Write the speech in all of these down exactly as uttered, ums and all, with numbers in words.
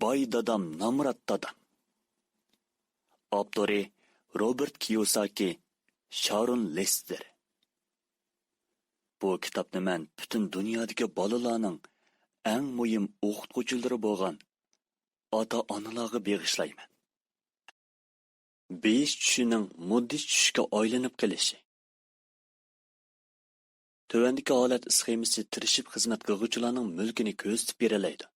باي دادام، نامرات دادام. ئاپتورى: روبېرت كىيوساكى، شارون لېستېر. بۇ كىتابنى مەن پۈتۈن دۇنيادىكى بالىلارنىڭ، ئەڭ مۇھىم ئوقۇتقۇچىلىرى بولغان ئاتا-ئانىلارغا بېغىشلايمەن. بېيىش چۈشىنىڭ مۇددىي چۈشكە ئايلىنىپ قېلىشى. تۆۋەندىكى ھالەت سخېمىسى تىرىشىپ خىزمەت قىلغۇچىلارنىڭ مۈلكىنى كۆرسىتىپ بېرەلەيدۇ.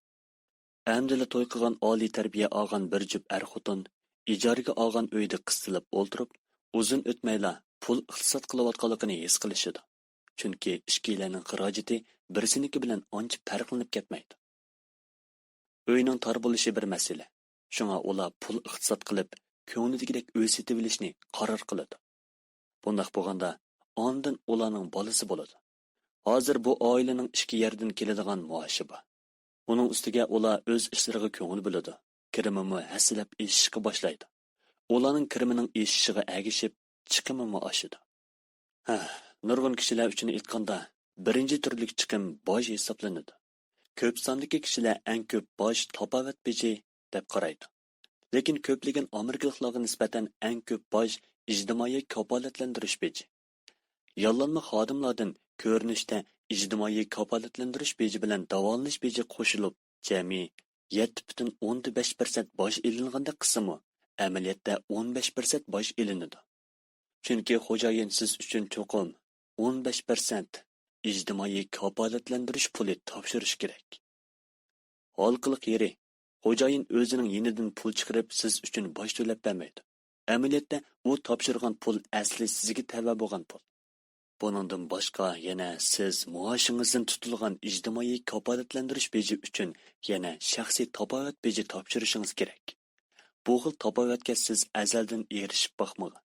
ئەمدىلا توي قىلغان، ئالىي تەربىيە ئالغان بىر جۈپ ئەر-خوتۇن ئىجارىگە ئالغان ئۆيدە قىستىلىپ ئولتۇرۇپ، ئۇزۇن ئۆتمەيلا پۇل ئىقتىساد قىلىۋاتقانلىقىنى ھېس قىلىشىدۇ. چۈنكى ئىككىيلەننىڭ خىراجىتى بىرسىنىڭكى بىلەن ئانچە پەرقلىنىپ كەتمەيدۇ. ئۆينىڭ تار بولۇشى بىر مەسىلە. شۇڭا ئۇلار پۇل ئىقتىساد قىلىپ، كۆڭلىدىكىدەك ئۆي سېتىۋېلىشنى قارار قىلىدۇ. بۇنداق بولغاندا، ئاندىن ئۇلارنىڭ بالىسى بولىدۇ. ھازىر بۇ ئائىلىنىڭ ئىككى يەردىن كېلىدىغان مائاشى بار. ئۇنىڭ ئۈستىگە ئۇلار ئۆز ئىشلىرىغا كۆڭۈل بۆلىدۇ. كىرىمىمۇ ھەسسىلەپ ئېشىشقا باشلايدۇ. ئۇلارنىڭ كىرىمىنىڭ ئېشىشىغا ئەگىشىپ، چىقىمىمۇ ئاشىدۇ. ھە، نۇرغۇن كىشىلەر ئۈچۈن ئېيتقاندا، بىرىنچى تۈرلۈك چىقىم باج ھېسابلىنىدۇ. كۆپ ساندىكى كىشىلەر ئەڭ كۆپ باج تاپاۋەت بېجى دەپ قارايدۇ. لېكىن كۆپلىگەن ئامېرىكىلىقلارغا نىسبەتەن ئەڭ كۆپ باج ئىجتىمائىي كاپالەتلەندۈرۈش بېجى. ياللانما خادىملاردىن كۆرۈنۈشتە ئىجتىمائىي كاپالەتلەندۈرۈش بېجى بىلەن داۋالىنىش بېجى قوشۇلۇپ، جەمئىي يەتتە پۈتۈن ئوندىن بەش پىرسەنت باج ئېلىنغاندەك قىلسىمۇ، ئەمەلىيەتتە ئون بەش پىرسەنت باج ئېلىنىدۇ. چۈنكى خوجايىن سىز ئۈچۈن چوقۇم ئون بەش پىرسەنت ئىجتىمائىي كاپالەتلەندۈرۈش پۇلى تاپشۇرۇشى كېرەك. ھالقىلىق يېرى، خوجايىن ئۆزىنىڭ يېنىدىن پۇل چىقىرىپ سىز ئۈچۈن باج تۆلەپ بەرمەيدۇ. ئەمەلىيەتتە ئۇ تاپشۇرغان پۇل ئەسلى سىزگە تەۋە بولغان پۇل. بۇنىڭدىن باشقا يەنە سىز مائاشىڭىزدىن تۇتۇلغان ئىجتىمائىي كاپالەتلەندۈرۈش بېجى ئۈچۈن يەنە شەخسىي تاپاۋەت بېجى تاپشۇرۇشىڭىز كېرەك. بۇ خىل تاپاۋەتكە سىز ئەزەلدىن ئېرىشىپ باقمىغان.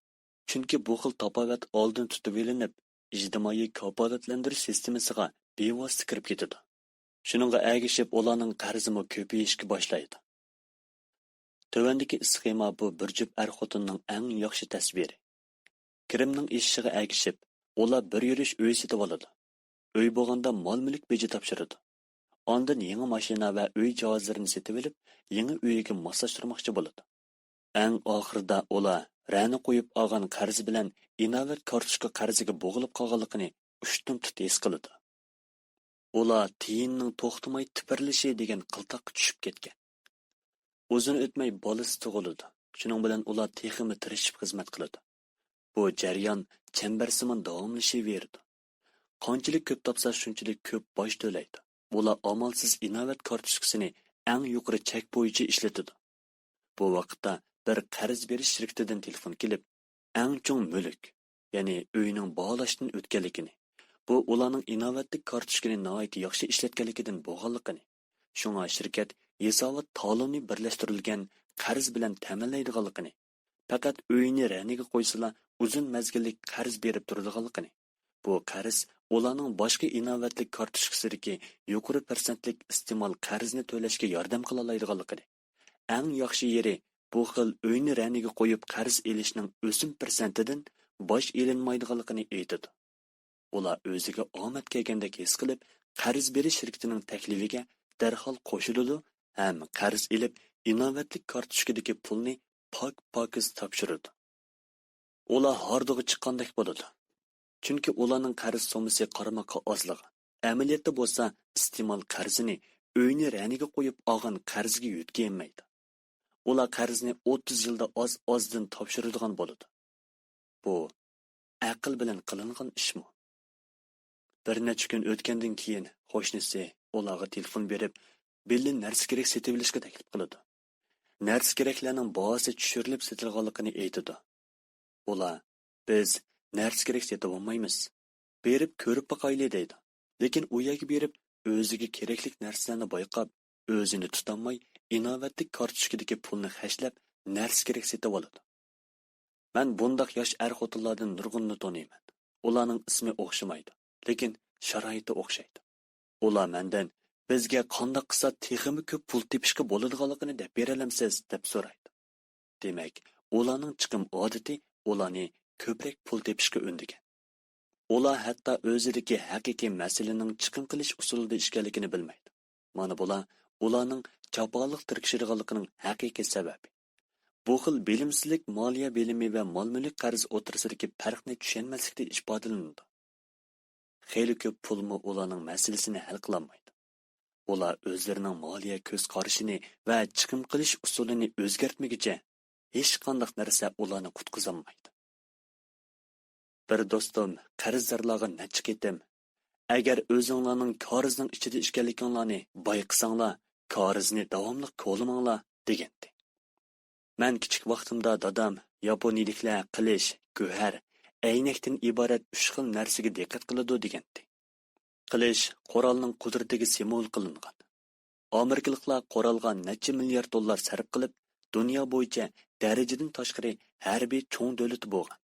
چۈنكى بۇ خىل تاپاۋەت ئالدىن تۇتۇۋېلىنىپ، ئىجتىمائىي كاپالەتلەندۈرۈش سىستېمىسىغا بىۋاسىتە كىرىپ كېتىدۇ. شۇنىڭغا ئەگىشىپ، ئۇلارنىڭ قەرزىمۇ كۆپىيىشكە باشلايدۇ. تۆۋەندىكى ئىسخېما بۇ بىر جۈپ ئەر-خوتۇننىڭ ئەڭ ياخشى تەسۋىرى. كىرىمنىڭ ئېشىشىغا ئەگىشىپ، ئۇلار بىر يۈرۈش ئۆي سېتىۋالىدۇ. ئۆي بولغاندا مال-مۈلۈك بېجى تاپشۇرىدۇ. ئاندىن يېڭى ماشىنا ۋە ئۆي جاھازلىرىنى سېتىۋېلىپ، يېڭى ئۆيىگە ماسلاشتۇرماقچى بولىدۇ. ئەڭ ئاخىرىدا ئۇلار رەنە قويۇپ ئالغان قەرز بىلەن ئىناۋەت كارتوچكا قەرزىگە بوغۇلۇپ قالغانلىقىنى ئۇشتۇمتۇت ھېس قىلىدۇ. ئۇلار تىيىننىڭ توختىماي تىپىرلىشى دېگەن قىلتاققا چۈشۈپ كەتكەن. ئۇزۇن ئۆتمەي بالىسى تۇغۇلىدۇ. شۇنىڭ بىلەن ئۇلار تېخىمۇ تىرىشىپ خىزمەت قىلىدۇ. بۇ جەريان چەمبەرسىمان داۋاملىشىۋېرىدۇ. قانچىلىك كۆپ تاپسا، شۇنچىلىك كۆپ باج تۆلەيدۇ. ئۇلار ئامالسىز ئىناۋەت كارتوچكىسىنى ئەڭ يۇقىرى چەك بويىچە ئىشلىتىدۇ. بۇ ۋاقىتتا بىر قەرز بېرىش شىركىتىدىن تېلېفون كېلىپ، ئەڭ چوڭ مۈلۈك، يەنى ئۆينىڭ باھالاشتىن ئۆتكەنلىكىنى، بۇ ئۇلارنىڭ ئىناۋەتلىك كارتوچكىنى ناھايىتى ياخشى ئىشلەتكەنلىكىدىن بولغانلىقىنى، شۇڭا شىركەت ھېسابات تالونى بىرلەشتۈرۈلگەن قەرز بىلەن تەمىنلەيدىغانلىقىنى، پەقەت ئۆينى رەنىگە قويسىلا، ئۇزۇن مەزگىللىك قەرز بېرىپ تۇرىدىغانلىقىنى، بۇ قەرز ئۇلارنىڭ باشقا ئىناۋەتلىك كارتوچكىسىدىكى يۇقىرى پىرسەنتلىك ئىستېمال قەرزىنى تۆلەشكە ياردەم قىلالايدىغانلىقىنى، ئەڭ ياخشى يېرى، بۇ خىل ئۆينى رەنىگە قويۇپ قەرز ئېلىشنىڭ ئۆسۈم پىرسەنتىدىن باج ئېلىنمايدىغانلىقىنى ئېيتىدۇ. ئۇلار ئۆزىگە ئامەت كەلگەندەك ھېس قىلىپ، قەرز بېرىش شىركىتىنىڭ تەكلىپىگە دەرھال قوشۇلىدۇ ھەم قەرز ئېلىپ، ئىناۋەتلىك كارتوچكىدىكى پۇلنى پاك-پاكىز تاپشۇرىدۇ. ئۇلار ھاردۇغا چىققاندەك بولىدۇ. چۈنكى ئۇلارنىڭ قەرز سوممىسى قارىماققا ئازلىغان. ئەمەلىيەتتە بولسا ئىستېمال قەرزىنى ئۆينى رەنىگە قويۇپ ئالغان قەرزگە يۆتكىيەلمەيدۇ. ئۇلار قەرزنى ئوتتۇز يىلدا ئاز-ئازدىن تاپشۇرىدىغان بولىدۇ. بۇ ئەقىل بىلەن قىلىنغان ئىشمۇ؟ بىر نەچچە كۈن ئۆتكەندىن كېيىن، قوشنىسى ئۇلارغا تېلېفون بېرىپ، بىللە نەرسە-كېرەك سېتىۋېلىشقا تەكلىپ قىلىدۇ. نەرسە-كېرەكلەرنىڭ باھاسى چۈشۈرۈلۈپ سېتىلغانلىقىنى ئېيتىدۇ. ئۇلار، «بىز نەرسە-كېرەك سېتىۋالمايمىز. بېرىپ كۆرۈپ باقايلى» دەيدۇ. لېكىن ئۇ يەرگە بېرىپ، ئۆزىگە كېرەكلىك نەرسىلەرنى بايقاپ، ئۆزىنى تۇتالماي، ئىناۋەتلىك كارتوچكىدىكى پۇلنى خەجلەپ، نەرسە-كېرەك سېتىۋالىدۇ. مەن بۇنداق ياش ئەر-خوتۇنلاردىن نۇرغۇنىنى تونۇيمەن. ئۇلارنىڭ ئىسمى ئوخشىمايدۇ، لېكىن شارائىتى ئوخشايدۇ. ئۇلار مەندىن، «بىزگە قانداق قىلسا تېخىمۇ كۆپ پۇل تېپىشقا بولىدىغانلىقىنى دەپ بېرەلەمسىز؟» دەپ سورايدۇ. دېمەك، ئۇلارنىڭ چىقىم ئادىتى ئۇلارنى كۆپرەك پۇل تېپىشقا ئۈندىگەن. ئۇلار ھەتتا ئۆزىدىكى ھەقىقىي مەسىلىنىڭ چىقىم قىلىش ئۇسۇلىدا ئىكەنلىكىنى بىلمەيدۇ. مانا بۇلار ئۇلارنىڭ جاپالىق تىركىشىدىغانلىقىنىڭ ھەقىقىي سەۋەبى. بۇ خىل بىلىمسىزلىك مالىيە بىلىمى ۋە مال-مۈلۈك قەرزى ئوتتۇرىسىدىكى پەرقنى چۈشەنمەسلىكتە ئىپادىلىنىدۇ. خېلى كۆپ پۇلمۇ ئۇلارنىڭ مەسىلىسىنى ھەل قىلالمايدۇ. ئۇلار ئۆزلىرىنىڭ مالىيە كۆز قارىشىنى ۋە چىقىم قىلىش ئۇسۇلىنى ئۆزگەرتمىگۈچە، ھېچقانداق نەرسە ئۇلارنى قۇتقۇزالمايدۇ. بىر دوستۇم قەرزدارلارغا نەچچە قېتىم، «ئەگەر ئۆزۈڭلارنىڭ كارىزنىڭ ئىچىدە ئىكەنلىكىڭلارنى بايقىساڭلار، كارىزنى داۋاملىق كولىماڭلار» دېگەنتى. مەن كىچىك ۋاقتىمدا دادام ياپونىيىلىكلەر قىلىچ، گۆھەر، ئەينەكتىن ئىبارەت ئۈچ خىل نەرسىگە دىققەت قىلىدۇ دېگەنتى. قىلىچ قورالنىڭ قۇدرىتىگە سىمۋول قىلىنغان. ئامېرىكىلىقلار قورالغا نەچچە مىليارد دوللار سەرپ قىلىپ، دۇنيا بويىچە دەرىجىدىن تاشقىرى ھەربىي چوڭ دۆلىتى بولغان.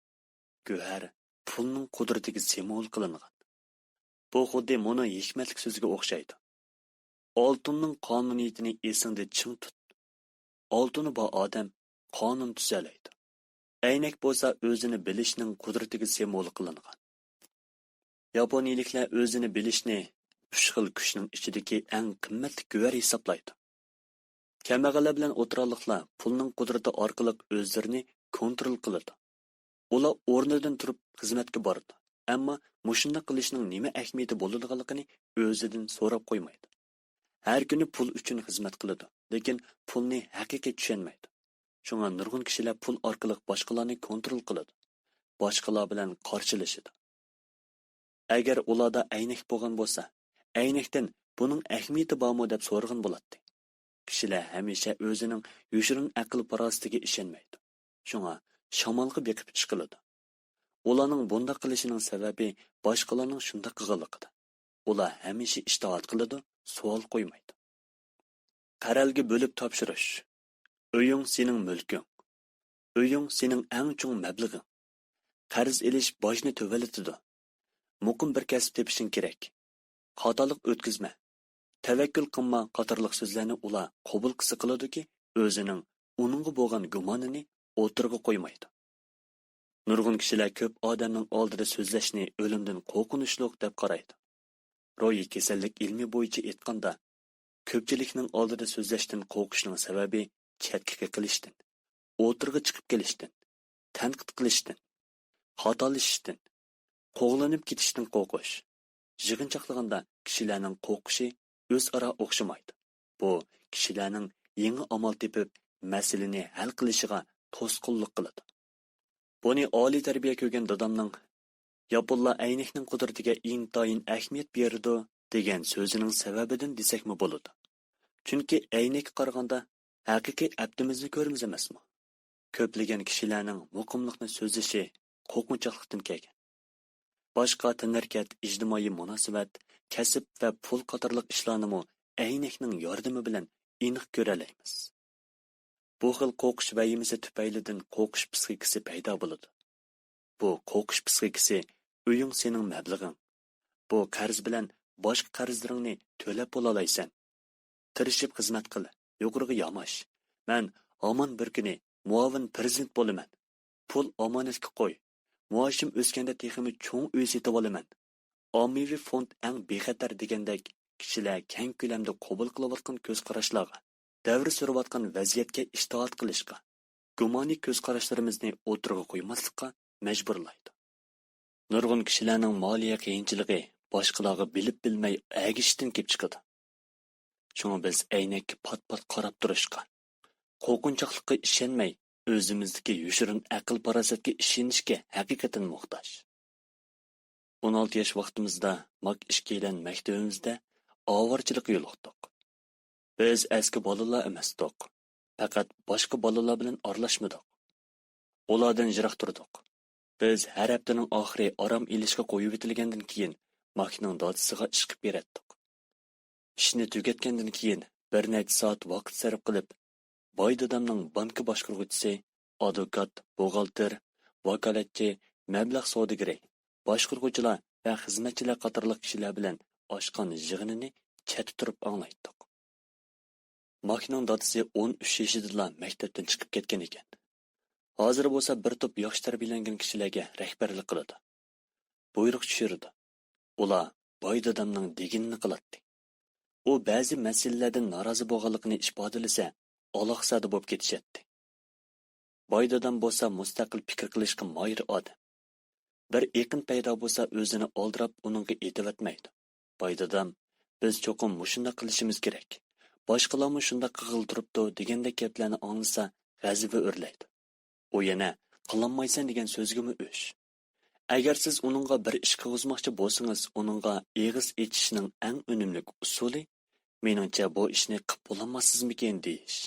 گۆھەر پۇلنىڭ قۇدرىتىگە سىمۋول قىلىنغان. بۇ خۇددى مۇنۇ ھېكمەتلىك سۆزگە ئوخشايدۇ: «ئالتۇننىڭ قانۇنىيىتىنى ئېسىڭدە چىڭ تۇت.» ئالتۇنى بار ئادەم قانۇن تۈزەلەيدۇ. ئەينەك بولسا ئۆزىنى بىلىشنىڭ قۇدرىتىگە سىمۋول قىلىنغان. ياپونىيىلىكلەر ئۆزىنى بىلىشنى ئۈچ خىل كۈچنىڭ ئىچىدىكى ئەڭ قىممەتلىك گۆھەر ھېسابلايدۇ. كەمبەغەللەر بىلەن ئوتتۇرالىقلار پۇلنىڭ قۇدرىتى ئارقىلىق ئۆزلىرىنى كونترول قىلىدۇ. ئۇلار ئورنىدىن تۇرۇپ خىزمەتكە بارىدۇ، ئەمما مۇشۇنداق قىلىشنىڭ نېمە ئەھمىيىتى بولىدىغانلىقىنى ئۆزىدىن سوراپ قويمايدۇ. ھەر كۈنى پۇل ئۈچۈن خىزمەت قىلىدۇ، لېكىن پۇلنى ھەقىقىي چۈشەنمەيدۇ. شۇڭا نۇرغۇن كىشىلەر پۇل ئارقىلىق باشقىلارنى كونترول قىلىدۇ، باشقىلار بىلەن قارشىلىشىدۇ. ئەگەر ئۇلاردا ئەينەك بولغان بولسا، ئەينەكتىن «بۇنىڭ ئەھمىيىتى بارمۇ؟» دەپ سورىغان بولاتتى. كىشىلەر ھەمىشە ئۆزىنىڭ يوشۇرۇن ئەقىل-پاراسىتىگە ئىشەنمەيدۇ. شۇڭا شامالغا بېقىپ ئىش قىلىدۇ. ئۇلارنىڭ بۇنداق قىلىشىنىڭ سەۋەبى باشقىلارنىڭ شۇنداق قىلغانلىقىدا. ئۇلار ھەمىشە ئىجتىھات قىلىدۇ، سوئال قويمايدۇ. قەرەلگە بۆلۈپ تاپشۇرۇش. ئۆيۈڭ سېنىڭ مۈلكۈڭ. ئۆيۈڭ سېنىڭ ئەڭ چوڭ مەبلىغىڭ. قەرز ئېلىش باجنى تۆۋەنلىتىدۇ. مۇقىم بىر كەسىپ تېپىشىڭ كېرەك. خاتالىق ئۆتكۈزمە. تەۋەككۈل قىلما قاتارلىق سۆزلەرنى ئۇلار قوبۇل قىلسا قىلىدۇكى، ئۆزىنىڭ ئۇنىڭغا بولغان گۇمانىنى ئوتتۇرىغا قويمايدۇ. نۇرغۇن كىشىلەر كۆپ ئادەمنىڭ ئالدىدا سۆزلەشنى ئۆلۈمدىن قورقۇنچلۇق دەپ قارايدۇ. روھىي كېسەللىك ئىلمى بويىچە ئېيتقاندا، كۆپچىلىكنىڭ ئالدىدا سۆزلەشتىن قورقۇشنىڭ سەۋەبى چەتكە قېقىلىشتىن، ئوتتۇرىغا چىقىپ قېلىشتىن، تەنقىد قىلىشتىن، خاتالىشىشتىن، قوغلىنىپ كېتىشتىن قورقۇش. يىغىنچاقلىغاندا كىشىلەرنىڭ قورقۇشى ئۆزئارا ئوخشىمايدۇ. بۇ كىشىلەرنىڭ يېڭى ئامال تېپىپ، مەسىلىنى ھەل قىلىشىغا توسقۇنلۇق قىلىدۇ. بۇنى ئالىي تەربىيە كۆرگەن دادامنىڭ «ياپونلار ئەينەكنىڭ قۇدرىتىگە ئىنتايىن ئەھمىيەت بېرىدۇ» دېگەن سۆزىنىڭ سەۋەبىدىن دېسەكمۇ بولىدۇ. چۈنكى ئەينەككە قارىغاندا ھەقىقىي ئەپتىمىزنى كۆرىمىز ئەمەسمۇ؟ كۆپلىگەن كىشىلەرنىڭ مۇقىملىقنى سۆزلىشى قورقۇنچاقلىقتىن كەلگەن. باشقا تەنھەرىكەت، ئىجتىمائىي مۇناسىۋەت، كەسىپ ۋە پۇل قاتارلىق ئىشلارنىمۇ ئەينەكنىڭ ياردىمى بىلەن ئېنىق كۆرەلەيمىز. بۇ خىل قورقۇش ۋەھىمىسى تۈپەيلىدىن قورقۇش پىسخىكىسى پەيدا بولىدۇ. بۇ قورقۇش پىسخىكىسى ئۆيۈڭ سېنىڭ مەبلىغىڭ. بۇ قەرز بىلەن باشقا قەرزلىرىڭنى تۆلەپ بولالايسەن. تىرىشىپ خىزمەت قىل، يۇقىرىغا ياماش. مەن ھامان بىر كۈنى مۇئاۋىن پىرېزىدېنت بولىمەن. پۇل ئامانەتكە قوي. مائاشىم ئۆسكەندە تېخىمۇ چوڭ ئۆي سېتىۋالىمەن. ئاممىۋى فوند ئەڭ بىخەتەر دېگەندەك، كىشىلەر كەڭ كۆلەمدە قوبۇل قىلىۋاتقان كۆز قاراشلارغا، دەۋر سۈرۈۋاتقان ۋەزىيەتكە ئىتائەت قىلىشقا، گۇمانىي كۆز قاراشلىرىمىزنى ئوتتۇرىغا قويماسلىققا مەجبۇرلايدۇ. نۇرغۇن كىشىلەرنىڭ مالىيە قىيىنچىلىقى باشقىلارغا بىلىپ بىلمەي ئەگىشىشتىن كېلىپ چىقىدۇ. شۇڭا بىز ئەينەككە پات-پات قاراپ تۇرۇشقا، قورقۇنچاقلىققا ئىشەنمەي، ئۆزىمىزدىكى يوشۇرۇن ئەقىل-پاراسەتكە ئىشىنىشكە ھەقىقەتەن موھتاج. ئون ئالتە ياش ۋاقتىمىزدا ماك ئىككىيلەن مەكتىۋىمىزدە ئاۋارىچىلىككە يولۇقتۇق. بىز ئەسكى بالىلار ئەمەستۇق. پەقەت باشقا بالىلار بىلەن ئارىلاشمىدۇق. ئۇلاردىن يىراق تۇردۇق. بىز ھەر ھەپتىنىڭ ئاخىرى ئارام ئېلىشقا قويۇۋېتىلگەندىن كېيىن، ماكنىڭ دادىسىغا ئىش قىلىپ بېرەتتۇق. ئىشنى تۈگەتكەندىن كېيىن، بىر نەچچە سائەت ۋاقىت سەرپ قىلىپ، باي دادامنىڭ بانكا باشقۇرغۇچىسى، ئادۋوكات، بوغالتىر، ۋاكالەتچى، مەبلەغ سودىگىرى، باشقۇرغۇچىلار ۋە خىزمەتچىلەر قاتارلىق كىشىلەر بىلەن ئاچقان يىغىنىنى چەتتە تۇرۇپ ئاڭلايتتۇق. ماكنىڭ دادىسى ئون ئۈچ يېشىدىلا مەكتەپتىن چىقىپ كەتكەن ئىكەن. ھازىر بولسا بىر توپ ياخشى تەربىيەلەنگەن كىشىلەرگە رەھبەرلىك قىلىدۇ. بۇيرۇق چۈشۈرىدۇ. ئۇلار باي دادامنىڭ دېگىنىنى قىلاتتى. ئۇ بەزى مەسىلىلەردىن نارازى بولغانلىقىنى ئىپادىلىسە، ئالاقزادە بولۇپ كېتىشەتتى. باي دادام بولسا مۇستەقىل پىكىر قىلىشقا ماھىر ئادەم. بىر ئېقىن پەيدا بولسا ئۆزىنى ئالدىراپ ئۇنىڭغا ئېتىۋەتمەيدۇ. باي دادام، بىز چوقۇم مۇشۇنداق قىلىشىمىز كېرەك. باشقىلارمۇ شۇنداق قىلغىلى تۇرۇپتۇ دېگەندەك گەپلەرنى ئاڭلىسا غەزىپى ئۆرلەيدۇ. ئۇ يەنە قىلالمايسەن دېگەن سۆزگىمۇ ئۆچ. ئەگەر سىز ئۇنىڭغا بىر ئىش قىلغۇزماقچى بولسىڭىز، ئۇنىڭغا ئېغىز ئېچىشنىڭ ئەڭ ئۈنۈملۈك ئۇسۇلى، مېنىڭچە بۇ ئىشنى قىپ بولالماسسىزمىكىن دېيىش.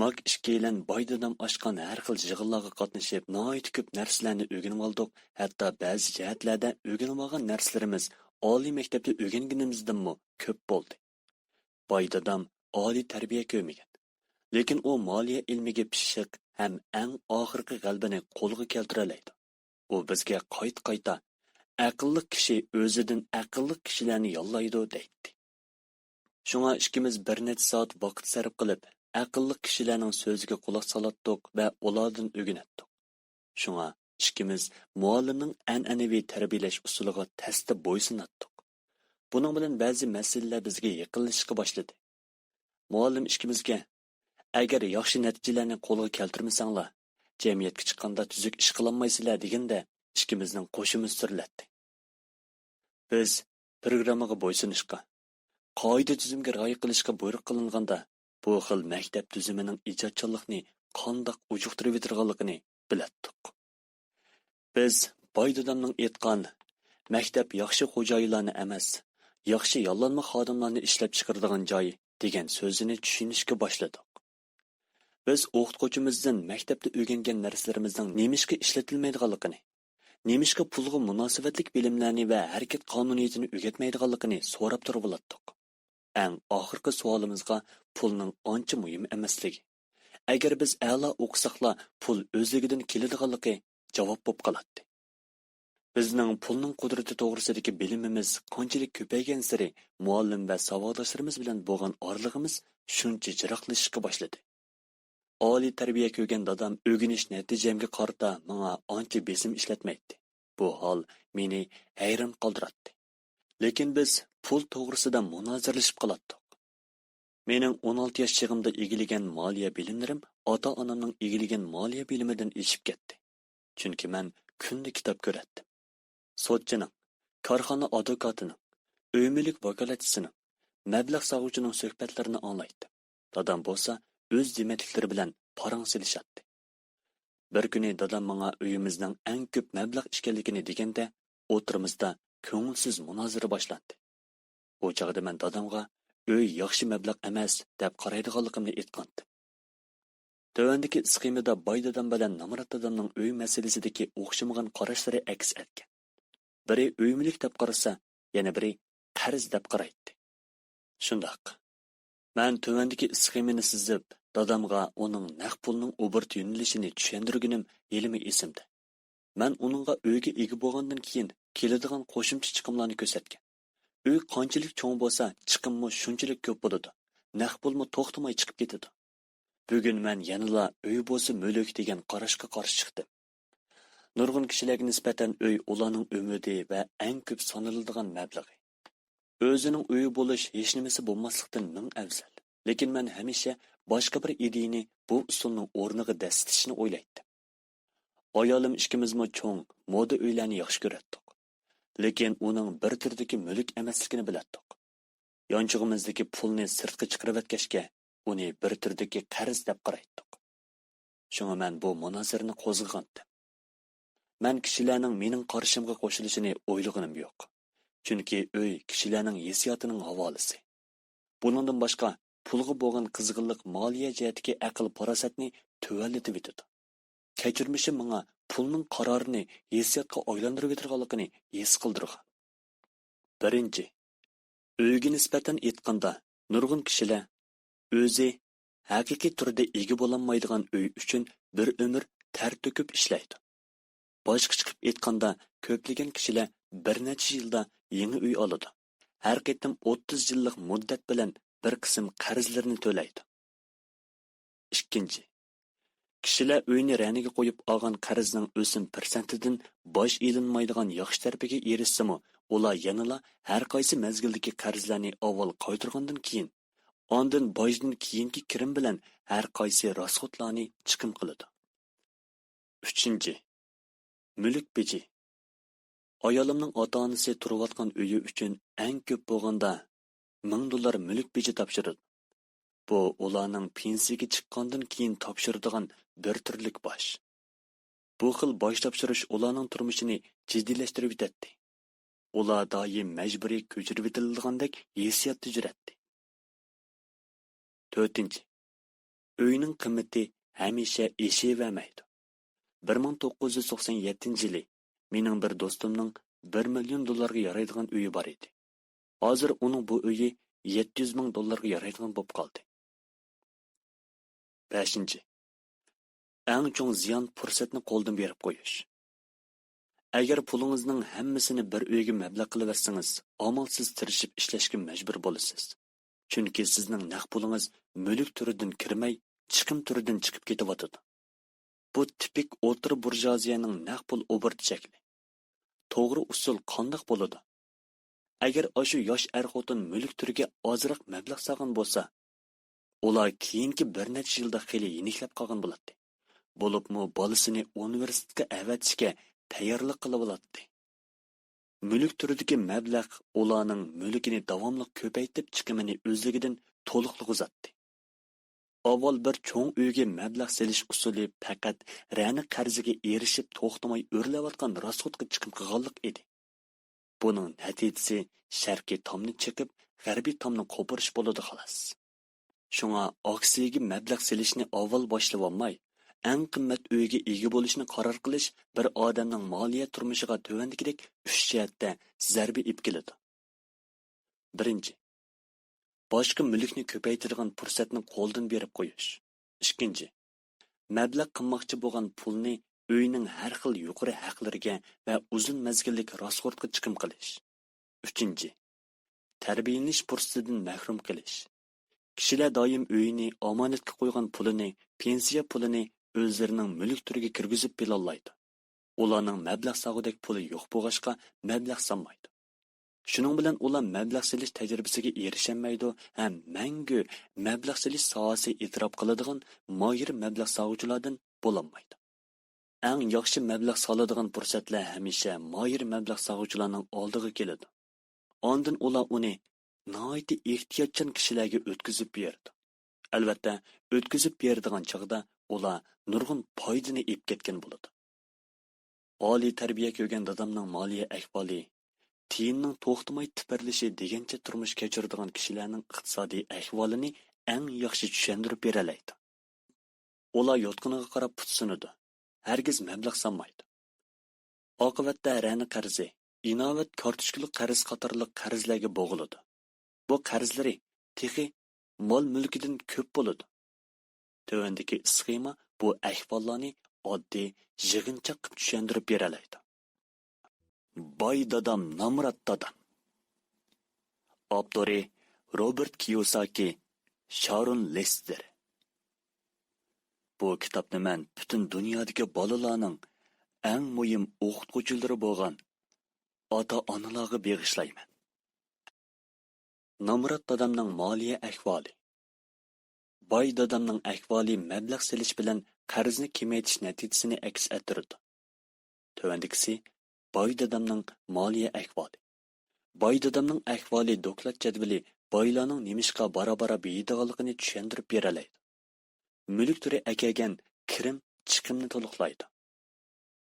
ماك ئىككىيلەن باي دادام ئاچقان ھەر خىل يىغىنلارغا قاتنىشىپ، ناھايىتى كۆپ نەرسىلەرنى ئۆگىنىۋالدۇق، ھەتتا بەزى جەھەتلەردە ئۆگىنىۋالغان نەرسىلىرىمىز ئالىي مەكتەپتە ئۆگەنگىنىمىزدىنمۇ كۆپ بولدى. باي دادام ئالىي تەربىيە كۆرمىگەن، لېكىن ئۇ مالىيە ئىلمىگە پىششىق ھەم ئەڭ ئاخىرقى غەلىبىنى قولغا كەلتۈرەلەيدۇ. ئۇ بىزگە قايتا-قايتا، «ئەقىللىق كىشى ئۆزىدىن ئەقىللىق كىشىلەرنى ياللايدۇ» دەيتتى. شۇڭا ئىككىمىز بىر نەچچە سائەت ۋاقىت سەرپ قىلىپ، ئەقىللىق كىشىلەرنىڭ سۆزىگە قۇلاق سالاتتۇق ۋە ئۇلاردىن ئۆگىنەتتۇق. شۇڭا ئىككىمىز مۇئەللىمنىڭ ئەنئەنىۋى تەربىيەلەش ئۇسۇلىغا تەستە بويسۇناتتۇق. بۇنىڭ بىلەن بەزى مەسىلىلەر بىزگە يېقىنلىشىشقا باشلىدى. مۇئەللىم ئىككىمىزگە، «ئەگەر ياخشى نەتىجىلەرنى قولغا كەلتۈرمىسەڭلار، جەمئىيەتكە چىققاندا تۈزۈك ئىش قىلالمايسىلەر» دېگەندە، ئىككىمىزنىڭ قوشىمىز سۈرۈلەتتى. بىز پروگراممىغا بويسۇنۇشقا، قائىدە-تۈزۈمگە رىئايە قىلىشقا بۇيرۇق قىلىنغاندا، بۇ خىل مەكتەپ تۈزۈمىنىڭ ئىجادچانلىقنى قانداق ئۇجۇقتۇرۇۋېتىدىغانلىقىنى بىلەتتۇق. بىز باي دادامنىڭ ئېيتقان، «مەكتەپ ياخشى خوجايىنلارنى ئەمەس، ياخشى ياللانما خادىملارنى ئىشلەپچىقىرىدىغان جاي» دېگەن سۆزىنى چۈشىنىشكە باشلىدۇق. بىز ئوقۇتقۇچىمىزدىن مەكتەپتە ئۆگەنگەن نەرسىلىرىمىزنىڭ نېمىشقا ئىشلىتىلمەيدىغانلىقىنى، نېمىشقا پۇلغا مۇناسىۋەتلىك بىلىملەرنى ۋە ھەرىكەت قانۇنىيىتىنى ئۆگەتمەيدىغانلىقىنى سوراپ تۇرۇۋالاتتۇق. ئەڭ ئاخىرقى سوئالىمىزغا پۇلنىڭ ئانچە مۇھىم ئەمەسلىكى، ئەگەر بىز ئەلا ئوقۇساقلا پۇل ئۆزلۈكىدىن كېلىدىغانلىقى جاۋاب بولۇپ قالاتتى. بىزنىڭ پۇلنىڭ قۇدرىتى توغرىسىدىكى بىلىمىمىز قانچىلىك كۆپەيگەنسېرى، مۇئەللىم ۋە ساۋاقداشلىرىمىز بىلەن بولغان ئارىلىقىمىز شۇنچە يىراقلىشىشقا باشلىدى. ئالىي تەربىيە كۆرگەن دادام ئۆگىنىش نەتىجەمگە قارىتا ماڭا ئانچە بېسىم ئىشلەتمەيتتى. بۇ ھال مېنى ھەيران قالدۇراتتى. لېكىن بىز پۇل توغرىسىدا مۇنازىرىلىشىپ قالاتتۇق. مېنىڭ ئون ئالتە ياش چېغىمدا ئىگىلىگەن مالىيە بىلىملىرىم ئاتا-ئانامنىڭ ئىگىلىگەن مالىيە بىلىمىدىن ئېشىپ كەتتى. چۈنكى مەن كۈندە كىتاب كۆرەتتىم. سوتچىنىڭ، كارخانا ئادۋوكاتىنىڭ، ئۆي مۈلۈك ۋاكالەتچىسىنىڭ، مەبلەغ سالغۇچىنىڭ سۆھبەتلىرىنى ئاڭلايتتىم. دادام بولسا ئۆز دېمەتلىكلىرى بىلەن پاراڭ سېلىشاتتى. بىر كۈنى دادام ماڭا ئۆيىمىزنىڭ ئەڭ كۆپ مەبلەغ ئىكەنلىكىنى دېگەندە، ئوتتۇرىمىزدا كۆڭۈلسىز مۇنازىرە باشلاندى. بۇ چاغدا مەن دادامغا ئۆي ياخشى مەبلەغ ئەمەس دەپ قارايدىغانلىقىمنى ئېيتقانتىم. تۆۋەندىكى ئىسخېمىدا باي دادام بىلەن نامرات دادامنىڭ ئۆي مەسىلىسىدىكى ئوخشىمىغان قاراشلىرى ئەكس ئەتكەن. بىرى ئۆي مۈلۈك دەپ قارىسا، يەنە بىرى قەرز دەپ قارايتتى. شۇنداق. مەن تۆۋەندىكى ئىسخېمىنى سىزىپ، دادامغا ئۇنىڭ نەق پۇلنىڭ ئوبوروت يۆنىلىشىنى چۈشەندۈرگىنىم ھېلىمۇ ئېسىمدە. مەن ئۇنىڭغا ئۆيگە ئىگە بولغاندىن كېيىن كېلىدىغان قوشۇمچە چىقىملارنى كۆرسەتكەن. ئۆي قانچىلىك چوڭ بولسا، چىقىممۇ شۇنچىلىك كۆپ بولىدۇ. نەق پۇلمۇ توختىماي چىقىپ كېتىدۇ. بۈگۈن مەن يەنىلا «ئۆي بولسا مۈلۈك» دېگەن قاراشقا قارشى چىقتىم. نۇرغۇن كىشىلەرگە نىسبەتەن ئۆي ئۇلارنىڭ ئۈمىدى ۋە ئەڭ كۆپ سانىلىدىغان مەبلىغى. ئۆزىنىڭ ئۆيى بولۇش ھېچنېمىسى بولماسلىقتىن مىڭ ئەۋزەل. لېكىن مەن ھەمىشە باشقا بىر ئىدىيىنى بۇ ئۇسۇلنىڭ ئورنىغا دەسسىتىشنى ئويلايتتىم. ئايالىم ئىككىمىزمۇ چوڭ، مودا ئۆيلەرنى ياخشى كۆرەتتۇق. لېكىن ئۇنىڭ بىر تۈردىكى مۈلۈك ئەمەسلىكىنى بىلەتتۇق. يانچۇقىمىزدىكى پۇلنى سىرتقا چىقىرىۋەتكەچكە، ئۇنى بىر تۈردىكى قەرز دەپ قارايتتۇق. شۇڭا مەن بۇ مۇنازىرىنى قوزغىغانتىم. مەن كىشىلەرنىڭ مېنىڭ قارىشىمغا قوشۇلۇشىنى ئويلىغىنىم يوق. چۈنكى ئۆي كىشىلەرنىڭ ھېسسىياتىنىڭ ھاۋالىسى. بۇنىڭدىن باشقا، پۇلغا بولغان قىزغىنلىق مالىيە جەھەتتىكى ئەقىل-پاراسەتنى تۆۋەنلىتىۋېتىدۇ. كەچۈرمىشىم ماڭا پۇلنىڭ قارارىنى ھېسسىياتقا ئايلاندۇرۇۋېتىدىغانلىقىنى ھېس قىلدۇرغان. بىرىنچى، ئۆيگە نىسبەتەن ئېيتقاندا، نۇرغۇن كىشىلەر ئۆزى ھەقىقىي تۈردە ئىگە بولالمايدىغان ئۆي ئۈچۈن بىر ئۆمۈر تەر تۆكۈپ ئىشلەيدۇ. باشقىچە قىلىپ ئېيتقاندا، كۆپلىگەن كىشىلەر بىر نەچچە يىلدا يېڭى ئۆي ئالىدۇ. ھەر قېتىم ئوتتۇز يىللىق مۇددەت بىلەن بىر قىسىم قەرزلىرىنى تۆلەيدۇ. ئىككىنچى، كىشىلەر ئۆينى رەنىگە قويۇپ ئالغان قەرزنىڭ ئۆسۈم پىرسەنتىدىن باج ئېلىنمايدىغان ياخشى تەرىپىگە ئېرىشسىمۇ، ئۇلار يەنىلا ھەر قايسى مەزگىلدىكى قەرزلەرنى ئاۋۋال قايتۇرغاندىن كېيىن، ئاندىن باجدىن كېيىنكى كىرىم بىلەن ھەر قايسى راسخوتلارنى چىقىم قىلىدۇ. ئۈچىنچى، مۈلۈك بېجى. ئايالىمنىڭ ئاتا-ئانىسى تۇرۇۋاتقان ئۆيى ئۈچۈن ئەڭ كۆپ بولغاندا مىڭ دوللار مۈلۈك بېجى تاپشۇرىدۇ. بۇ ئۇلارنىڭ پېنسىيەگە چىققاندىن كېيىن تاپشۇرىدىغان بىر تۈرلۈك باج. بۇ خىل باج تاپشۇرۇش ئۇلارنىڭ تۇرمۇشىنى جىددىيلەشتۈرۈۋېتەتتى. ئۇلار دائىم مەجبۇرىي كۆچۈرۈۋېتىلىدىغاندەك ھېسسىياتتا يۈرەتتى. تۆتىنچى، ئۆينىڭ قىممىتى ھەمىشە ئېشىۋەرمەيدۇ. بىر مىڭ توققۇز يۈز توقسان يەتتىنچى يىلى مېنىڭ بىر دوستۇمنىڭ بىر مىليون دوللارغا يارايدىغان ئۆيى بار ئىدى. ھازىر ئۇنىڭ بۇ ئۆيى يەتتە يۈز مىڭ دوللارغا يارايدىغان بولۇپ قالدى. بەشىنچى، ئەڭ چوڭ زىيان پۇرسەتنى قولدىن بېرىپ قويۇش. ئەگەر پۇلىڭىزنىڭ ھەممىسىنى بىر ئۆيگە مەبلەغ قىلىۋەتسىڭىز، ئامالسىز تىرىشىپ ئىشلەشكە مەجبۇر بولىسىز. چۈنكى سىزنىڭ نەق پۇلىڭىز مۈلۈك تۈرىدىن كىرمەي، چىقىم تۈرىدىن چىقىپ كېتىۋاتىدۇ. بۇ تىپىك ئوتتۇرا بۇرژۇئازىيەنىڭ نەق پۇل ئوبوروت شەكلى. توغرا ئۇسۇل قانداق بولىدۇ؟ ئەگەر ئاشۇ ياش ئەر-خوتۇن مۈلۈك تۈرىگە ئازراق مەبلەغ سالغان بولسا، ئۇلار كېيىنكى بىر نەچچە يىلدا خېلى يېنىكلەپ قالغان بولاتتى. بولۇپمۇ بالىسىنى ئۇنىۋېرسىتېتقا ئەۋەتىشكە تەييارلىق قىلىۋالاتتى. مۈلۈك تۈرىدىكى مەبلەغ ئۇلارنىڭ مۈلكىنى داۋاملىق كۆپەيتىپ، چىقىمىنى ئۆزلۈكىدىن تولۇقلىغۇزاتتى. ئاۋۋال بىر چوڭ ئۆيگە مەبلەغ سېلىش ئۇسۇلى پەقەت رەنە قەرزىگە ئېرىشىپ توختىماي ئۆرلەۋاتقان راسخوتقا چىقىم قىلغانلىق ئىدى. بۇنىڭ نەتىجىسى شەرقىي تامنى چېقىپ، غەربىي تامنى قوپۇرۇش بولىدۇ خالاس. شۇڭا ئاكسىيەگە مەبلەغ سېلىشنى ئاۋۋال باشلىۋالماي، ئەڭ قىممەت ئۆيگە ئىگە بولۇشنى قارار قىلىش بىر ئادەمنىڭ مالىيە تۇرمۇشىغا تۆۋەندىكىدەك ئۈچ جەھەتتە زەربە ئېلىپ كېلىدۇ. بىرىنچى، باشقا مۈلۈكنى كۆپەيتىدىغان پۇرسەتنى قولدىن بېرىپ قويۇش. ئىككىنچى، مەبلەغ قىلماقچى بولغان پۇلنى ئۆينىڭ ھەر خىل يۇقىرى ھەقلىرىگە ۋە ئۇزۇن مەزگىللىك راسخوتقا چىقىم قىلىش. ئۈچىنچى، تەربىيەلىنىش پۇرسىتىدىن مەھرۇم قېلىش. كىشىلەر دائىم ئۆيىنى، ئامانەتكە قويغان پۇلىنى، پېنسىيە پۇلىنى ئۆزلىرىنىڭ مۈلۈك تۈرىگە كىرگۈزۈپ بىلالايدۇ. ئۇلارنىڭ مەبلەغ سالغۇدەك پۇلى يوق بولغاچقا، مەبلەغ سالمايدۇ. شۇنىڭ بىلەن ئۇلار مەبلەغ سېلىش تەجرىبىسىگە ئېرىشەلمەيدۇ ھەم مەڭگۈ مەبلەغ سېلىش ساھەسى ئېتىراپ قىلىدىغان ماھىر مەبلەغ سالغۇچىلاردىن بولالمايدۇ. ئەڭ ياخشى مەبلەغ سالىدىغان پۇرسەتلەر ھەمىشە ماھىر مەبلەغ سالغۇچىلارنىڭ ئالدىغا كېلىدۇ. ئاندىن ئۇلار ئۇنى ناھايىتى ئېھتىياتچان كىشىلەرگە ئۆتكۈزۈپ بېرىدۇ. ئەلۋەتتە، ئۆتكۈزۈپ بېرىدىغان چاغدا ئۇلار نۇرغۇن پايدىنى ئېلىپ كەتكەن بولىدۇ. ئالىي تەربىيە كۆرگەن دادامنىڭ مالىيە ئەھۋالى، تىيىننىڭ توختىماي تىپىرلىشى دېگەنچە تۇرمۇش كەچۈرىدىغان كىشىلەرنىڭ ئىقتىسادىي ئەھۋالىنى ئەڭ ياخشى چۈشەندۈرۈپ بېرەلەيدۇ. ئۇلار يوتقىنىغا قاراپ پۇت سۇنىدۇ، ھەرگىز مەبلەغ سالمايدۇ. ئاقىۋەتتە رەنە قەرزى، ئىناۋەت كارتوچكىلىق قەرز قاتارلىق قەرزلەرگە بوغۇلىدۇ. بۇ قەرزلىرى تېخى مال مۈلكىدىن كۆپ بولىدۇ. تۆۋەندىكى ئىسخېما بۇ ئەھۋاللارنى ئاددىي، يىغىنچاق قىلىپ چۈشەندۈرۈپ بېرەلەيدۇ. باي دادام، نامرات دادام. ئاپتورى: روبېرت كىيوساكى، شارون لېستېر. بۇ كىتابنى مەن پۈتۈن دۇنيادىكى بالىلارنىڭ ئەڭ مۇھىم ئوقۇتقۇچىلىرى بولغان ئاتا-ئانىلارغا بېغىشلايمەن. نامرات دادامنىڭ مالىيە ئەھۋالى. باي دادامنىڭ ئەھۋالى مەبلەغ سېلىش بىلەن قەرزنى كېمەيتىش نەتىجىسىنى ئەكس ئەتتۈرىدۇ. تۆۋەندىكىسى باي دادامنىڭ مالىيە ئەھۋالى. باي دادامنىڭ ئەھۋالى دوكلات جەدۋىلى بايلارنىڭ نېمىشقا بارا-بارا بېيىيدىغانلىقىنى چۈشەندۈرۈپ بېرەلەيدۇ. مۈلۈك تۈرى ئەكەلگەن كىرىم چىقىمنى تولۇقلايدۇ.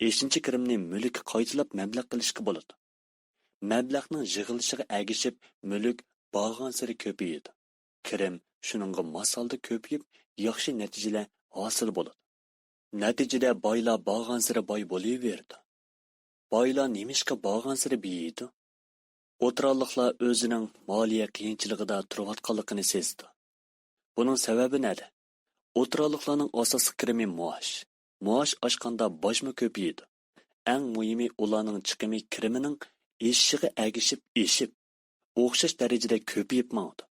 ئېشىنچا كىرىمنى مۈلۈككە قايتىلاپ مەبلەغ قىلىشقا بولىدۇ. مەبلەغنىڭ يىغىلىشىغا ئەگىشىپ مۈلۈك بارغانسېرى كۆپىيىدۇ. كىرىم شۇنىڭغا ماس ھالدا كۆپىيىپ، ياخشى نەتىجىلەر ھاسىل بولىدۇ. نەتىجىدە بايلار بارغانسېرى باي بولۇۋېرىدۇ. بايلار نېمىشقا بارغانسېرى بېيىيدۇ؟ ئوتتۇرالىقلار ئۆزىنىڭ مالىيە قىيىنچىلىقىدا تۇرۇۋاتقانلىقىنى سېزىدۇ. بۇنىڭ سەۋەبى نەدە؟ ئوتتۇرالىقلارنىڭ ئاساسلىق كىرىمى مائاش. مائاش ئاشقاندا باجمۇ كۆپىيىدۇ. ئەڭ مۇھىمى، ئۇلارنىڭ چىقىمى كىرىمىنىڭ ئېشىشىغا ئەگىشىپ ئېشىپ، ئوخشاش دەرىجىدە كۆپىيىپ ماڭىدۇ.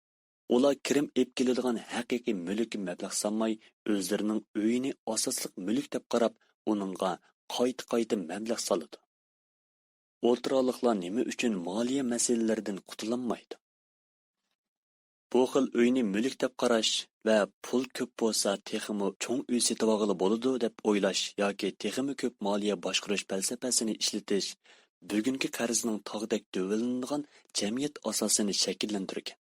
ئۇلار كىرىم ئېلىپ كېلىدىغان ھەقىقىي مۈلۈككە مەبلەغ سالماي، ئۆزلىرىنىڭ ئۆيىنى ئاساسلىق مۈلۈك دەپ قاراپ، ئۇنىڭغا قايتا-قايتا مەبلەغ سالىدۇ. ئولتۇراقلىقلار نېمە ئۈچۈن مالىيە مەسىلىلىرىدىن قۇتۇلالمايدۇ؟ بۇ خىل ئۆينى مۈلۈك دەپ قاراش ۋە پۇل كۆپ بولسا تېخىمۇ چوڭ ئۆي سېتىۋالغىلى بولىدۇ دەپ ئويلاش ياكى تېخىمۇ كۆپ مالىيە باشقۇرۇش پەلسەپىسىنى ئىشلىتىش بۈگۈنكى قەرزنىڭ تاغدەك دۆۋىلىنىدىغان جەمئىيەت ئاساسىنى شەكىللەندۈرگەن.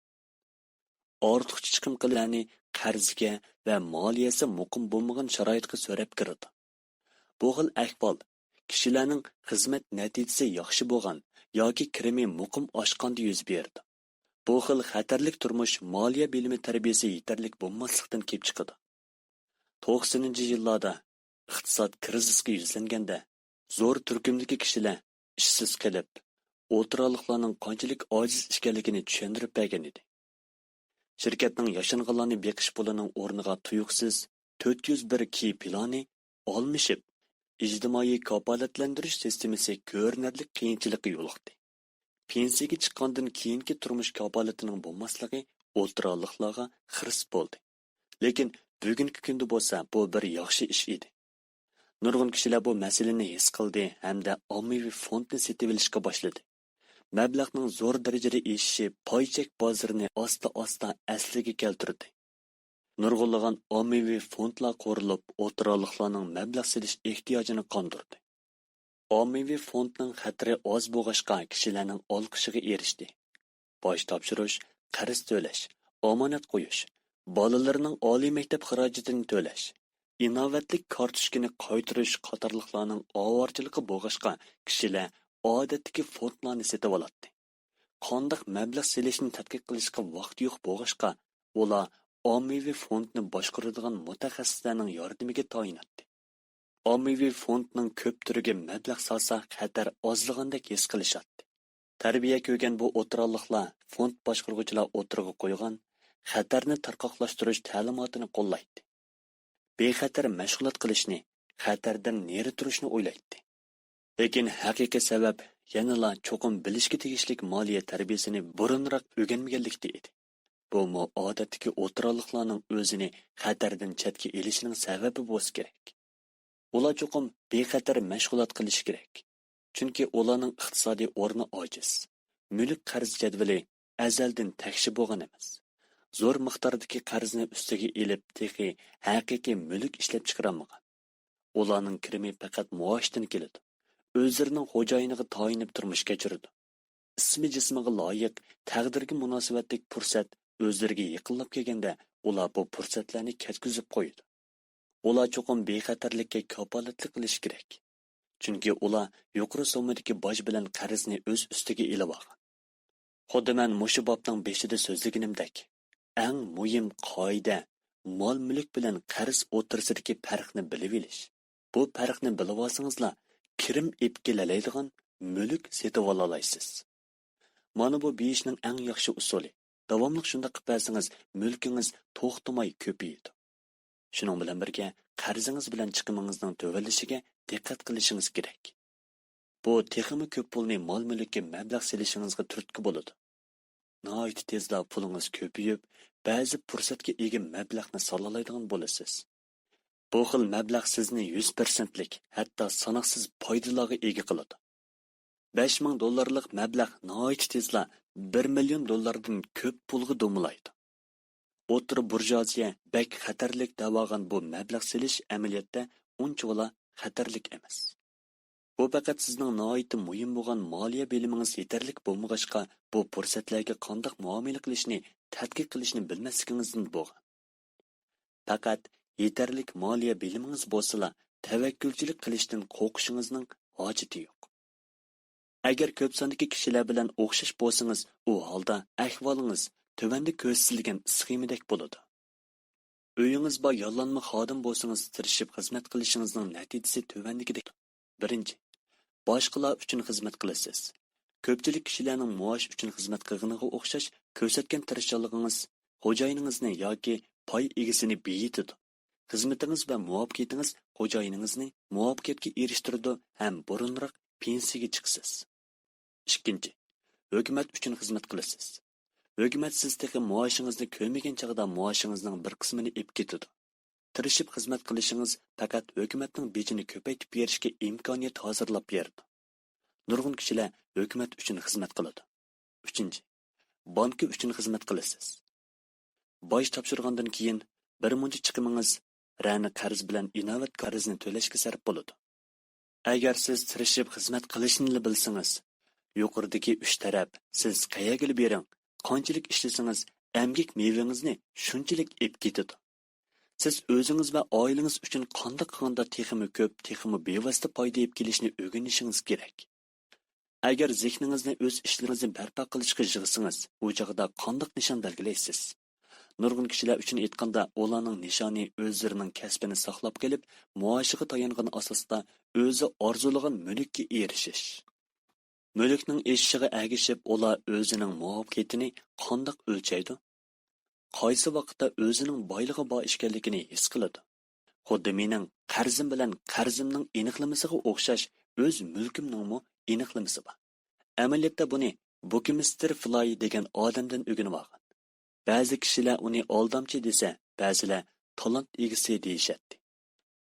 ئارتۇقچە چىقىم قىلىشلارنى قەرزگە ۋە مالىيەسى مۇقىم بولمىغان شارائىتقا سۆرەپ كىرىدۇ. بۇ خىل ئەھۋال كىشىلەرنىڭ خىزمەت نەتىجىسى ياخشى بولغان ياكى كىرىمى مۇقىم ئاشقاندا يۈز بېرىدۇ. بۇ خىل خەتەرلىك تۇرمۇش مالىيە بىلىمى تەربىيەسى يېتەرلىك بولماسلىقتىن كېلىپ چىقىدۇ. توقسىنىنچى يىللاردا ئىقتىساد كىرىزىسقا يۈزلەنگەندە، زور تۈركۈمدىكى كىشىلەر ئىشسىز قېلىپ، ئولتۇراقلىقلارنىڭ قانچىلىك ئاجىز ئىكەنلىكىنى چۈشەندۈرۈپ بەرگەن ئىدى. شىركەتنىڭ ياشانغانلارنى بېقىش پۇلىنىڭ ئورنىغا تۇيۇقسىز تۆت يۈز بىر كى پىلانى ئالمىشىپ، ئىجتىمائىي كاپالەتلەندۈرۈش سىستېمىسى كۆرۈنەرلىك قىيىنچىلىققا يولۇقتى. پېنسىيەگە چىققاندىن كېيىنكى تۇرمۇش كاپالىتىنىڭ بولماسلىقى ئولتۇراقلىقلارغا خىرىس بولدى. لېكىن بۈگۈنكى كۈندە بولسا بۇ بىر ياخشى ئىش ئىدى. نۇرغۇن كىشىلەر بۇ مەسىلىنى ھېس قىلدى ھەمدە ئاممىۋى فوندنى سېتىۋېلىشقا باشلىدى. مەبلەغنىڭ زور دەرىجىدە ئېشىشى پاي چەك بازىرىنى ئاستا-ئاستا ئەسلىگە كەلتۈردى. نۇرغۇنلىغان ئاممىۋى فوندلار قۇرۇلۇپ، ئولتۇراقلىقلارنىڭ مەبلەغ سېلىش ئېھتىياجىنى قاندۇردى. ئاممىۋى فوندنىڭ خەتىرى ئاز بولغاچقا، كىشىلەرنىڭ ئالقىشىغا ئېرىشتى. باج تاپشۇرۇش، قەرز تۆلەش، ئامانەت قويۇش، بالىلىرىنىڭ ئالىي مەكتەپ خىراجىتىنى تۆلەش، ئىناۋەتلىك كارتوچكىنى قايتۇرۇش قاتارلىقلارنىڭ ئاۋارىچىلىكى بولغاچقا، كىشىلەر ئادەتتىكى فوندلارنى سېتىۋالاتتى. قانداق مەبلەغ سېلىشنى تەتقىق قىلىشقا ۋاقتى يوق بولغاچقا، ئۇلار ئاممىۋى فوندنى باشقۇرىدىغان مۇتەخەسسىسلەرنىڭ ياردىمىگە تايىناتتى. ئاممىۋى فوندنىڭ كۆپ تۈرىگە مەبلەغ سالسا، خەتەر ئازلىغاندەك ھېس قىلىشاتتى. تەربىيە كۆرگەن بۇ ئولتۇراقلىقلار فوند باشقۇرغۇچىلار ئوتتۇرىغا قويغان خەتەرنى تارقاقلاشتۇرۇش تەلىماتىنى قوللايتتى. بىخەتەر مەشغۇلات قىلىشنى، خەتەردىن نېرى تۇرۇشنى ئويلايتتى. لېكىن ھەقىقىي سەۋەب يەنىلا چوقۇم بىلىشكە تېگىشلىك مالىيە تەربىيەسىنى بۇرۇنراق ئۆگەنمىگەنلىكتە ئىدى. بۇمۇ ئادەتتىكى ئولتۇراقلىقلارنىڭ ئۆزىنى خەتەردىن چەتكە ئېلىشىنىڭ سەۋەبى بولسا كېرەك. ئۇلار چوقۇم بىخەتەر مەشغۇلات قىلىشى كېرەك. چۈنكى ئۇلارنىڭ ئىقتىسادىي ئورنى ئاجىز. مۈلۈك قەرز جەدۋىلى ئەزەلدىن تەكشى بولغان ئەمەس. زور مىقداردىكى قەرزنى ئۈستىگە ئېلىپ، تېخى ھەقىقىي مۈلۈك ئىشلەپچىقىرالمىغان. ئۇلارنىڭ كىرىمى پەقەت مائاشتىن كېلىدۇ. ئۆزلىرىنىڭ خوجايىنىغا تايىنىپ تۇرمۇش كەچۈرىدۇ. ئىسمى جىسمىغا لايىق، تەقدىرگە مۇناسىۋەتلىك پۇرسەت ئۆزلىرىگە يېقىنلاپ كەلگەندە، ئۇلار بۇ پۇرسەتلەرنى كەتكۈزۈپ قويىدۇ. ئۇلار چوقۇم بىخەتەرلىككە كاپالەتلىك قىلىشى كېرەك. چۈنكى ئۇلار يۇقىرى سوممىدىكى باج بىلەن قەرزنى ئۆز ئۈستىگە ئېلىۋالغان. خۇددى مەن مۇشۇ بابنىڭ بېشىدا سۆزلىگىنىمدەك، ئەڭ مۇھىم قائىدە، مال-مۈلۈك بىلەن قەرز ئوتتۇرىسىدىكى پەرقنى بىلىۋېلىش. بۇ پەرقنى بىلىۋالسىڭىزلا، كىرىم ئېلىپ كېلەلەيدىغان مۈلۈك سېتىۋالالايسىز. مانا بۇ بېيىشنىڭ ئەڭ ياخشى ئۇسۇلى. داۋاملىق شۇنداق قىلىپ بەرسىڭىز، مۈلكىڭىز توختىماي كۆپىيىدۇ. شۇنىڭ بىلەن بىرگە، قەرزىڭىز بىلەن چىقىمىڭىزنىڭ تۆۋەنلىشىگە دىققەت قىلىشىڭىز كېرەك. بۇ تېخىمۇ كۆپ پۇلنى مال-مۈلۈككە مەبلەغ سېلىشىڭىزغا تۈرتكە بولىدۇ. ناھايىتى تېزلا پۇلىڭىز كۆپىيىپ، بەزى پۇرسەتكە ئىگە مەبلەغنى سالالايدىغان بولىسىز. بۇ خىل مەبلەغ سىزنى يۈز پىرسەنتلىك، ھەتتا ساناقسىز پايدىلارغا ئىگە قىلىدۇ. بەش مىڭ دوللارلىق مەبلەغ ناھايىتى تېزلا بىر مىليون دوللاردىن كۆپ پۇلغا دومىلايدۇ. ئوتتۇرا بۇرژۇئازىيە بەك خەتەرلىك دەۋالغان بۇ مەبلەغ سېلىش ئەمەلىيەتتە ئۇنچىۋالا خەتەرلىك ئەمەس. بۇ پەقەت سىزنىڭ ناھايىتى مۇھىم بولغان مالىيە بىلىمىڭىز يېتەرلىك بولمىغاچقا، بۇ پۇرسەتلەرگە قانداق مۇئامىلە قىلىشنى، تەتقىق قىلىشنى بىلمەسلىكىڭىزدىن بولغان. پەقەت يېتەرلىك مالىيە بىلىمىڭىز بولسىلا، تەۋەككۈلچىلىك قىلىشتىن قورقۇشىڭىزنىڭ ھاجىتى يوق. ئەگەر كۆپ ساندىكى كىشىلەر بىلەن ئوخشاش بولسىڭىز، ئۇ ھالدا ئەھۋالىڭىز تۆۋەندە كۆرسىتىلگەن سخېمىدەك بولىدۇ. ئۆيىڭىز بار ياللانما خادىم بولسىڭىز، تىرىشىپ خىزمەت قىلىشىڭىزنىڭ نەتىجىسى تۆۋەندىكىدەك. بىرىنچى، باشقىلار ئۈچۈن خىزمەت قىلىسىز. كۆپچىلىك كىشىلەرنىڭ مائاش ئۈچۈن خىزمەت قىلغىنىغا ئوخشاش كۆرسەتكەن تىرىشچانلىقىڭىز خوجايىنىڭىزنى ياكى پاي ئىگىسىنى بېيىتىدۇ. خىزمىتىڭىز ۋە مۇۋەپپەقىيىتىڭىز خوجايىنىڭىزنى مۇۋەپپەقىيەتكە ئېرىشتۈرىدۇ ھەم بۇرۇنراق پېنسىيەگە چىقىسىز. ئىككىنچى، ھۆكۈمەت ئۈچۈن خىزمەت قىلىسىز. ھۆكۈمەت سىز تېخى مائاشىڭىزنى كۆرمىگەن چاغدا مائاشىڭىزنىڭ بىر قىسمىنى ئېلىپ كېتىدۇ. تىرىشىپ خىزمەت قىلىشىڭىز پەقەت ھۆكۈمەتنىڭ بېجىنى كۆپەيتىپ بېرىشكە ئىمكانىيەت ھازىرلاپ بېرىدۇ. نۇرغۇن كىشىلەر ھۆكۈمەت ئۈچۈن خىزمەت قىلىدۇ. ئۈچىنچى، بانكا ئۈچۈن خىزمەت قىلىسىز. باج تاپشۇرغاندىن كېيىن بىر مۇنچە چىقىمىڭىز رەنە قەرز بىلەن ئىناۋەت قەرزىنى تۆلەشكە سەرپ بولىدۇ. ئەگەر سىز تىرىشىپ خىزمەت قىلىشنىلا بىلسىڭىز، يۇقىرىدىكى ئۈچ تەرەپ، سىز قەيەرگىلا بېرىڭ، قانچىلىك ئىشلىسىڭىز، ئەمگەك مېۋىڭىزنى شۇنچىلىك ئېلىپ كېتىدۇ. سىز ئۆزىڭىز ۋە ئائىلىڭىز ئۈچۈن قانداق قىلغاندا تېخىمۇ كۆپ، تېخىمۇ بىۋاسىتە پايدا ئېلىپ كېلىشنى ئۆگىنىشىڭىز كېرەك. ئەگەر زېھنىڭىزنى ئۆز ئىشلىرىڭىزنى بەرپا قىلىشقا يىغسىڭىز، ئۇ چاغدا قانداق نىشان بەلگىلەيسىز؟ نۇرغۇن كىشىلەر ئۈچۈن ئېيتقاندا، ئۇلارنىڭ نىشانى ئۆزلىرىنىڭ كەسپىنى ساقلاپ قېلىپ، مائاشىغا تايانغان ئاساستا ئۆزى ئارزۇلىغان مۈلۈككە ئېرىشىش. مۈلۈكنىڭ ئېشىشىغا ئەگىشىپ، ئۇلار ئۆزىنىڭ مۇۋەپپەقىيىتىنى قانداق ئۆلچەيدۇ؟ قايسى ۋاقىتتا ئۆزىنىڭ بايلىقى بار ئىكەنلىكىنى ھېس قىلىدۇ؟ خۇددى مېنىڭ قەرزىم بىلەن قەرزىمنىڭ ئېنىقلىمىسىغا ئوخشاش ئۆز مۈلكۈمنىڭمۇ ئېنىقلىمىسى بار. ئەمەلىيەتتە بۇنى بۇكمىستېر فلاي دېگەن ئادەمدىن ئۆگىنىۋالغان. بەزى كىشىلەر ئۇنى ئالدامچى دېسە، بەزىلەر تالانت ئىگىسى دېيىشەتتى.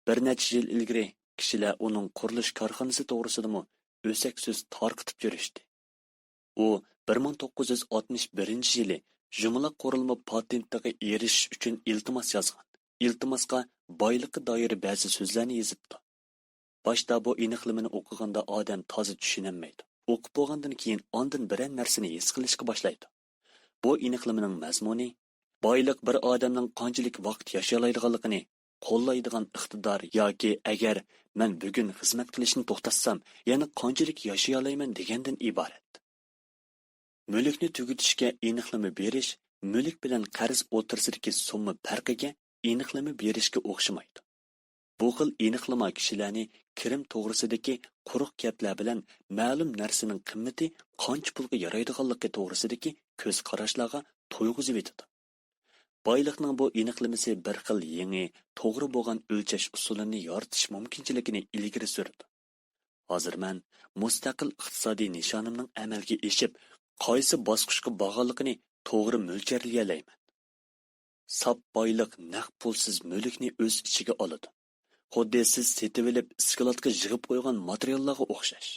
بىر نەچچە يىل ئىلگىرى كىشىلەر ئۇنىڭ قۇرۇلۇش كارخانىسى توغرىسىدىمۇ ئۆسەك سۆز تارقىتىپ يۈرۈشتى. ئۇ بىر مىڭ توققۇز يۈز ئاتمىش بىرىنچى يىلى يۇمىلاق قۇرۇلما پاتېنتىغا ئېرىشىش ئۈچۈن ئىلتىماس يازغان. ئىلتىماسقا بايلىققا دائىر بەزى سۆزلەرنى يېزىپتۇ. باشتا بۇ ئېنىقلىمىنى ئوقۇغاندا ئادەم تازا چۈشىنەلمەيدۇ. ئوقۇپ بولغاندىن كېيىن ئاندىن بىرەر نەرسىنى ھېس قىلىشقا باشلايدۇ. بۇ ئېنىقلىمىنىڭ مەزمۇنى، بايلىق بىر ئادەمنىڭ قانچىلىك ۋاقىت ياشىيالايدىغانلىقىنى قوللايدىغان ئىقتىدار ياكى ئەگەر مەن بۈگۈن خىزمەت قىلىشنى توختاتسام، يەنە قانچىلىك ياشىيالايمەن دېگەندىن ئىبارەت. مۈلۈكنى تۈگىتىشكە ئېنىقلىما بېرىش مۈلۈك بىلەن قەرز ئوتتۇرىسىدىكى سومما پەرقىگە ئېنىقلىما بېرىشكە ئوخشىمايدۇ. بۇ خىل ئېنىقلىما كىشىلەرنى كىرىم توغرىسىدىكى قۇرۇق گەپلەر بىلەن مەلۇم نەرسىنىڭ قىممىتى قانچە پۇلغا يارايدىغانلىقى توغرىسىدىكى كۆز قاراشلارغا تويغۇزۇۋېتىدۇ. بايلىقنىڭ بۇ ئېنىقلىمىسى بىر خىل يېڭى، توغرا بولغان ئۆلچەش ئۇسۇلىنى يارىتىش مۇمكىنچىلىكىنى ئىلگىرى سۈرىدۇ. ھازىر مەن مۇستەقىل ئىقتىسادىي نىشانىمنىڭ ئەمەلگە ئېشىپ، قايسى باسقۇچقا بارغانلىقىنى توغرا مۆلچەرلىيەلەيمەن. ساپ بايلىق نەق پۇلسىز مۈلۈكنى ئۆز ئىچىگە ئالىدۇ. خۇددى سىز سېتىۋېلىپ ئىسكىلاتقا يىغىپ قويغان ماتېرىياللارغا ئوخشاش.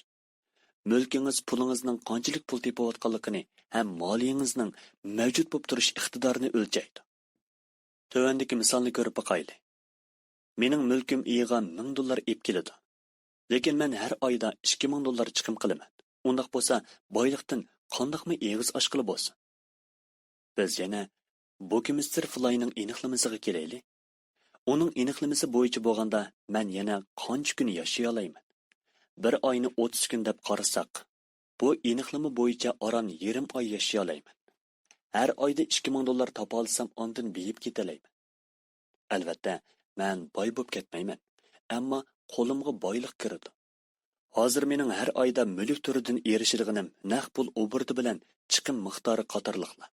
مۈلكىڭىز پۇلىڭىزنىڭ قانچىلىك پۇل تېپىۋاتقانلىقىنى ھەم مالىيىڭىزنىڭ مەۋجۇت بولۇپ تۇرۇش ئىقتىدارىنى ئۆلچەيدۇ. تۆۋەندىكى مىسالنى كۆرۈپ باقايلى. مېنىڭ مۈلكۈم ئېيىغا مىڭ دوللار ئېلىپ كېلىدۇ. لېكىن مەن ھەر ئايدا ئىككى مىڭ دوللار چىقىم قىلىمەن. ئۇنداق بولسا، بايلىقتىن قانداقمۇ ئېغىز ئاچقىلى بولسۇن؟ بىز يەنە بوكمىستېر فلاينىڭ ئېنىقلىمىسىغا كېلەيلى. ئۇنىڭ ئېنىقلىمىسى بويىچە بولغاندا، مەن يەنە قانچە كۈن ياشىيالايمەن؟ بىر ئاينى ئوتتۇز كۈن دەپ قارىساق، بۇ ئېنىقلىما بويىچە ئاران يېرىم ئاي ياشىيالايمەن. ھەر ئايدا ئىككى مىڭ دوللار تاپالىسام، ئاندىن بېيىپ كېتەلەيمەن. ئەلۋەتتە، مەن باي بولۇپ كەتمەيمەن، ئەمما قولۇمغا بايلىق كىرىدۇ. ھازىر مېنىڭ ھەر ئايدا مۈلۈك تۈرىدىن ئېرىشىدىغىنىم نەق پۇل ئوبوروتى بىلەن چىقىم مىقدارى قاتارلىقلار.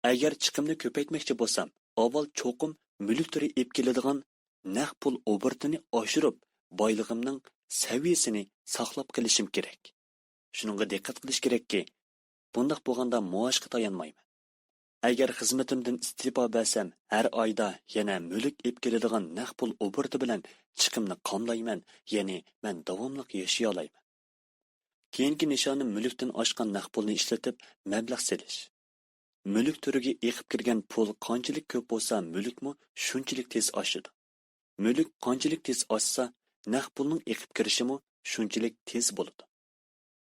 ئەگەر چىقىمنى كۆپەيتمەكچى بولسام، ئاۋۋال چوقۇم مۈلۈك تۈرى ئېلىپ كېلىدىغان نەق پۇل ئوبوروتىنى ئاشۇرۇپ، بايلىقىمنىڭ سەۋىيەسىنى ساقلاپ قېلىشىم كېرەك. شۇنىڭغا دىققەت قىلىش كېرەككى، بۇنداق بولغاندا مائاشقا تايانمايمەن. ئەگەر خىزمىتىمدىن ئىستېپا بەرسەم، ھەر ئايدا يەنە مۈلۈك ئېلىپ كېلىدىغان نەق پۇل ئوبوروتى بىلەن چىقىمنى قاملايمەن، يەنى مەن داۋاملىق ياشىيالايمەن. كېيىنكى نىشانىم مۈلۈكتىن ئاشقان نەق پۇلنى ئىشلىتىپ مەبلەغ سېلىش. مۈلۈك تۈرىگە ئېقىپ كىرگەن پۇل قانچىلىك كۆپ بولسا، مۈلۈكمۇ شۇنچىلىك تېز ئاشىدۇ. مۈلۈك قانچىلىك تېز ئاشسا، نەق پۇلنىڭ ئېقىپ كىرىشىمۇ شۇنچىلىك تېز بولىدۇ.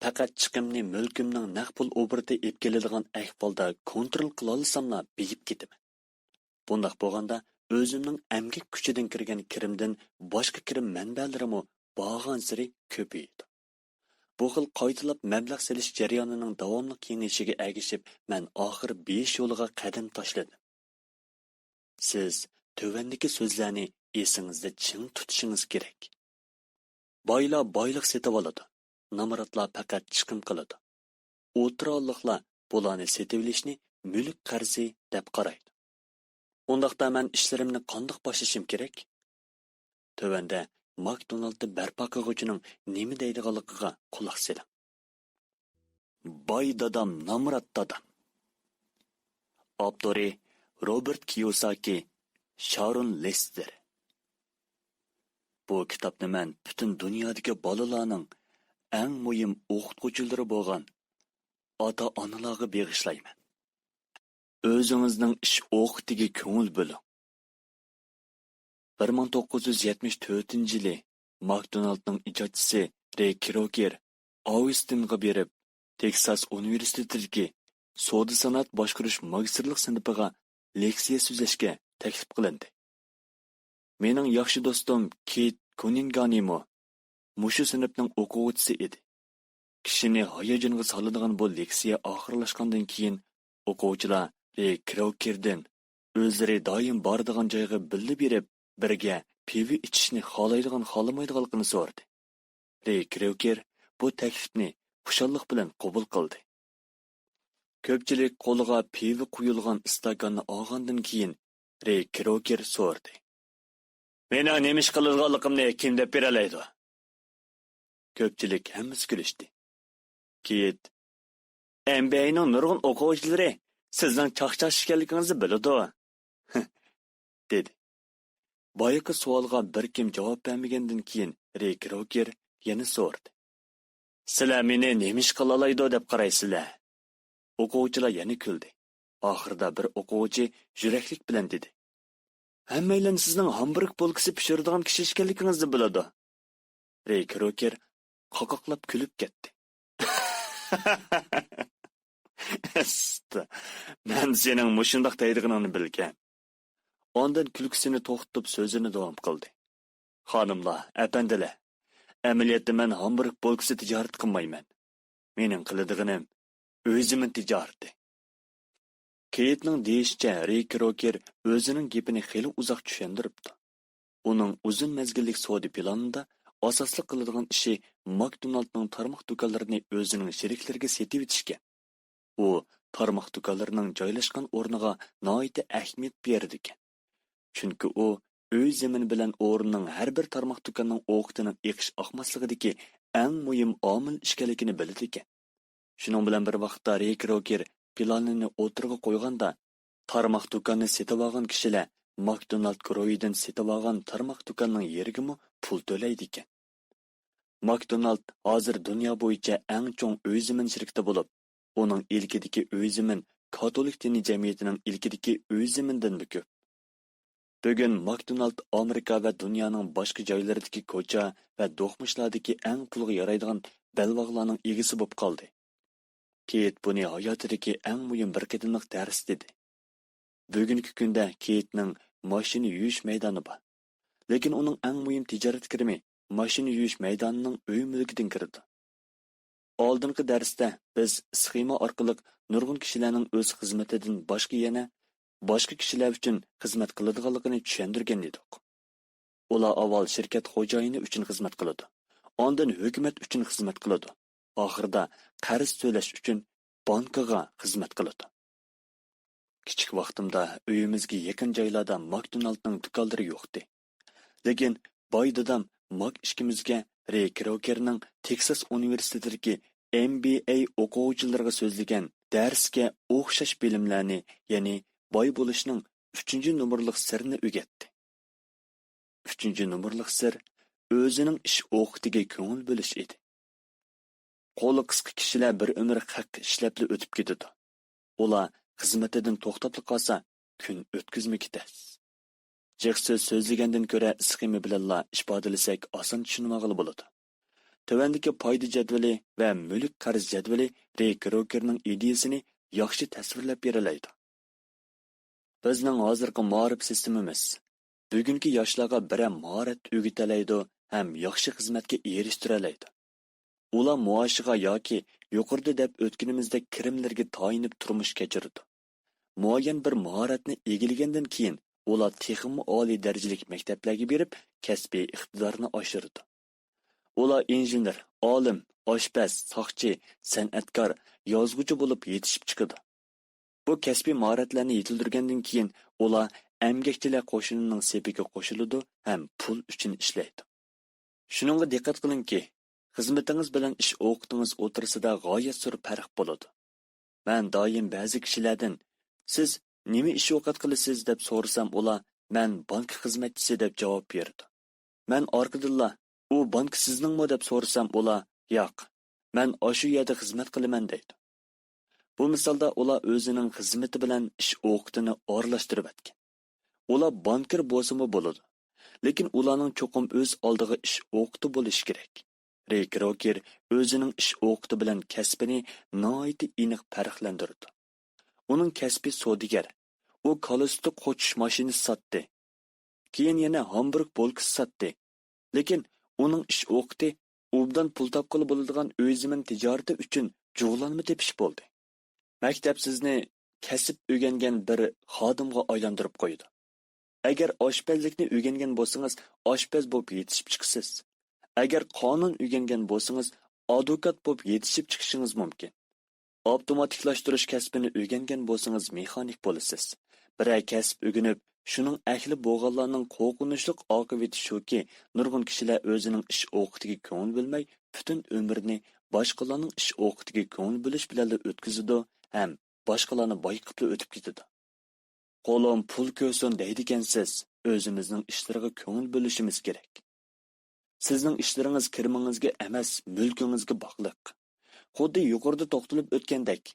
پەقەت چىقىمنى مۈلكۈمنىڭ نەق پۇل ئوبوروتى ئېلىپ كېلىدىغان ئەھۋالدا كونترول قىلالىساملا بېيىپ كېتىمەن. بۇنداق بولغاندا، ئۆزۈمنىڭ ئەمگەك كۈچىدىن كىرگەن كىرىمدىن باشقا كىرىم مەنبەلىرىمۇ بارغانسېرى كۆپىيىدۇ. بۇ خىل قايتىلاپ مەبلەغ سېلىش جەريانىنىڭ داۋاملىق كېڭىيىشىگە ئەگىشىپ، مەن ئاخىر بېيىش يولىغا قەدەم تاشلىدىم. سىز تۆۋەندىكى سۆزلەرنى ئېسىڭىزدە چىڭ تۇتۇشىڭىز كېرەك. بايلار بايلىق سېتىۋالىدۇ، نامراتلار پەقەت چىقىم قىلىدۇ. ئوتتۇرالىقلار بۇلارنى سېتىۋېلىشنى مۈلۈك قەرزى دەپ قارايدۇ. ئۇنداقتا مەن ئىشلىرىمنى قانداق باشلىشىم كېرەك؟ تۆۋەندە ماكدونالدنى بەرپا قىلغۇچىنىڭ نېمە دەيدىغانلىقىغا قۇلاق سېلىڭ. باي دادام، نامرات دادام. ئاپتورى روبېرت كىيوساكى، شارون لېستېر. بۇ كىتابنى مەن پۈتۈن دۇنيادىكى بالىلارنىڭ، ئەڭ مۇھىم ئوقۇتقۇچىلىرى بولغان ئاتا-ئانىلارغا بېغىشلايمەن. ئۆزىڭىزنىڭ ئىش ئوقىتىگە كۆڭۈل بۆلۈڭ. بىر مىڭ توققۇز يۈز يەتمىش تۆتىنچى يىلى ماكدونالدنىڭ ئىجادچىسى رېي كروكېر ئاۋستىنغا بېرىپ، تېكساس ئۇنىۋېرسىتېتىدىكى سودا سانائەت باشقۇرۇش ماگىستىرلىق سىنىپىغا لېكسىيە سۆزلەشكە تەكلىپ قىلىندى. مېنىڭ ياخشى دوستۇم كېيت كۇنىنگانىمۇ مۇشۇ سىنىپنىڭ ئوقۇغۇچىسى ئىدى. كىشىنى ھاياجانغا سالىدىغان بۇ لېكسىيە ئاخىرلاشقاندىن كېيىن، ئوقۇغۇچىلار رېي كروكېردىن ئۆزلىرى دائىم بارىدىغان جايغا بىللە بېرىپ، بىرگە پىۋا ئىچىشنى خالايدىغان-خالىمايدىغانلىقىنى سورىدى. رېي كروكېر بۇ تەكلىپنى خۇشاللىق بىلەن قوبۇل قىلدى. كۆپچىلىك قولىغا پىۋا قۇيۇلغان ئىستاكاننى ئالغاندىن كېيىن، رېي كروكېر سورىدى: «مېنىڭ نېمە ئىش قىلىدىغانلىقىمنى كىم دەپ بېرەلەيدۇ؟» كۆپچىلىك ھەممىسى كۈلۈشتى. كېيىت: «ئېم بى ئەينىڭ نۇرغۇن ئوقۇغۇچىلىرى سىزنىڭ چاقچاق ئىكەنلىكىڭىزنى بىلىدۇ.» دېدى. بايىقى سوئالغا بىر كىم جاۋاب بەرمىگەندىن كېيىن، رېي كروكېر يەنە سورىدى: «سىلەر مېنى نېمە ئىش قىلالايدۇ دەپ قارايسىلەر؟» ئوقۇغۇچىلار يەنە كۈلدى. ئاخىرىدا بىر ئوقۇغۇچى يۈرەكلىك بىلەن دېدى: «ھەممەيلەن سىزنىڭ ھامبۇرگ بولكىسى پىشۇرىدىغان كىشى ئىكەنلىكىڭىزنى بىلىدۇ.» رېي كروكېر قاقاقلاپ كۈلۈپ كەتتى. ئەستا، مەن سېنىڭ مۇشۇنداق دەيدىغىنىڭنى بىلگەن. ئاندىن كۈلكىسىنى توختىتىپ سۆزىنى داۋام قىلدى. خانىملار، ئەپەندىلەر، ئەمەلىيەتتە مەن ھامبۇرگ بولكىسى تىجارىتى قىلمايمەن. مېنىڭ قىلىدىغىنىم ئۆي زېمىن تىجارىتى. كېيتنىڭ دېيىشىچە، رېي كروكېر ئۆزىنىڭ گېپىنى خېلى ئۇزاق چۈشەندۈرۈپتۇ. ئۇنىڭ ئۇزۇن مەزگىللىك سودا پىلانىدا ئاساسلىق قىلىدىغان ئىشى ماكدونالدنىڭ تارماق دۇكانلىرىنى ئۆزىنىڭ شېرىكلىرىگە سېتىۋېتىشكەن. ئۇ تارماق دۇكانلىرىنىڭ جايلاشقان ئورنىغا ناھايىتى ئەھمىيەت بېرىدىكەن. چۈنكى ئۇ ئۆي زېمىنى بىلەن ئورۇننىڭ ھەر بىر تارماق دۇكاننىڭ ئوقىتىنىڭ ئېقىش ئاقماسلىقىدىكى ئەڭ مۇھىم ئامىل ئىكەنلىكىنى بىلىدىكەن. شۇنىڭ بىلەن بىر ۋاقىتتا، رېي كروكېر پىلانىنى ئوتتۇرىغا قويغاندا، تارماق دۇكاننى سېتىۋالغان كىشىلەر ماكدونالد گۇرۇھىدىن سېتىۋالغان تارماق دۇكاننىڭ يېرىگىمۇ پۇل تۆلەيدىكەن. ماكدونالد ھازىر دۇنيا بويىچە ئەڭ چوڭ ئۆي زېمىن شىركىتى بولۇپ، ئۇنىڭ ئىلكىدىكى ئۆي زېمىن كاتولىك دىنىي جەمئىيىتىنىڭ ئىلكىدىكى ئۆي زېمىنىدىنمۇ كۆپ. بۈگۈن ماكدونالد ئامېرىكا ۋە دۇنيانىڭ باشقا جايلىرىدىكى كوچا ۋە دوقمۇشلاردىكى ئەڭ پۇلغا يارايدىغان بەلباغلارنىڭ ئىگىسى بولۇپ قالدى. كېيت بۇنى ھاياتىدىكى ئەڭ مۇھىم بىر قېتىملىق دەرس دېدى. بۈگۈنكى كۈندە كېيتنىڭ ماشىنا يۇيۇش مەيدانى بار. لېكىن ئۇنىڭ ئەڭ مۇھىم تىجارەت كىرىمى ماشىنا يۇيۇش مەيدانىنىڭ ئۆي مۈلكىدىن كىرىدۇ. ئالدىنقى دەرستە بىز سخېما ئارقىلىق نۇرغۇن كىشىلەرنىڭ ئۆز خىزمىتىدىن باشقا يەنە باشقا كىشىلەر ئۈچۈن خىزمەت قىلىدىغانلىقىنى چۈشەندۈرگەن ئىدۇق. ئۇلار ئاۋۋال شىركەت خوجايىنى ئۈچۈن خىزمەت قىلىدۇ، ئاندىن ھۆكۈمەت ئۈچۈن خىزمەت قىلىدۇ، ئاخىرىدا قەرز تۆلەش ئۈچۈن بانكىغا خىزمەت قىلىدۇ. كىچىك ۋاقتىمدا ئۆيىمىزگە يېقىن جايلاردا ماكدونالدنىڭ دۇكانلىرى يوقتى. لېكىن باي دادام ماك ئىككىمىزگە رېي كروكېرنىڭ تېكساس ئۇنىۋېرسىتېتىدىكى ئېم بى ئەي ئوقۇغۇچىلىرىغا سۆزلىگەن دەرسكە ئوخشاش بىلىملەرنى، يەنى باي بولۇشنىڭ ئۈچىنچى نومۇرلۇق سىرىنى ئۆگەتتى. ئۈچىنچى نومۇرلۇق سىر ئۆزىنىڭ ئىش ئوقىتىگە كۆڭۈل بۆلۈش ئىدى. قولى قىسقا كىشىلەر بىر ئۆمۈر خەققە ئىشلەپلا ئۆتۈپ كېتىدۇ. ئۇلار خىزمىتىدىن توختاپلا قالسا، كۈن ئۆتكۈزمىكى تەس. جىق سۆز سۆزلىگەندىن كۆرە سخېما بىلەنلا ئىپادىلىسەك ئاسان چۈشىنىۋالغىلى بولىدۇ. تۆۋەندىكى پايدا جەدۋىلى ۋە مۈلۈك قەرز جەدۋىلى رېي كروكېرنىڭ ئىدىيىسىنى ياخشى تەسۋىرلەپ بېرەلەيدۇ. بىزنىڭ ھازىرقى مائارىپ سىستېمىمىز بۈگۈنكى ياشلارغا بىرەر ماھارەت ئۆگىتەلەيدۇ ھەم ياخشى خىزمەتكە ئېرىشتۈرەلەيدۇ. ئۇلار مائاشىغا ياكى يۇقىرىدا دەپ ئۆتكىنىمىزدەك كىرىملىرىگە تايىنىپ تۇرمۇش كەچۈرىدۇ. مۇئەييەن بىر ماھارەتنى ئىگىلىگەندىن كېيىن، ئۇلار تېخىمۇ ئالىي دەرىجىلىك مەكتەپلەرگە بېرىپ، كەسپىي ئىقتىدارنى ئاشۇرىدۇ. ئۇلار ئىنژېنېر، ئالىم، ئاشپەز، ساقچى، سەنئەتكار، يازغۇچى بولۇپ يېتىشىپ چىقىدۇ. بۇ كەسپىي ماھارەتلەرنى يېتىلدۈرگەندىن كېيىن، ئۇلار ئەمگەكچىلەر قوشۇنىنىڭ سېپىگە قوشۇلىدۇ ھەم پۇل ئۈچۈن ئىشلەيدۇ. شۇنىڭغا دىققەت قىلىڭكى، خىزمىتىڭىز بىلەن ئىش ئوقىتىڭىز ئوتتۇرىسىدا غايەت زور پەرق بولىدۇ. مەن دائىم بەزى كىشىلەردىن، «سىز «نېمە ئىش ئوقەت قىلىسىز؟» دەپ سورىسام، ئۇلار، «مەن بانكا خىزمەتچىسى» دەپ جاۋاب بېرىدۇ. مەن ئارقىدىنلا، «ئۇ بانكا سىزنىڭمۇ؟» دەپ سورىسام، ئۇلار، «ياق، مەن ئاشۇ يەردە خىزمەت قىلىمەن» دەيدۇ. بۇ مىسالدا ئۇلار ئۆزىنىڭ خىزمىتى بىلەن ئىش ئوقىتىنى ئارىلاشتۇرۇۋەتكەن. ئۇلار بانكىر بولسىمۇ بولىدۇ، لېكىن ئۇلارنىڭ چوقۇم ئۆز ئالدىغا ئىش ئوقىتى بولۇشى كېرەك. رېي كروكېر ئۆزىنىڭ ئىش ئوقىتى بىلەن كەسپىنى ناھايىتى ئېنىق پەرقلەندۈرىدۇ. ئۇنىڭ كەسپى سودىگەر. ئۇ كالا سۈتى قوچۇش ماشىنىسى ساتتى. كېيىن يەنە ھامبۇرگ بولكىسى ساتتى. لېكىن ئۇنىڭ ئىش ئوقىتى ئوبدان پۇل تاپقىلى بولىدىغان ئۆي زېمىن تىجارىتى ئۈچۈن جۇغلانما تېپىش بولدى. مەكتەپ سىزنى كەسىپ ئۆگەنگەن بىر خادىمغا ئايلاندۇرۇپ قويىدۇ. ئەگەر ئاشپەزلىكنى ئۆگەنگەن بولسىڭىز، ئاشپەز بولۇپ يېتىشىپ چىقىسىز. ئەگەر قانۇن ئۆگەنگەن بولسىڭىز، ئادۋوكات بولۇپ يېتىشىپ چىقىشىڭىز مۇمكىن. ئاپتوماتىكلاشتۇرۇش كەسپىنى ئۆگەنگەن بولسىڭىز، مېخانىك بولىسىز. بىرەر كەسىپ ئۆگىنىپ، شۇنىڭ ئەھلى بولغانلارنىڭ قورقۇنچلۇق ئاقىۋىتى شۇكى، نۇرغۇن كىشىلەر ئۆزىنىڭ ئىش ئوقىتىگە كۆڭۈل بۆلمەي، پۈتۈن ئۆمرىنى باشقىلارنىڭ ئىش ئوقىتىگە كۆڭۈل بۆلۈش بىلەنلا ئۆتكۈزىدۇ ھەم باشقىلارنى بايقىپلا ئۆتۈپ كېتىدۇ. «قولۇم پۇل كۆرسۇن» دەيدىكەنسىز، ئۆزىمىزنىڭ ئىشلىرىغا كۆڭۈل بۆلۈشىمىز كېرەك. سىزنىڭ ئىشلىرىڭىز كىرىمىڭىزگە ئەمەس، مۈلكىڭىزگە باغلىق. خۇددى يۇقىرىدا توختىلىپ ئۆتكەندەك،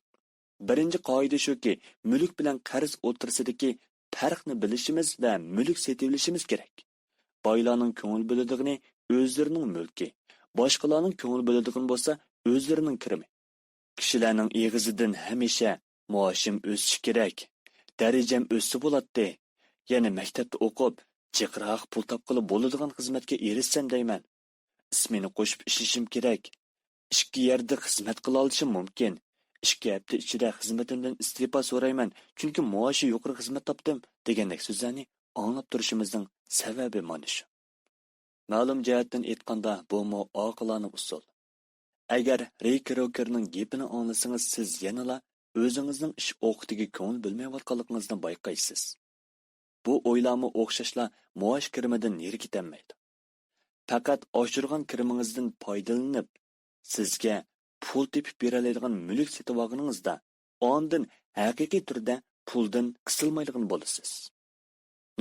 بىرىنچى قائىدە شۇكى، مۈلۈك بىلەن قەرز ئوتتۇرىسىدىكى پەرقنى بىلىشىمىز ۋە مۈلۈك سېتىۋېلىشىمىز كېرەك. بايلارنىڭ كۆڭۈل بۆلىدىغىنى ئۆزلىرىنىڭ مۈلكى، باشقىلارنىڭ كۆڭۈل بۆلىدىغىنى بولسا ئۆزلىرىنىڭ كىرىمى. كىشىلەرنىڭ ئېغىزىدىن ھەمىشە «مائاشىم ئۆسۈشى كېرەك، دەرىجەم ئۆسسە بولاتتى، يەنە مەكتەپتە ئوقۇپ، جىقراق پۇل تاپقىلى بولىدىغان خىزمەتكە ئېرىشسەم دەيمەن. ئىسمېنا قوشۇپ ئىشلىشىم كېرەك. ئىككى يەردە خىزمەت قىلالىشىم مۇمكىن. ئىككى ھەپتە ئىچىدە خىزمىتىمدىن ئىستېپا سورايمەن، چۈنكى مائاشى يۇقىرى خىزمەت تاپتىم» دېگەندەك سۆزلەرنى ئاڭلاپ تۇرۇشىمىزنىڭ سەۋەبى مانا شۇ. مەلۇم جەھەتتىن ئېيتقاندا، بۇمۇ ئاقىلانە ئۇسۇل. ئەگەر رېي كروكېرنىڭ گېپىنى ئاڭلىسىڭىز، سىز يەنىلا ئۆزىڭىزنىڭ ئىش ئوقىتىگە كۆڭۈل بۆلمەيۋاتقانلىقىڭىزنى بايقايسىز. بۇ ئويلارمۇ ئوخشاشلا مائاش كىرىمىدىن نېرى كېتەلمەيدۇ. پەقەت ئاشۇرغان كىرىمىڭىزدىن پايدىلىنىپ، سىزگە پۇل تېپىپ بېرەلەيدىغان مۈلۈك سېتىۋالغىنىڭىزدا، ئاندىن ھەقىقىي تۈردە پۇلدىن قىسىلمايدىغان بولىسىز.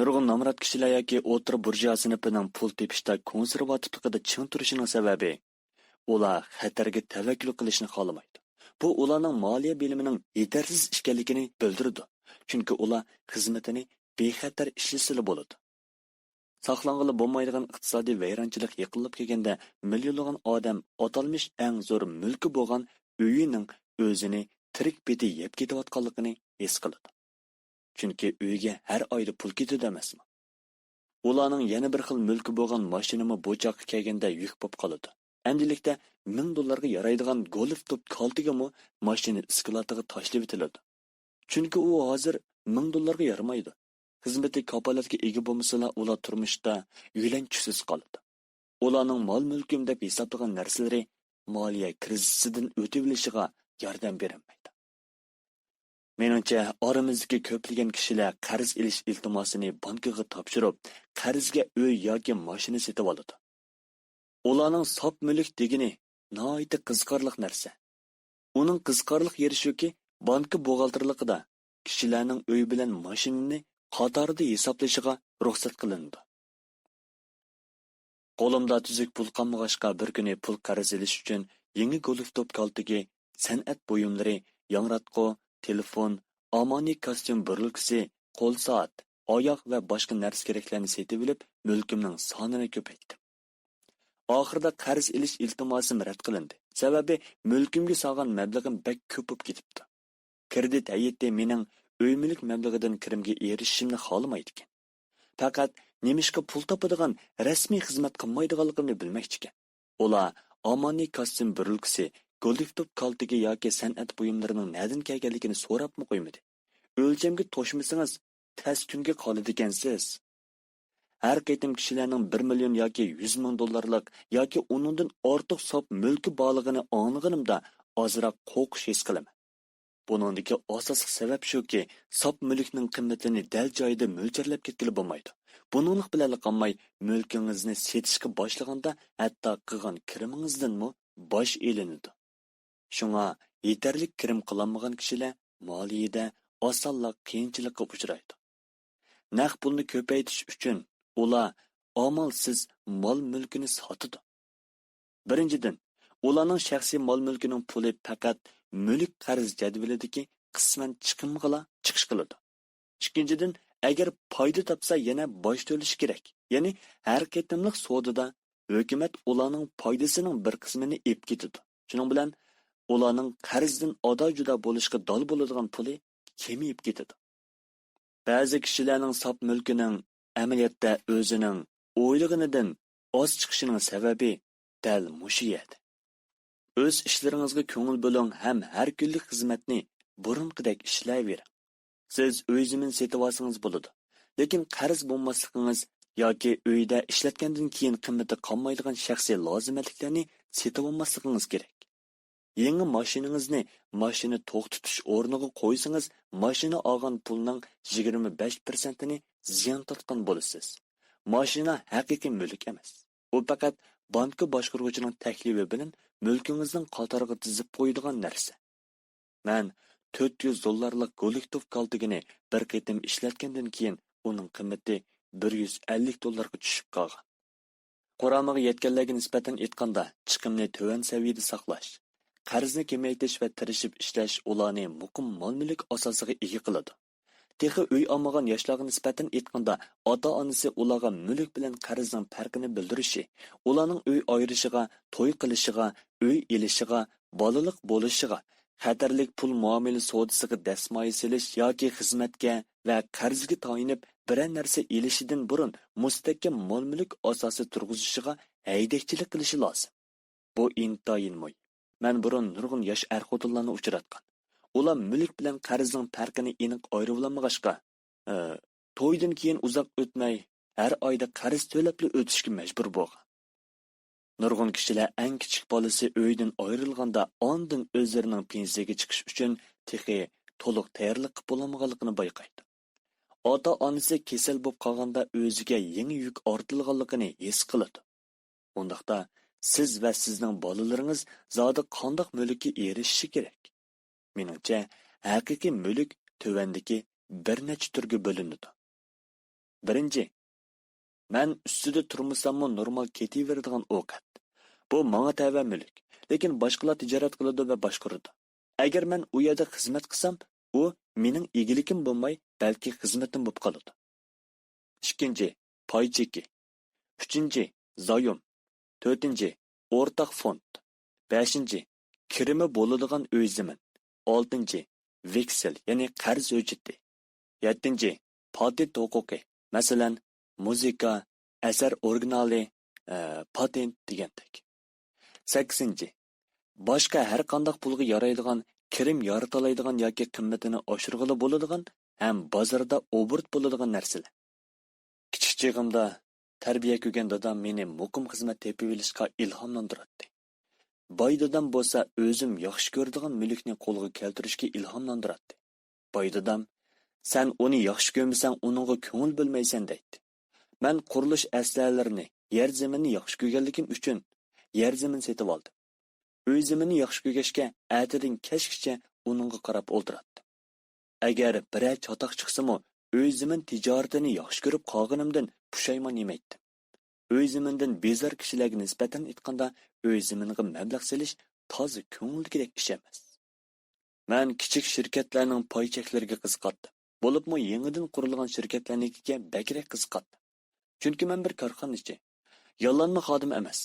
نۇرغۇن نامرات كىشىلەر ياكى ئوتتۇرا بۇرژۇئا سىنىپىنىڭ پۇل تېپىشتا كونسېرۋاتىپلىقىدا چىڭ تۇرۇشىنىڭ سەۋەبى، ئۇلار خەتەرگە تەۋەككۈل قىلىشنى خالىمايدۇ. بۇ ئۇلارنىڭ مالىيە بىلىمىنىڭ يېتەرسىز ئىكەنلىكىنى بىلدۈرىدۇ، چۈنكى ئۇلار خىزمىتىنى بىخەتەر ئىشلىسىلا بولىدۇ. ساقلانغىلى بولمايدىغان ئىقتىسادىي ۋەيرانچىلىق يېقىنلاپ كەلگەندە، مىليونلىغان ئادەم ئاتالمىش ئەڭ زور مۈلكى بولغان ئۆيىنىڭ ئۆزىنى تىرىك پېتى يەپ كېتىۋاتقانلىقىنى ھېس قىلىدۇ. چۈنكى ئۆيگە ھەر ئايدا پۇل كېتىدۇ ئەمەسمۇ؟ ئۇلارنىڭ يەنە بىر خىل مۈلكى بولغان ماشىنىمۇ بۇ چاغقا كەلگەندە يۈك بولۇپ قالىدۇ. ئەمدىلىكتە مىڭ دوللارغا يارايدىغان گولف توپ كالتىگىمۇ ماشىنا ئىسكىلاتىغا تاشلىۋېتىلىدۇ. چۈنكى ئۇ ھازىر مىڭ دوللارغا يارىمايدۇ. خىزمىتى كاپالەتكە ئىگە بولمىسىلا، ئۇلار تۇرمۇشتا يۆلەنچۈكسىز قالىدۇ. ئۇلارنىڭ مال-مۈلكۈم دەپ ھېسابلىغان نەرسىلىرى مالىيە كىرىزىسىدىن ئۆتۈۋېلىشىغا ياردەم بېرەلمەيدۇ. مېنىڭچە، ئارىمىزدىكى كۆپلىگەن كىشىلەر قەرز ئېلىش ئىلتىماسىنى بانكىغا تاپشۇرۇپ، قەرزگە ئۆي ياكى ماشىنا سېتىۋالىدۇ. ئۇلارنىڭ ساپ مۈلۈك دېگىنى ناھايىتى قىزىقارلىق نەرسە. ئۇنىڭ قىزىقارلىق يېرى شۇكى، بانكا بوغالتىرلىقىدا كىشىلەرنىڭ ئۆي بىلەن ماشىنىنى قاتاردا ھېسابلىشىغا رۇخسەت قىلىنىدۇ. قولۇمدا تۈزۈك پۇل قالمىغاچقا، بىر كۈنى پۇل قەرز ئېلىش ئۈچۈن يېڭى گولف توپ كالتىكى، سەنئەت بۇيۇملىرى، ياڭراتقۇ، تېلېفون، ئامانى كاستيۇم بۇرۇلكىسى، قول سائەت، ئاياغ ۋە باشقا نەرسە-كېرەكلەرنى سېتىۋېلىپ، مۈلكۈمنىڭ سانىنى كۆپەيتتىم. ئاخىرىدا قەرز ئېلىش ئىلتىماسىم رەت قىلىندى، سەۋەبى مۈلكۈمگە سالغان مەبلىغىم بەك كۆپ بولۇپ كېتىپتۇ. كىرېدىت ھەيئىتى مېنىڭ ئۆي-مۈلۈك مەبلىغىدىن كىرىمگە ئېرىشىشىمنى خالىمايدىكەن. پەقەت نېمىشقا پۇل تاپىدىغان رەسمىي خىزمەت قىلمايدىغانلىقىمنى بىلمەكچىكەن. ئۇلار ئامانى كاستيۇم بۇرۇلكىسى، گولف توپ كالتىكى ياكى سەنئەت بۇيۇملىرىنىڭ نەدىن كەلگەنلىكىنى سوراپمۇ قويمىدى. ئۆلچەمگە توشمىسىڭىز، تەس كۈنگە قالىدىكەنسىز. ھەر قېتىم كىشىلەرنىڭ بىر مىليون ياكى يۈز مىڭ دوللارلىق ياكى ئۇنىڭدىن ئارتۇق ساپ مۈلكى بارلىقىنى ئاڭلىغىنىمدا، ئازراق قورقۇش ھېس قىلىمەن. بۇنىڭدىكى ئاساسلىق سەۋەب شۇكى، ساپ مۈلۈكنىڭ قىممىتىنى دەل جايىدا مۆلچەرلەپ كەتكىلى بولمايدۇ. بۇنىڭلىق بىلەنلا قالماي، مۈلكىڭىزنى سېتىشقا باشلىغاندا، ھەتتا قىلغان كىرىمىڭىزدىنمۇ باج ئېلىنىدۇ. شۇڭا يېتەرلىك كىرىم قىلالمىغان كىشىلەر مالىيىدە ئاسانلا قىيىنچىلىققا ئۇچرايدۇ. نەق پۇلنى كۆپەيتىش ئۈچۈن ئۇلار ئامالسىز مال-مۈلكىنى ساتىدۇ. بىرىنچىدىن، ئۇلارنىڭ شەخسىي مال-مۈلكىنىڭ پۇلى پەقەت مۈلۈك قەرز جەدۋىلىدىكى قىسمەن چىقىمغىلا چىقىش قىلىدۇ. ئىككىنچىدىن، ئەگەر پايدا تاپسا، يەنە باج تۆلىشى كېرەك. يەنى ھەر قېتىملىق سودىدا ھۆكۈمەت ئۇلارنىڭ پايدىسىنىڭ بىر قىسمىنى ئېلىپ كېتىدۇ. شۇنىڭ بىلەن ئۇلارنىڭ قەرزدىن ئادا-جۇدا بولۇشقا دال بولىدىغان پۇلى كېمىيىپ كېتىدۇ. بەزى كىشىلەرنىڭ ساپ مۈلكىنىڭ ئەمەلىيەتتە ئۆزىنىڭ ئويلىغىنىدىن ئاز چىقىشىنىڭ سەۋەبى دەل مۇشۇ يەردە. ئۆز ئىشلىرىڭىزغا كۆڭۈل بۆلۈڭ ھەم ھەر كۈنلۈك خىزمەتنى بۇرۇنقىدەك ئىشلەۋېرىڭ. سىز ئۆي زېمىن سېتىۋالسىڭىز بولىدۇ، لېكىن قەرز بولماسلىقىڭىز ياكى ئۆيدە ئىشلەتكەندىن كېيىن قىممىتى قالمايدىغان شەخسىي لازىمەتلىكلەرنى سېتىۋالماسلىقىڭىز كېرەك. يېڭى ماشىنىڭىزنى ماشىنا توختىتىش ئورنىغا قويسىڭىز، ماشىنا ئالغان پۇلنىڭ يىگىرمە بەش پىرسەنتىنى زىيان تارتقان بولىسىز. ماشىنا ھەقىقىي مۈلۈك ئەمەس. ئۇ پەقەت بانكا باشقۇرغۇچىنىڭ تەكلىپى بىلەن مۈلكىڭىزنىڭ قاتارىغا تىزىپ قويىدىغان نەرسە. مەن تۆت يۈز دوللارلىق گولىكتوف كالتىكىنى بىر قېتىم ئىشلەتكەندىن كېيىن، ئۇنىڭ قىممىتى بىر يۈز ئەللىك دوللارغا چۈشۈپ قالغان. قۇرامىغا يەتكەنلەرگە نىسبەتەن ئېيتقاندا، چىقىمنى تۆۋەن سەۋىيەدە ساقلاش، قەرزنى كېمەيتىش ۋە تىرىشىپ ئىشلەش ئۇلارنى مۇقىم مال-مۈلۈك ئاساسىغا ئىگە قىلىدۇ. تېخى ئۆي ئالمىغان ياشلارغا نىسبەتەن ئېيتقاندا، ئاتا-ئانىسى ئۇلارغا مۈلۈك بىلەن قەرزنىڭ پەرقىنى بىلدۈرۈشى، ئۇلارنىڭ ئۆي ئايرىشىغا، توي قىلىشىغا، ئۆي ئېلىشىغا، بالىلىق بولۇشىغا، خەتەرلىك پۇل مۇئامىلە سودىسىغا دەسمايە سېلىش ياكى خىزمەتكە ۋە قەرزگە تايىنىپ بىرەر نەرسە ئېلىشىدىن بۇرۇن مۇستەھكەم مال-مۈلۈك ئاساسى تۇرغۇزۇشىغا ھەيدەكچىلىك قىلىشى لازىم. بۇ ئىنتايىن مۇھىم. مەن بۇرۇن نۇرغۇن ياش ئەر-خوتۇنلارنى ئۇچراتقان. ئۇلار مۈلۈك بىلەن قەرزنىڭ پەرقىنى ئېنىق ئايرىۋالالمىغاچقا، ئى، تويدىن كېيىن ئۇزاق ئۆتمەي، ھەر ئايدا قەرز تۆلەپلا ئۆتۈشكە مەجبۇر بولغان. نۇرغۇن كىشىلەر ئەڭ كىچىك بالىسى ئۆيدىن ئايرىلغاندا ئاندىن ئۆزلىرىنىڭ پېنسىيەگە چىقىش ئۈچۈن تېخى تولۇق تەييارلىق قىلىپ بولالمىغانلىقىنى بايقايدۇ. ئاتا-ئانىسى كېسەل بولۇپ قالغاندا ئۆزىگە يېڭى يۈك ئارتىلغانلىقىنى ھېس قىلىدۇ. ئۇنداقتا سىز ۋە سىزنىڭ بالىلىرىڭىز زادى قانداق مۈلۈككە ئېرىشىشى كېرەك؟ مېنىڭچە، ھەقىقىي مۈلۈك تۆۋەندىكى بىر نەچچە تۈرگە بۆلۈنىدۇ. بىرىنچى، مەن ئۈستىدە تۇرمىساممۇ نورمال كېتىۋېرىدىغان ئوقەت. بۇ ماڭا تەۋە مۈلۈك، لېكىن باشقىلار تىجارەت قىلىدۇ ۋە باشقۇرىدۇ. ئەگەر مەن ئۇ يەردە خىزمەت قىلسام، ئۇ مېنىڭ ئىگىلىكىم بولماي، بەلكى خىزمىتىم بولۇپ قالىدۇ. ئىككىنچى، پاي چېكى. ئۈچىنچى، زايوم. تۆتىنچى، ئورتاق فوند. بەشىنچى، كىرىمى بولىدىغان ئۆي زېمىن. ئالتىنچى، ۋېكسېل، يەنى قەرز ھۆججىتى. يەتتىنچى، پاتېنت ھوقۇقى، مەسىلەن، مۇزىكا، ئەسەر ئورىگىنالى، ئە، پاتېنت دېگەندەك. سەككىزىنچى، باشقا ھەر قانداق پۇلغا يارايدىغان، كىرىم يارىتالايدىغان ياكى قىممىتىنى ئاشۇرغىلى بولىدىغان ھەم بازاردا ئوبوروت بولىدىغان نەرسىلەر. كىچىك چېغىمدا تەربىيە كۆرگەن دادام مېنى مۇقىم خىزمەت تېپىۋېلىشقا ئىلھاملاندۇراتتى. باي دادام بولسا ئۆزۈم ياخشى كۆرىدىغان مۈلۈكنى قولغا كەلتۈرۈشكە ئىلھاملاندۇراتتى. باي دادام، «سەن ئۇنى ياخشى كۆرمىسەڭ، ئۇنىڭغا كۆڭۈل بۆلمەيسەن» دەيتتى. مەن قۇرۇلۇش ئەسلىھەلىرىنى، يەر زېمىننى ياخشى كۆرگەنلىكىم ئۈچۈن يەر زېمىن سېتىۋالدىم. ئۆي زېمىننى ياخشى كۆرگەچكە، ئەتىدىن كەچكىچە ئۇنىڭغا قاراپ ئولتۇراتتىم. ئەگەر بىرەر چاتاق چىقسىمۇ، ئۆي زېمىن تىجارىتىنى ياخشى كۆرۈپ قالغىنىمدىن پۇشايمان يېمەيتتىم. ئۆي زېمىندىن بىزار كىشىلەرگە نىسبەتەن ئېيتقاندا، ئۆي زېمىنغا مەبلەغ سېلىش تازا كۆڭۈلدىكىدەك ئىش ئەمەس. مەن كىچىك شىركەتلەرنىڭ پاي چەكلىرىگە قىزىقاتتىم. بولۇپمۇ يېڭىدىن قۇرۇلغان شىركەتلەرنىڭكىگە بەكرەك قىزىقاتتىم. چۈنكى مەن بىر كارخانىچى. ياللانما خادىم ئەمەس.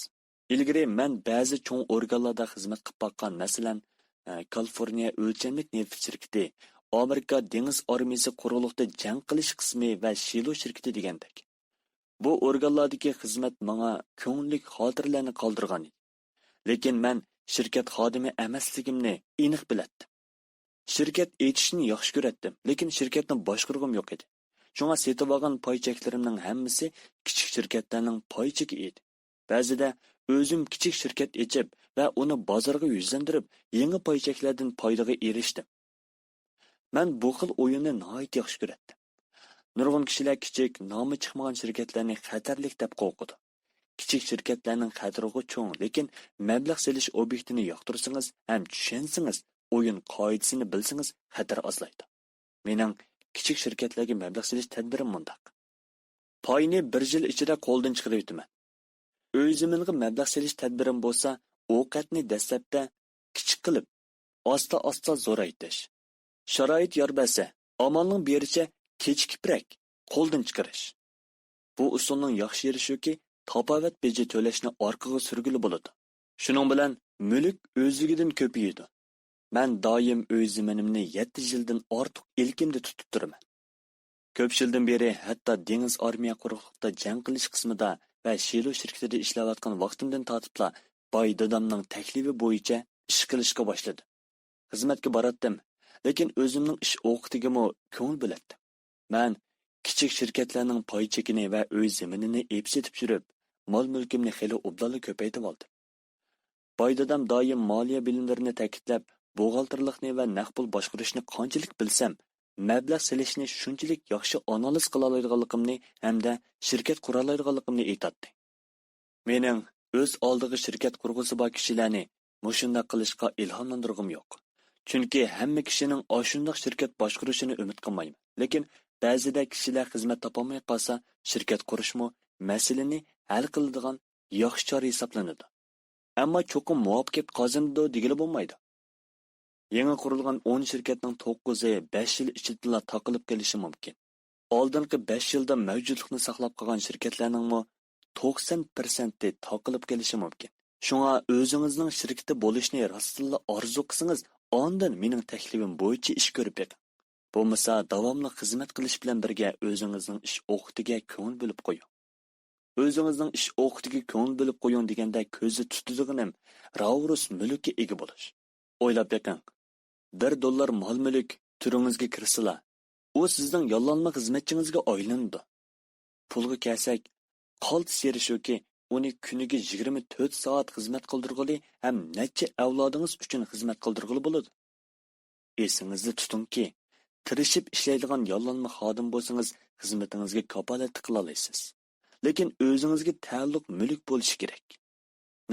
ئىلگىرى مەن بەزى چوڭ ئورگانلاردا خىزمەت قىلىپ باققان، مەسىلەن، ئە، كالىفورنىيە ئۆلچەملىك نېفىت شىركىتى، ئامېرىكا دېڭىز ئارمىيىسى قۇرۇقلۇقتا جەڭ قىلىش قىسمى ۋە شىلو شىركىتى دېگەندەك. بۇ ئورگانلاردىكى خىزمەت ماڭا كۆڭۈللۈك خاتىرىلەرنى قالدۇرغان ئىدى. لېكىن مەن شىركەت خادىمى ئەمەسلىكىمنى ئېنىق بىلەتتىم. شىركەت ئېچىشنى ياخشى كۆرەتتىم، لېكىن شىركەتنى باشقۇرغۇم يوق ئىدى. شۇڭا سېتىۋالغان پاي چەكلىرىمنىڭ ھەممىسى كىچىك شىركەتلەرنىڭ پاي چېكى ئىدى. بەزىدە ئۆزۈم كىچىك شىركەت ئېچىپ ۋە ئۇنى بازارغا يۈزلەندۈرۈپ، يېڭى پاي چەكلەردىن پايدىغا ئېرىشتىم. مەن بۇ خىل ئويۇننى ناھايىتى ياخشى كۆرەتتىم. نۇرغۇن كىشىلەر كىچىك، نامى چىقمىغان شىركەتلەرنى خەتەرلىك دەپ قورقىدۇ. كىچىك شىركەتلەرنىڭ خەتىرىغۇ چوڭ، لېكىن مەبلەغ سېلىش ئوبيېكتىنى ياقتۇرسىڭىز ھەم چۈشەنسىڭىز، ئويۇن قائىدىسىنى بىلسىڭىز، خەتەر ئازلايدۇ. مېنىڭ كىچىك شىركەتلەرگە مەبلەغ سېلىش تەدبىرىم مۇنداق. پاينى بىر يىل ئىچىدە قولدىن چىقىرىۋېتىمەن. ئۆي زېمىنىغا مەبلەغ سېلىش تەدبىرىم بولسا، ئوقەتنى دەسلەپتە كىچىك قىلىپ، ئاستا-ئاستا زورايتىش. شارائىت يار بەرسە، ئامالنىڭ بېرىچە كېچىكىپرەك قولدىن چىقىرىش. بۇ ئۇسۇلنىڭ ياخشى يېرى شۇكى، تاپاۋەت بېجى تۆلەشنى ئارقىغا سۈرگىلى بولىدۇ. شۇنىڭ بىلەن مۈلۈك ئۆزلۈكىدىن كۆپىيىدۇ. مەن دائىم ئۆي زېمىنىمنى يەتتە يىلدىن ئارتۇق ئىلكىمدە تۇتۇپ تۇرىمەن. كۆپ يىلدىن بېرى ھەتتا دېڭىز ئارمىيە قۇرۇقلۇقىدا جەڭ قىلىش قىسمىدا ۋە شىلو شىركىتىدە ئىشلەۋاتقان ۋاقتىمدىن تارتىپلا باي دادامنىڭ تەكلىپى بويىچە ئىش قىلىشقا باشلىدىم. خىزمەتكە باراتتىم، لېكىن ئۆزۈمنىڭ ئىش ئوقىتىگىمۇ كۆڭۈل بۆلەتتىم. مەن كىچىك شىركەتلەرنىڭ پاي چېكىنى ۋە ئۆي زېمىنىنى ئېلىپ سېتىپ يۈرۈپ، مال-مۈلكۈمنى خېلى ئوبدانلا كۆپەيتىۋالدىم. باي دادام دائىم مالىيە بىلىملىرىنى تەكىتلەپ، بوغالتىرلىقنى ۋە نەق پۇل باشقۇرۇشنى قانچىلىك بىلسەم، مەبلەغ سېلىشنى شۇنچىلىك ياخشى ئانالىز قىلالايدىغانلىقىمنى ھەمدە شىركەت قۇرالايدىغانلىقىمنى ئېيتاتتى. مېنىڭ ئۆز ئالدىغا شىركەت قۇرغۇسى بار كىشىلەرنى مۇشۇنداق قىلىشقا ئىلھاملاندۇرغۇم يوق. چۈنكى ھەممە كىشىنىڭ ئاشۇنداق شىركەت باشقۇرۇشىنى ئۈمىد قىلمايمەن. لېكىن بەزىدە كىشىلەر خىزمەت تاپالماي قالسا، شىركەت قۇرۇشمۇ مەسىلىنى ھەل قىلىدىغان ياخشى چارە ھېسابلىنىدۇ. ئەمما چوقۇم مۇۋەپپەقىيەت قازىنىدۇ دېگىلى بولمايدۇ. يېڭى قۇرۇلغان ئون شىركەتنىڭ توققۇزى بەش يىل ئىچىدىلا تاقىلىپ قېلىشى مۇمكىن. ئالدىنقى بەش يىلدا مەۋجۇتلۇقنى ساقلاپ قالغان شىركەتلەرنىڭمۇ توقسان پىرسەنتى تاقىلىپ قېلىشى مۇمكىن. شۇڭا ئۆزىڭىزنىڭ شىركىتى بولۇشنى راستتىنلا ئارزۇ قىلسىڭىز، ئاندىن مېنىڭ تەكلىپىم بويىچە ئىش كۆرۈپ بېقىڭ. بولمىسا داۋاملىق خىزمەت قىلىش بىلەن بىرگە ئۆزىڭىزنىڭ ئىش ئوقىتىگە كۆڭۈل بۆلۈپ قويۇڭ. ئۆزىڭىزنىڭ ئىش ئوقىتىگە كۆڭۈل بۆلۈپ قويۇڭ دېگەندە كۆزدە تۇتىدىغىنىم راۋرۇس مۈلۈككە ئىگە بولۇش. ئويلاپ بېقىڭ، بىر دوللار مال مۈلۈك تۈرىڭىزگە كىرسىلا، ئۇ سىزنىڭ ياللانما خىزمەتچىڭىزگە ئايلىنىدۇ. پۇلغا كەلسەك، قالتىس يېرى شۇكى، ئۇنى كۈنىگە يىگىرمە تۆت سائەت خىزمەت قىلدۇرغىلى ھەم نەچچە ئەۋلادىڭىز ئۈچۈن خىزمەت قىلدۇرغىلى بولىدۇ. ئېسىڭىزدە تۇتۇڭكى، تىرىشىپ ئىشلەيدىغان ياللانما خادىم بولسىڭىز، خىزمىتىڭىزگە كاپالەتلىك قىلالايسىز. لېكىن ئۆزىڭىزگە تەئەللۇق مۈلۈك بولۇشى كېرەك.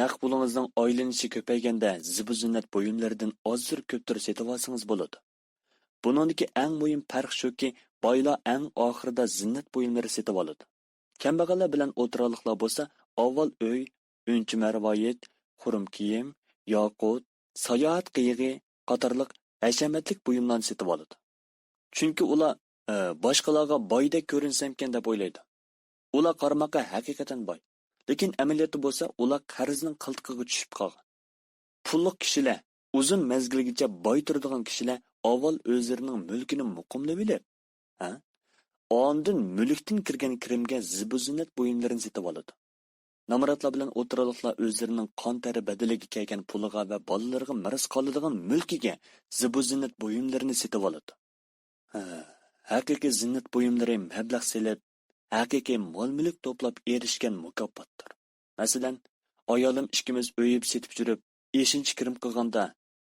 نەق پۇلىڭىزنىڭ ئايلىنىشى كۆپەيگەندە، زىبۇ-زىننەت بۇيۇملىرىدىن ئازدۇر كۆپتۇر سېتىۋالسىڭىز بولىدۇ. بۇنىڭدىكى ئەڭ مۇھىم پەرق شۇكى، بايلار ئەڭ ئاخىرىدا زىننەت بۇيۇملىرى سېتىۋالىدۇ. كەمبەغەللەر بىلەن ئوتتۇرالىقلار بولسا ئاۋۋال ئۆي، ئۈنچە-مەرۋايىت، خۇرۇم كىيىم، ياقۇت، ساياھەت قىيىغى قاتارلىق ھەشەمەتلىك بۇيۇملارنى سېتىۋالىدۇ. چۈنكى ئۇلار، ئە، باشقىلارغا بايدەك كۆرۈنسەمكەن دەپ ئويلايدۇ. ئۇلار قارىماققا ھەقىقەتەن باي. لېكىن ئەمەلىيەتتە بولسا ئۇلار قەرزنىڭ قىلتىقىغا چۈشۈپ قالغان. پۇللۇق كىشىلەر، ئۇزۇن مەزگىلگىچە باي تۇرىدىغان كىشىلەر ئاۋۋال ئۆزلىرىنىڭ مۈلكىنى مۇقىملىۋېلىپ، ھە؟ ئاندىن مۈلۈكتىن كىرگەن كىرىمگە زىبۇ-زىننەت بۇيۇملىرىنى سېتىۋالىدۇ. نامراتلار بىلەن ئوتتۇرالىقلار ئۆزلىرىنىڭ قان تەرى بەدىلىگە كەلگەن پۇلىغا ۋە بالىلىرىغا مىراس قالىدىغان مۈلكىگە زىبۇ-زىننەت بۇيۇملىرىنى سېتىۋالىدۇ. ھە، ھەقىقىي زىننەت بۇيۇملىرى مەبلەغ سېلىپ، ھەقىقىي مال-مۈلۈك توپلاپ ئېرىشكەن مۇكاپاتتۇر. مەسىلەن، ئايالىم ئىككىمىز ئۆي سېتىپ يۈرۈپ، ئېشىنچا كىرىم قىلغاندا،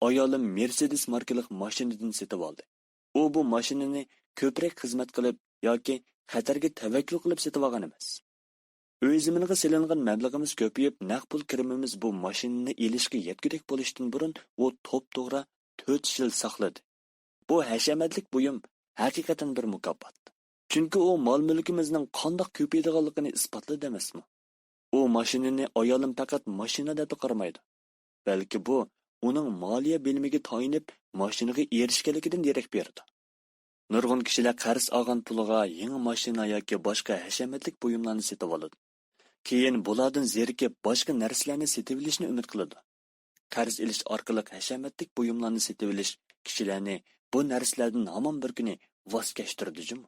ئايالىم مېرسېدېس ماركىلىق ماشىنىدىن سېتىۋالدى. ئۇ بۇ ماشىنىنى كۆپرەك خىزمەت قىلىپ ياكى خەتەرگە تەۋەككۈل قىلىپ سېتىۋالغان ئەمەس. ئۆي زېمىنىغا سېلىنغان مەبلىغىمىز كۆپىيىپ، نەق پۇل كىرىمىمىز بۇ ماشىنىنى ئېلىشقا يەتكۈدەك بولۇشتىن بۇرۇن ئۇ توپتوغرا تۆت يىل ساقلىدى. بۇ ھەشەمەتلىك بۇيۇم ھەقىقەتەن بىر مۇكاپات. چۈنكى ئۇ مال-مۈلكىمىزنىڭ قانداق كۆپىيىدىغانلىقىنى ئىسپاتلىدى ئەمەسمۇ؟ ئۇ ماشىنىنى ئايالىم پەقەت ماشىنا دەپلا قارىمايدۇ، بەلكى بۇ ئۇنىڭ مالىيە بىلىمىگە تايىنىپ ماشىنىغا ئېرىشكەنلىكىدىن دېرەك بېرىدۇ. نۇرغۇن كىشىلەر قەرز ئالغان پۇلىغا يېڭى ماشىنا ياكى باشقا ھەشەمەتلىك بۇيۇملارنى سېتىۋالىدۇ. كېيىن بۇلاردىن زېرىكىپ، باشقا نەرسىلەرنى سېتىۋېلىشنى ئۈمىد قىلىدۇ. قەرز ئېلىش ئارقىلىق ھەشەمەتلىك بۇيۇملارنى سېتىۋېلىش كىشىلەرنى بۇ نەرسىلەردىن ھامان بىر كۈنى ۋاز كەچتۈرىدۇ جۇمۇ.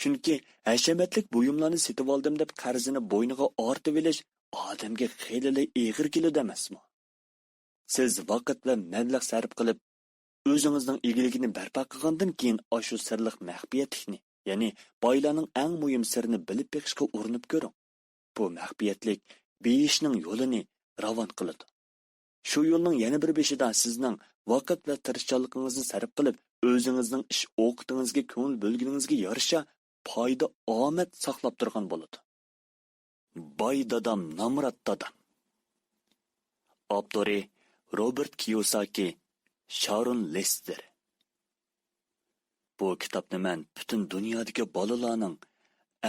چۈنكى ھەشەمەتلىك بۇيۇملارنى سېتىۋالدىم دەپ قەرزىنى بوينىغا ئارتىۋېلىش ئادەمگە خېلىلا ئېغىر كېلىدۇ ئەمەسمۇ؟ سىز ۋاقىت ۋە مەبلەغ سەرپ قىلىپ، ئۆزىڭىزنىڭ ئىگىلىكىنى بەرپا قىلغاندىن كېيىن، ئاشۇ سىرلىق مەخپىيەتلىكنى، يەنى بايلارنىڭ ئەڭ مۇھىم سىرىنى بىلىپ بېقىشقا ئۇرۇنۇپ كۆرۈڭ. بۇ مەخپىيەتلىك بېيىشنىڭ يولىنى راۋان قىلىدۇ. شۇ يولنىڭ يەنە بىر بېشىدا سىزنىڭ ۋاقىت ۋە تىرىشچانلىقىڭىزنى سەرپ قىلىپ، ئۆزىڭىزنىڭ ئىش ئوقىتىڭىزگە كۆڭۈل بۆلگىنىڭىزگە يارىشا پايدا، ئامەت ساقلاپ تۇرغان بولىدۇ. باي دادام، نامرات دادام. ئاپتورى: روبېرت كىيوساكى، شارون لېستېر. بۇ كىتابنى مەن پۈتۈن دۇنيادىكى بالىلارنىڭ،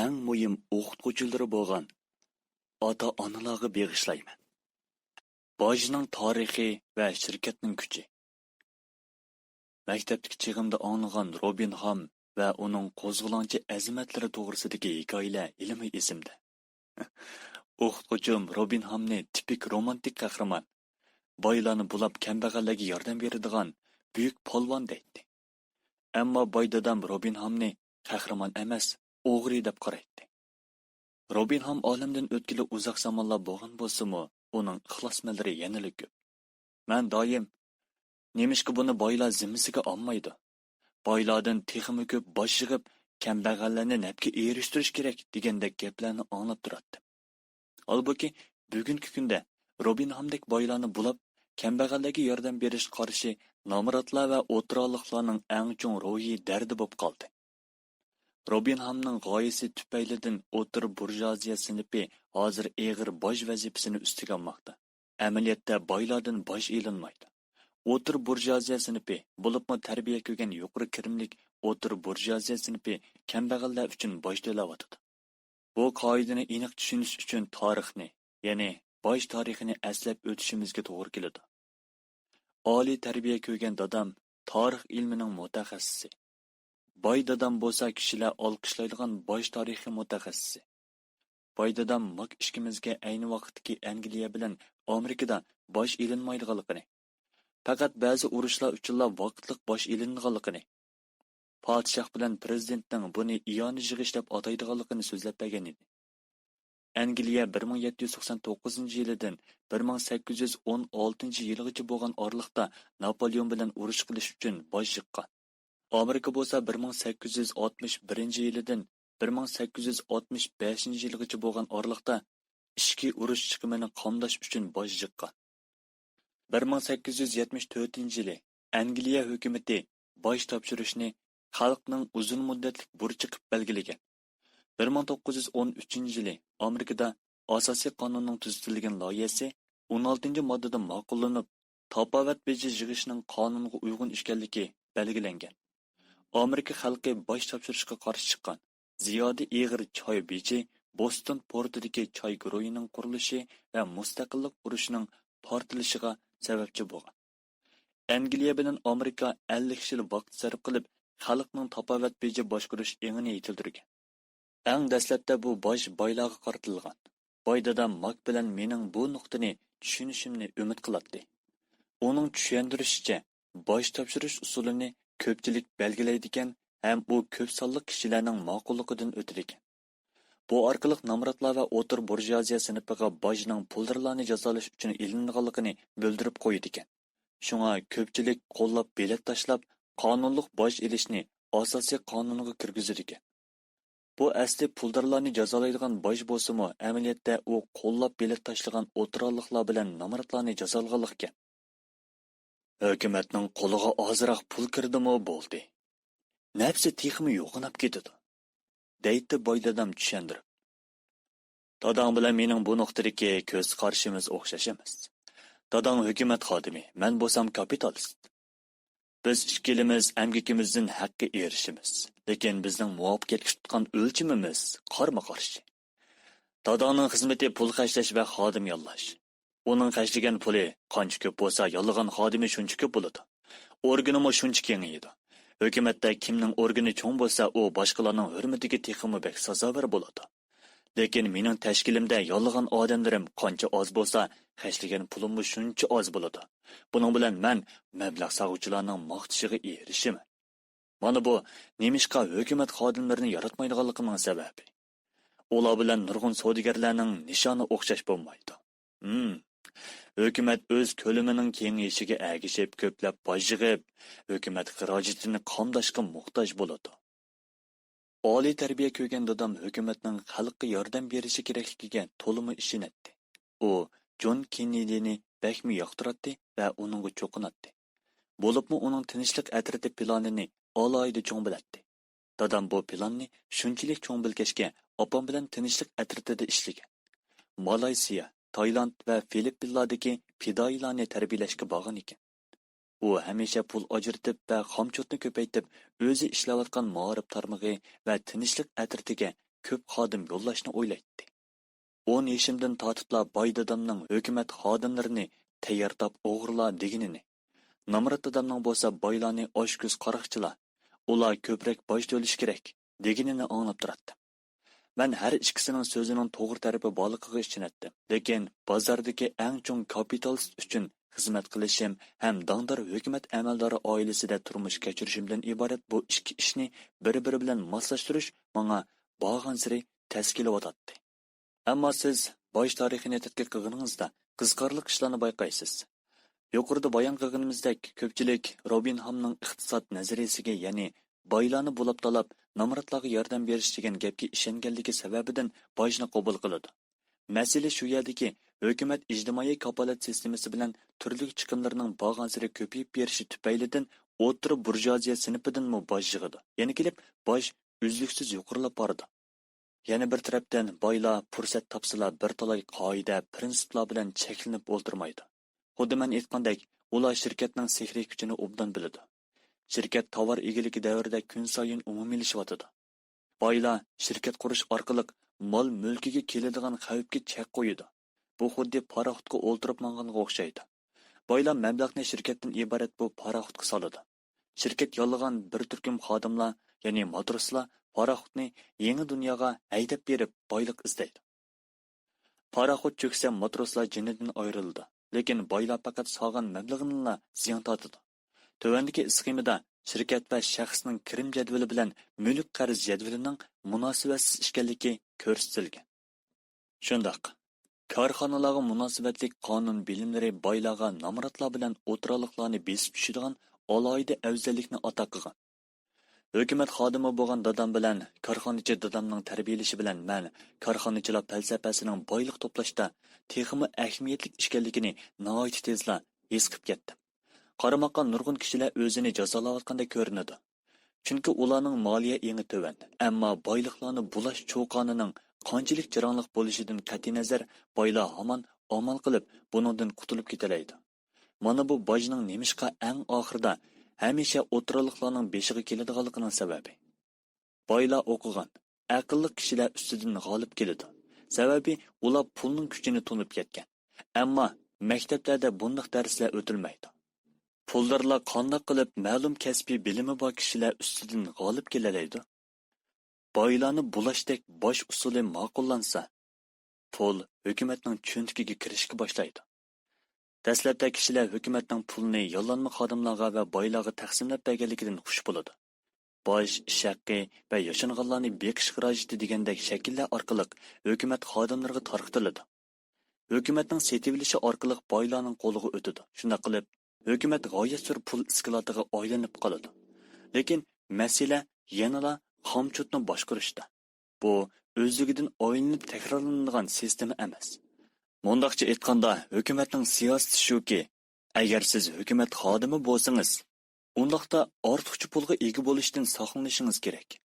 ئەڭ مۇھىم ئوقۇتقۇچىلىرى بولغان ئاتا-ئانىلارغا بېغىشلايمەن. باجنىڭ تارىخى ۋە شىركەتنىڭ كۈچى. مەكتەپتىكى چېغىمدا ئاڭلىغان روبىن ھام ۋە ئۇنىڭ قوزغىلاڭچى ئەزىمەتلىرى توغرىسىدىكى ھېكايىلەر ھېلىمۇ ئېسىمدە. ئوقۇتقۇچۇم روبىن ھامنى تىپىك رومانتىك قەھرىمان، بايلارنى بۇلاپ، كەمبەغەللەرگە ياردەم بېرىدىغان بۈيۈك پالۋان دەيتتى. ئەمما باي دادام روبىن ھامنى قەھرىمان ئەمەس، ئوغرى دەپ قارايتتى. روبىن ھام ئالەمدىن ئۆتكىلى ئۇزاق زامانلار بولغان بولسىمۇ، ئۇنىڭ ئىخلاسمەنلىرى يەنىلا كۆپ. مەن دائىم، «نېمىشقا بۇنى بايلار زىممىسىگە ئالمايدۇ؟ بايلاردىن تېخىمۇ كۆپ باج يىغىپ، كەمبەغەللەرنى نەپكە ئېرىشتۈرۈش كېرەك» دېگەندەك گەپلەرنى ئاڭلاپ تۇراتتىم. ھالبۇكى، بۈگۈنكى كۈندە روبىن ھامدەك بايلارنى بۇلاپ، كەمبەغەللەرگە ياردەم بېرىش قارىشى نامراتلار ۋە ئوتتۇرالىقلارنىڭ ئەڭ چوڭ روھىي دەردى بولۇپ قالدى. روبىن ھامنىڭ غايىسى تۈپەيلىدىن ئوتتۇرا بۇرژۇئازىيە سىنىپى ھازىر ئېغىر باج ۋەزىپىسىنى ئۈستىگە ئالماقتا. ئەمەلىيەتتە بايلاردىن باج ئېلىنمايدۇ. ئوتتۇرا بۇرژۇئازىيە سىنىپى، بولۇپمۇ تەربىيە كۆرگەن يۇقىرى كىرىملىك ئوتتۇرا بۇرژۇئازىيە سىنىپى كەمبەغەللەر ئۈچۈن باج تۆلەۋاتىدۇ. بۇ قائىدىنى ئېنىق چۈشىنىش ئۈچۈن تارىخنى، يەنى باج تارىخىنى ئەسلەپ ئۆتۈشىمىزگە توغرا كېلىدۇ. ئالىي تەربىيە كۆرگەن دادام تارىخ ئىلمىنىڭ مۇتەخەسسىسى، باي دادام بولسا كىشىلەر ئالقىشلايدىغان باج تارىخى مۇتەخەسسىسى. باي دادام ماك ئىككىمىزگە ئەينى ۋاقىتتىكى ئەنگلىيە بىلەن ئامېرىكىدا باج ئېلىنمايدىغانلىقىنى، پەقەت بەزى ئۇرۇشلار ئۈچۈنلا ۋاقىتلىق باج ئېلىنىدىغانلىقىنى، پادىشاھ بىلەن پىرېزىدېنتنىڭ بۇنى ئىئانە يىغىش دەپ ئاتايدىغانلىقىنى سۆزلەپ بەرگەن ئىدى. ئەنگلىيە بىر مىڭ يەتتە يۈز توقسان توققۇزىنچى يىلىدىن بىر مىڭ سەككىز يۈز ئون ئالتىنچى يىلىغىچە بولغان ئارىلىقتا ناپولېئون بىلەن ئۇرۇش قىلىش ئۈچۈن باج يىغقان. ئامېرىكا بولسا بىر مىڭ سەككىز يۈز ئاتمىش بىرىنچى يىلىدىن بىر مىڭ سەككىز يۈز ئاتمىش بەشىنچى يىلغىچە بولغان ئارىلىقتا ئىچكى ئۇرۇش چىقىمىنى قامداش ئۈچۈن باج يىغقان. بىر مىڭ سەككىز يۈز يەتمىش تۆتىنچى يىلى ئەنگلىيە ھۆكۈمىتى باج تاپشۇرۇشنى خەلقنىڭ ئۇزۇن مۇددەتلىك بۇرچى قىلىپ بەلگىلىگەن. بىر مىڭ توققۇز يۈز ئون ئۈچىنچى يىلى ئامېرىكىدا ئاساسىي قانۇننىڭ تۈزىتىلگەن لايىھەسى ئون ئالتىنچى ماددىدا ماقۇللىنىپ، تاپاۋەت بېجى يىغىشنىڭ قانۇنغا ئۇيغۇن ئىكەنلىكى بەلگىلەنگەن. ئامېرىكا خەلقى باج تاپشۇرۇشقا قارشى چىققان. زىيادە ئېغىر چاي بېجى بوستون پورتىدىكى چاي گۇرۇھىنىڭ قۇرۇلۇشى ۋە مۇستەقىللىق ئۇرۇشىنىڭ پارتلىشىغا سەۋەبچى بولغان. ئەنگلىيە بىلەن ئامېرىكا ئەللىك يىل ۋاقىت سەرپ قىلىپ، خەلقنىڭ تاپاۋەت بېجى باشقۇرۇش ئېڭىنى يېتىلدۈرگەن. ئەڭ دەسلەپتە بۇ باج بايلارغا قارىتىلغان. باي دادام ماك بىلەن مېنىڭ بۇ نۇقتىنى چۈشىنىشىمنى ئۈمىد قىلاتتى. ئۇنىڭ چۈشەندۈرۈشىچە، باج تاپشۇرۇش ئۇسۇلىنى كۆپچىلىك بەلگىلەيدىكەن ھەم ئۇ كۆپ سانلىق كىشىلەرنىڭ ماقۇللۇقىدىن ئۆتىدىكەن. بۇ ئارقىلىق نامراتلار ۋە ئوتتۇرا بۇرژۇئازىيە سىنىپىغا باجنىڭ پۇلدارلارنى جازالاش ئۈچۈن ئېلىنىدىغانلىقىنى بىلدۈرۈپ قويىدىكەن. شۇڭا كۆپچىلىك قوللاپ بېلەت تاشلاپ، قانۇنلۇق باج ئېلىشنى ئاساسىي قانۇنغا كىرگۈزىدىكەن. بۇ ئەسلى پۇلدارلارنى جازالايدىغان باج بولسىمۇ، ئەمەلىيەتتە ئۇ قوللاپ بېلەت تاشلىغان ئوتتۇرالىقلار بىلەن نامراتلارنى جازالىغانلىقكەن. ھۆكۈمەتنىڭ قولىغا ئازراق پۇل كىردىمۇ بولدى. نەپسى تېخىمۇ يوغىناپ كېتىدۇ، دەيتتى باي دادام چۈشەندۈرۈپ. داداڭ بىلەن مېنىڭ بۇ نۇقتىدىكى كۆز قارىشىمىز ئوخشاش ئەمەس. داداڭ ھۆكۈمەت خادىمى، مەن بولسام كاپىتالىست. بىز ئىككىلىمىز ئەمگىكىمىزدىن ھەققە ئېرىشىمىز، لېكىن بىزنىڭ مۇۋەپپەقىيەتكە تۇتقان ئۆلچىمىمىز قارىمۇ قارشى. داداڭنىڭ خىزمىتى پۇل خەجلەش ۋە خادىم ياللاش. ئۇنىڭ خەجلىگەن پۇلى قانچە كۆپ بولسا، ياللىغان خادىمى شۇنچە كۆپ بولىدۇ. ئورگىنىمۇ شۇنچە كېڭىيىدۇ. ھۆكۈمەتتە كىمنىڭ ئورگىنى چوڭ بولسا، ئۇ باشقىلارنىڭ ھۆرمىتىگە تېخىمۇ بەك سازاۋەر بولىدۇ. لېكىن مېنىڭ تەشكىلىمدە ياللىغان ئادەملىرىم قانچە ئاز بولسا، خەجلىگەن پۇلۇممۇ شۇنچە ئاز بولىدۇ. بۇنىڭ بىلەن مەن مەبلەغ سالغۇچىلارنىڭ ماختىشىغا ئېرىشىمەن. مانا بۇ نېمىشقا ھۆكۈمەت خادىملىرىنى ياراتمايدىغانلىقىمنىڭ سەۋەبى. ئۇلار بىلەن نۇرغۇن سودىگەرلەرنىڭ نىشانى ئوخشاش بولمايدۇ. ھىم. ھۆكۈمەت ئۆز كۆلىمىنىڭ كېڭىيىشىگە ئەگىشىپ كۆپلەپ باج يىغىپ، ھۆكۈمەت خىراجىتىنى قامداشقا موھتاج بولىدۇ. ئالىي تەربىيە كۆرگەن دادام ھۆكۈمەتنىڭ خەلققە ياردەم بېرىشى كېرەكلىكىگە تولىمۇ ئىشىنەتتى. ئۇ جون كېننېدىنى بەكمۇ ياقتۇراتتى ۋە ئۇنىڭغا چوقۇناتتى. بولۇپمۇ ئۇنىڭ تىنچلىق ئەترىتى پىلانىنى ئالاھىدە چوڭ بىلەتتى. دادام بۇ پىلاننى شۇنچىلىك چوڭ بىلگەچكە، ئاپام بىلەن تىنچلىق ئەترىتىدە ئىشلىگەن. مالايسىيا، تايلاند ۋە فىلىپپىنلاردىكى پىدائىيلارنى تەربىيەلەشكە بارغان ئىكەن. ئۇ ھەمىشە پۇل ئاجرىتىپ ۋە خامچوتنى كۆپەيتىپ، ئۆزى ئىشلەۋاتقان مائارىپ تارمىقى ۋە تىنچلىق ئەترىتىگە كۆپ خادىم يوللاشنى ئويلايتتى. ئون يېشىمدىن تارتىپلا باي دادامنىڭ ھۆكۈمەت خادىملىرىنى تەييار تاپ ئوغرىلا دېگىنىنى، نامرات دادامنىڭ بولسا بايلارنى ئاچكۆز قاراقچىلا، ئۇلار كۆپرەك باج تۆلىشى كېرەك دېگىنىنى ئاڭلاپ تۇراتتىم. مەن ھەر ئىككىسىنىڭ سۆزىنىڭ توغرا تەرىپى بارلىقىغا ئىشىنەتتىم، لېكىن بازاردىكى ئەڭ چوڭ كاپىتالىست ئۈچۈن خىزمەت قىلىشىم ھەم داڭدار ھۆكۈمەت ئەمەلدارى ئائىلىسىدە تۇرمۇش كەچۈرۈشۈمدىن ئىبارەت بۇ ئىككى ئىشنى بىر-بىرى بىلەن ماسلاشتۇرۇش ماڭا بارغانسېرى تەس كېلىۋاتاتتى. ئەمما سىز باج تارىخىنى تەتقىق قىلغىنىڭىزدا قىزىقارلىق ئىشلارنى بايقايسىز. يۇقىرىدا بايان قىلغىنىمىزدەك، كۆپچىلىك روبىن ھامنىڭ ئىقتىساد نەزەرىيىسىگە، يەنى بايلارنى بۇلاپ تالاپ، نامراتلارغا ياردەم بېرىش دېگەن گەپكە ئىشەنگەنلىكى سەۋەبىدىن باجنى قوبۇل قىلىدۇ. مەسىلە شۇ يەردىكى، ھۆكۈمەت ئىجتىمائىي كاپالەت سىستېمىسى بىلەن تۈرلۈك چىقىملىرىنىڭ بارغانسېرى كۆپىيىپ بېرىشى تۈپەيلىدىن ئوتتۇرا بۇرژۇئازىيە سىنىپىدىنمۇ باج يىغىدۇ. يەنە كېلىپ، باج ئۈزلۈكسىز يۇقىرىلاپ بارىدۇ. يەنە بىر تەرەپتىن، بايلار پۇرسەت تاپسىلا بىر تالاي قائىدە، پىرىنسىپلار بىلەن چەكلىنىپ ئولتۇرمايدۇ. خۇددى مەن ئېيتقاندەك، ئۇلار شىركەتنىڭ سېھرىي كۈچىنى ئوبدان بىلىدۇ. شىركەت تاۋار ئىگىلىكى دەۋرىدە كۈنسايىن ئومۇمىيلىشىۋاتىدۇ. بايلار شىركەت قۇرۇش ئارقىلىق مال مۈلكىگە كېلىدىغان خەۋپكە چەك قويىدۇ. بۇ خۇددى پاراخوتقا ئولتۇرۇپ ماڭغانغا ئوخشايدۇ. بايلار مەبلەغنى شىركەتتىن ئىبارەت بۇ پاراخوتقا سالىدۇ. شىركەت ياللىغان بىر تۈركۈم خادىملار، يەنى ماتروسلار پاراخوتنى يېڭى دۇنياغا ھەيدەپ بېرىپ بايلىق ئىزدەيدۇ. پاراخوت چۆكسە ماتروسلار جېنىدىن ئايرىلىدۇ، لېكىن بايلار پەقەت سالغان مەبلىغىنىلا زىيان تارتىدۇ. تۆۋەندىكى ئىسخېمىدا شىركەت ۋە شەخسنىڭ كىرىم جەدۋىلى بىلەن مۈلۈك قەرز جەدۋىلىنىڭ مۇناسىۋەتسىز ئىكەنلىكى كۆرسىتىلگەن. شۇنداق، كارخانىلارغا مۇناسىۋەتلىك قانۇن بىلىملىرى بايلارغا نامراتلار بىلەن ئوتتۇرالىقلارنى بېسىپ چۈشىدىغان ئالاھىدە ئەۋزەللىكنى ئاتا قىلغان. ھۆكۈمەت خادىمى بولغان دادام بىلەن كارخانىچى دادامنىڭ تەربىيەلىشى بىلەن مەن كارخانىچىلار پەلسەپەسىنىڭ بايلىق توپلاشتا تېخىمۇ ئەھمىيەتلىك ئىكەنلىكىنى ناھايىتى تېزلا ھېس قىلىپ كەتتىم. قارىماققا نۇرغۇن كىشىلەر ئۆزىنى جازالاۋاتقاندەك كۆرۈنىدۇ. چۈنكى ئۇلارنىڭ مالىيە ئېڭى تۆۋەن، ئەمما بايلىقلارنى بۇلاش چۇقانىنىڭ قانچىلىك جاراڭلىق بولۇشىدىن قەتئىينەزەر، بايلار ھامان ئامال قىلىپ بۇنىڭدىن قۇتۇلۇپ كېتەلەيدۇ. مانا بۇ باجنىڭ نېمىشقا ئەڭ ئاخىرىدا ھەمىشە ئوتتۇرىلىقلارنىڭ بېشىغا كېلىدىغانلىقىنىڭ سەۋەبى. بايلار ئوقۇغان، ئەقىللىق كىشىلەر ئۈستىدىن غالىب كېلىدۇ. سەۋەبى ئۇلار پۇلنىڭ كۈچىنى تونۇپ يەتكەن. ئەمما مەكتەپلەردە بۇنداق دەرسلەر ئۆتۈلمەيدۇ. پۇلدارلار قانداق قىلىپ مەلۇم كەسپىي بىلىمى بار كىشىلەر ئۈستىدىن غالىب كېلەلەيدۇ؟ بايلارنى بۇلاشتەك باج ئۇسۇلى ماقۇللانسا، پۇل ھۆكۈمەتنىڭ چۆنتىكىگە كىرىشكە باشلايدۇ. دەسلەپتە كىشىلەر ھۆكۈمەتنىڭ پۇلنى ياللانما خادىملارغا ۋە بايلارغا تەقسىملەپ بەرگەنلىكىدىن خۇش بولىدۇ. باج، ئىش ھەققى ۋە ياشانغانلارنى بېقىش خىراجىتى دېگەندەك شەكىللەر ئارقىلىق ھۆكۈمەت خادىملىرىغا تارقىتىلىدۇ. ھۆكۈمەتنىڭ سېتىۋېلىشى ئارقىلىق بايلارنىڭ قولىغا ئۆتىدۇ. شۇنداق قىلىپ، ھۆكۈمەت غايەت زور پۇل ئىسكىلاتىغا ئايلىنىپ قالىدۇ. لېكىن مەسىلە يەنىلا خامچوتنى باشقۇرۇشتا. بۇ ئۆزلۈكىدىن ئايلىنىپ تەكرارلىنىدىغان سىستېما ئەمەس. مۇنداقچە ئېيتقاندا، ھۆكۈمەتنىڭ سىياسىتى شۇكى، ئەگەر سىز ھۆكۈمەت خادىمى بولسىڭىز، ئۇنداقتا ئارتۇقچە پۇلغا ئىگە بولۇشتىن ساقلىنىشىڭىز كېرەك.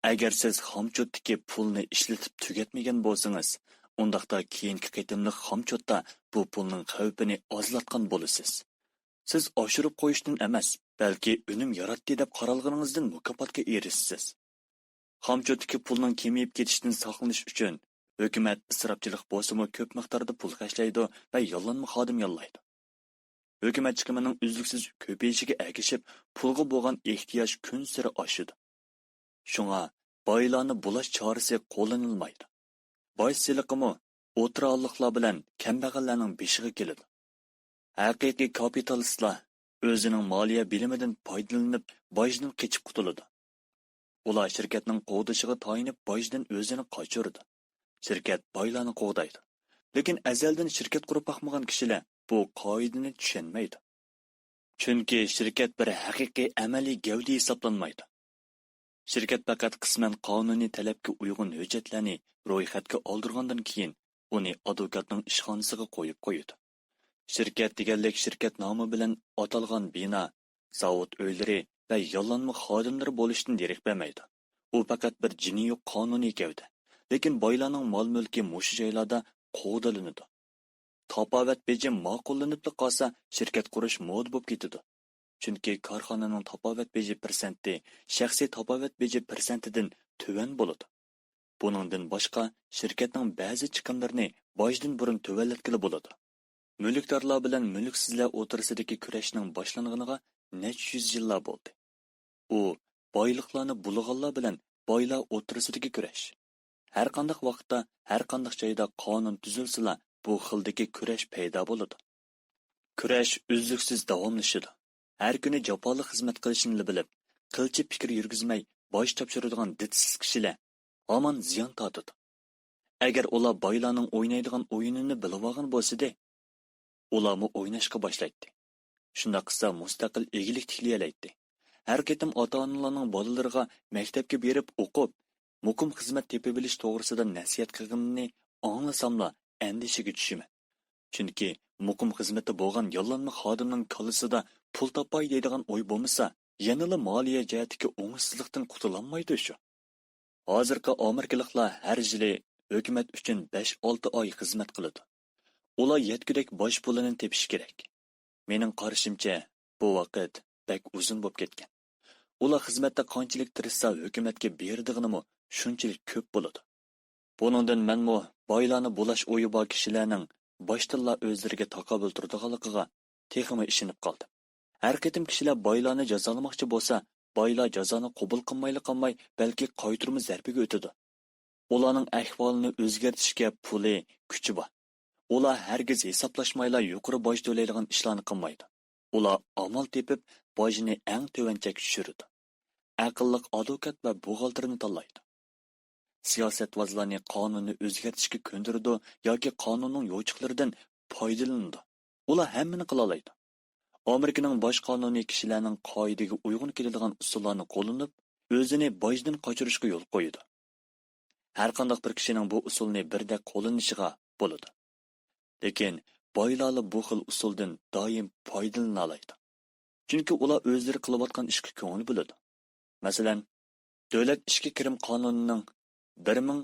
ئەگەر سىز خامچوتتىكى پۇلنى ئىشلىتىپ تۈگەتمىگەن بولسىڭىز، ئۇنداقتا كېيىنكى قېتىملىق خامچوتتا بۇ پۇلنىڭ خەۋپىنى ئازلاتقان بولىسىز. سىز ئاشۇرۇپ قويۇشتىن ئەمەس، بەلكى ئۈنۈم ياراتتى دەپ قارالغىنىڭىزدىن مۇكاپاتقا ئېرىشىسىز. خامچوتتىكى پۇلنىڭ كېمىيىپ كېتىشىدىن ساقلىنىش ئۈچۈن، ھۆكۈمەت ئىسراپچىلىق بولسىمۇ كۆپ مىقداردا پۇل خەجلەيدۇ ۋە ياللانما خادىم ياللايدۇ. ھۆكۈمەت چىقىمىنىڭ ئۈزلۈكسىز كۆپىيىشىگە ئەگىشىپ، پۇلغا بولغان ئېھتىياج كۈنسېرى ئاشىدۇ. شۇڭا بايلارنى بۇلاش چارىسى قوللىنىلمايدۇ. باج سېلىقىمۇ ئوتتۇرالىقلار بىلەن كەمبەغەللەرنىڭ بېشىغا كېلىدۇ. ھەقىقىي كاپىتالىستلار ئۆزىنىڭ مالىيە بىلىمىدىن پايدىلىنىپ، باجدىن قېچىپ قۇتۇلىدۇ. ئۇلار شىركەتنىڭ قوغدىشىغا تايىنىپ، باجدىن ئۆزىنى قاچۇرىدۇ. شىركەت بايلارنى قوغدايدۇ. لېكىن ئەزەلدىن شىركەت قۇرۇپ باقمىغان كىشىلەر بۇ قائىدىنى چۈشەنمەيدۇ. چۈنكى شىركەت بىر ھەقىقىي ئەمەلىي گەۋدە ھېسابلانمايدۇ. شىركەت پەقەت قىسمەن قانۇنىي تەلەپكە ئۇيغۇن ھۆججەتلەرنى رويخەتكە ئالدۇرغاندىن كېيىن، ئۇنى ئادۋوكاتنىڭ ئىشخانىسىغا قويۇپ قويىدۇ. شىركەت دېگەنلىك شىركەت نامى بىلەن ئاتالغان بىنا، زاۋۇت ئۆيلىرى ۋە ياللانما خادىملىرى بولۇشتىن دېرەك بەرمەيدۇ. ئۇ پەقەت بىر جېنى يوق قانۇنىي گەۋدە. لېكىن بايلارنىڭ مال-مۈلكى مۇشۇ جايلاردا قوغدىلىنىدۇ. تاپاۋەت بېجى ماقۇللىنىپلا قالسا، شىركەت قۇرۇش مودا بولۇپ كېتىدۇ. چۈنكى كارخانىنىڭ تاپاۋەت بېجى پىرسەنتى شەخسىي تاپاۋەت بېجى پىرسەنتىدىن تۆۋەن بولىدۇ. بۇنىڭدىن باشقا، شىركەتنىڭ بەزى چىقىملىرىنى باجدىن بۇرۇن تۆۋەنلەتكىلى بولىدۇ. مۈلۈكدارلار بىلەن مۈلۈكسىزلەر ئوتتۇرىسىدىكى كۈرەشنىڭ باشلانغىنىغا نەچچە يۈز يىللار بولدى. ئۇ بايلىقلارنى بۇلىغانلار بىلەن بايلار ئوتتۇرىسىدىكى كۈرەش. ھەرقانداق ۋاقىتتا، ھەرقانداق جايدا قانۇن تۈزۈلسىلا، بۇ خىلدىكى كۈرەش پەيدا بولىدۇ. كۈرەش ئۈزلۈكسىز داۋاملىشىدۇ. ھەر كۈنى جاپالىق خىزمەت قىلىشنىلا بىلىپ، قىلچە پىكىر يۈرگۈزمەي باج تاپشۇرىدىغان دىتسىز كىشىلەر ھامان زىيان تارتىدۇ. ئەگەر ئۇلار بايلارنىڭ ئوينايدىغان ئويۇنىنى بىلىۋالغان بولسىدى، ئۇلارمۇ ئويناشقا باشلايتتى. شۇنداق قىلسا مۇستەقىل ئىگىلىك تىكلىيەلەيتتى. ھەر قېتىم ئاتا-ئانىلارنىڭ بالىلىرىغا مەكتەپكە بېرىپ ئوقۇپ، مۇقىم خىزمەت تېپىۋېلىش توغرىسىدا نەسىھەت قىلغىنىنى ئاڭلىساملا ئەندىشىگە چۈشىمەن. چۈنكى مۇقىم خىزمىتى بولغان ياللانما خادىمنىڭ كاللىسىدا پۇل تاپاي دەيدىغان ئوي بولمىسا، يەنىلا مالىيە جەھەتتىكى ئوڭۇشسىزلىقتىن قۇتۇلالمايدۇ شۇ. ھازىرقى ئامېرىكىلىقلار ھەر يىلى ھۆكۈمەت ئۈچۈن بەش-ئالتە ئاي خىزمەت قىلىدۇ. ئۇلار يەتكۈدەك باج پۇلىنى تېپىشى كېرەك. مېنىڭ قارىشىمچە، بۇ ۋاقىت بەك ئۇزۇن بولۇپ كەتكەن. ئۇلار خىزمەتتە قانچىلىك تىرىشسا، ھۆكۈمەتكە بېرىدىغىنىمۇ شۇنچىلىك كۆپ بولىدۇ. بۇنىڭدىن مەنمۇ بايلارنى بۇلاش ئويى بار كىشىلەرنىڭ باشتىنلا ئۆزلىرىگە تاقابىل تۇرىدىغانلىقىغا تېخىمۇ ئىشىنىپ قالدىم. ھەر قېتىم كىشىلەر بايلارنى جازالىماقچى بولسا، بايلار جازانى قوبۇل قىلمايلا قالماي، بەلكى قايتۇرما زەربىگە ئۆتىدۇ. ئۇلارنىڭ ئەھۋالىنى ئۆزگەرتىشكە پۇلى، كۈچى بار. ئۇلار ھەرگىز ھېسابلاشمايلا يۇقىرى باج تۆلەيدىغان ئىشلارنى قىلمايدۇ. ئۇلار ئامال تېپىپ باجنى ئەڭ تۆۋەن چەككە چۈشۈرىدۇ. ئەقىللىق ئادۋوكات ۋە بوغالتىرنى تاللايدۇ. سىياسەتۋازلارنى قانۇننى ئۆزگەرتىشكە كۆندۈرىدۇ ياكى قانۇننىڭ يوچۇقلىرىدىن پايدىلىنىدۇ. ئۇلار ھەممىنى قىلالايدۇ. ئامېرىكىنىڭ باج قانۇنى كىشىلەرنىڭ قائىدىگە ئۇيغۇن كېلىدىغان ئۇسۇللارنى قوللىنىپ، ئۆزىنى باجدىن قاچۇرۇشقا يول قويىدۇ. ھەرقانداق بىر كىشىنىڭ بۇ ئۇسۇلنى بىردەك قوللىنىشىغا بولىدۇ. لېكىن بايلارلا بۇ خىل ئۇسۇلدىن دائىم پايدىلىنالايدۇ. چۈنكى ئۇلار ئۆزلىرى قىلىۋاتقان ئىشقا كۆڭۈل بۆلىدۇ. مەسىلەن، دۆلەت ئىچكى كىرىم قانۇنىنىڭ بىر مىڭ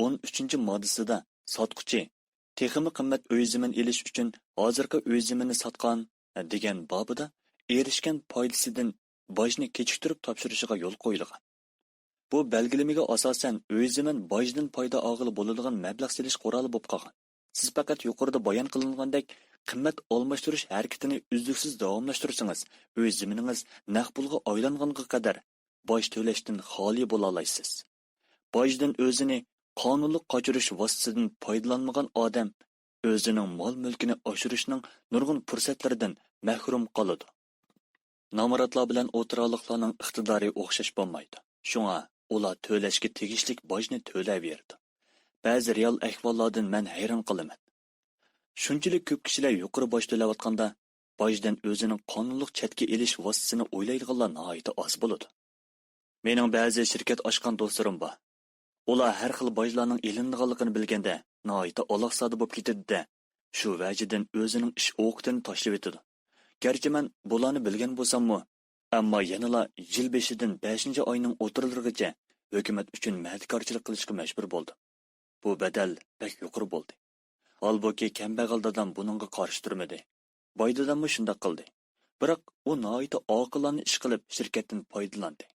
ئون ئۈچىنچى ماددىسىدا ساتقۇچى تېخىمۇ قىممەت ئۆي زېمىن ئېلىش ئۈچۈن ھازىرقى ئۆي زېمىننى ساتقان دېگەن بابىدا ئېرىشكەن پايدىسىدىن باجنى كېچىكتۈرۈپ تاپشۇرۇشىغا يول قويۇلغان. بۇ بەلگىلىمىگە ئاساسەن، ئۆي زېمىن باجدىن پايدا ئالغىلى بولىدىغان مەبلەغ سېلىش قورالى بولۇپ قالغان. سىز پەقەت يۇقىرىدا بايان قىلىنغاندەك قىممەت ئالماشتۇرۇش ھەرىكىتىنى ئۈزلۈكسىز داۋاملاشتۇرسىڭىز، ئۆي زېمىنىڭىز نەق پۇلغا ئايلانغانغا قەدەر باج تۆلەشتىن خالىي بولالايسىز. باجدىن ئۆزىنى قانۇنلۇق قاچۇرۇش ۋاسىتىسىدىن پايدىلانمىغان ئادەم ئۆزىنىڭ مال-مۈلكىنى ئاشۇرۇشنىڭ نۇرغۇن پۇرسەتلىرىدىن مەھرۇم قالىدۇ. نامراتلار بىلەن ئوتتۇرالىقلارنىڭ ئىقتىدارى ئوخشاش بولمايدۇ. شۇڭا ئۇلار تۆلەشكە تېگىشلىك باجنى تۆلەۋېرىدۇ. بەزى رېئال ئەھۋاللاردىن مەن ھەيران قالىمەن. شۇنچىلىك كۆپ كىشىلەر يۇقىرى باج تۆلەۋاتقاندا، باجدىن ئۆزىنىڭ قانۇنلۇق چەتكە ئېلىش ۋاسىتىسىنى ئويلايدىغانلار ناھايىتى ئاز بولىدۇ. مېنىڭ بەزى شىركەت ئاچقان دوستلىرىم بار. ئۇلار ھەر خىل باجلارنىڭ ئېلىنىدىغانلىقىنى بىلگەندە، ناھايىتى ئالاقزادە بولۇپ كېتىدۇ-دە، شۇ ۋەجىدىن ئۆزىنىڭ ئىش ئوقىتىنى تاشلىۋېتىدۇ. گەرچە مەن بۇلارنى بىلگەن بولساممۇ، ئەمما يەنىلا يىل بېشىدىن بەشىنچى ئاينىڭ ئوتتۇرىلىرىغىچە ھۆكۈمەت ئۈچۈن مەدىكارچىلىق قىلىشقا مەجبۇر بولدۇم. بۇ بەدەل بەك يۇقىرى بولدى. ھالبۇكى، كەمبەغەل دادام بۇنىڭغا قارشى تۇرمىدى. باي داداممۇ شۇنداق قىلدى. بىراق ئۇ ناھايىتى ئاقىلانە ئىش قىلىپ، شىركەتتىن پايدىلاندى.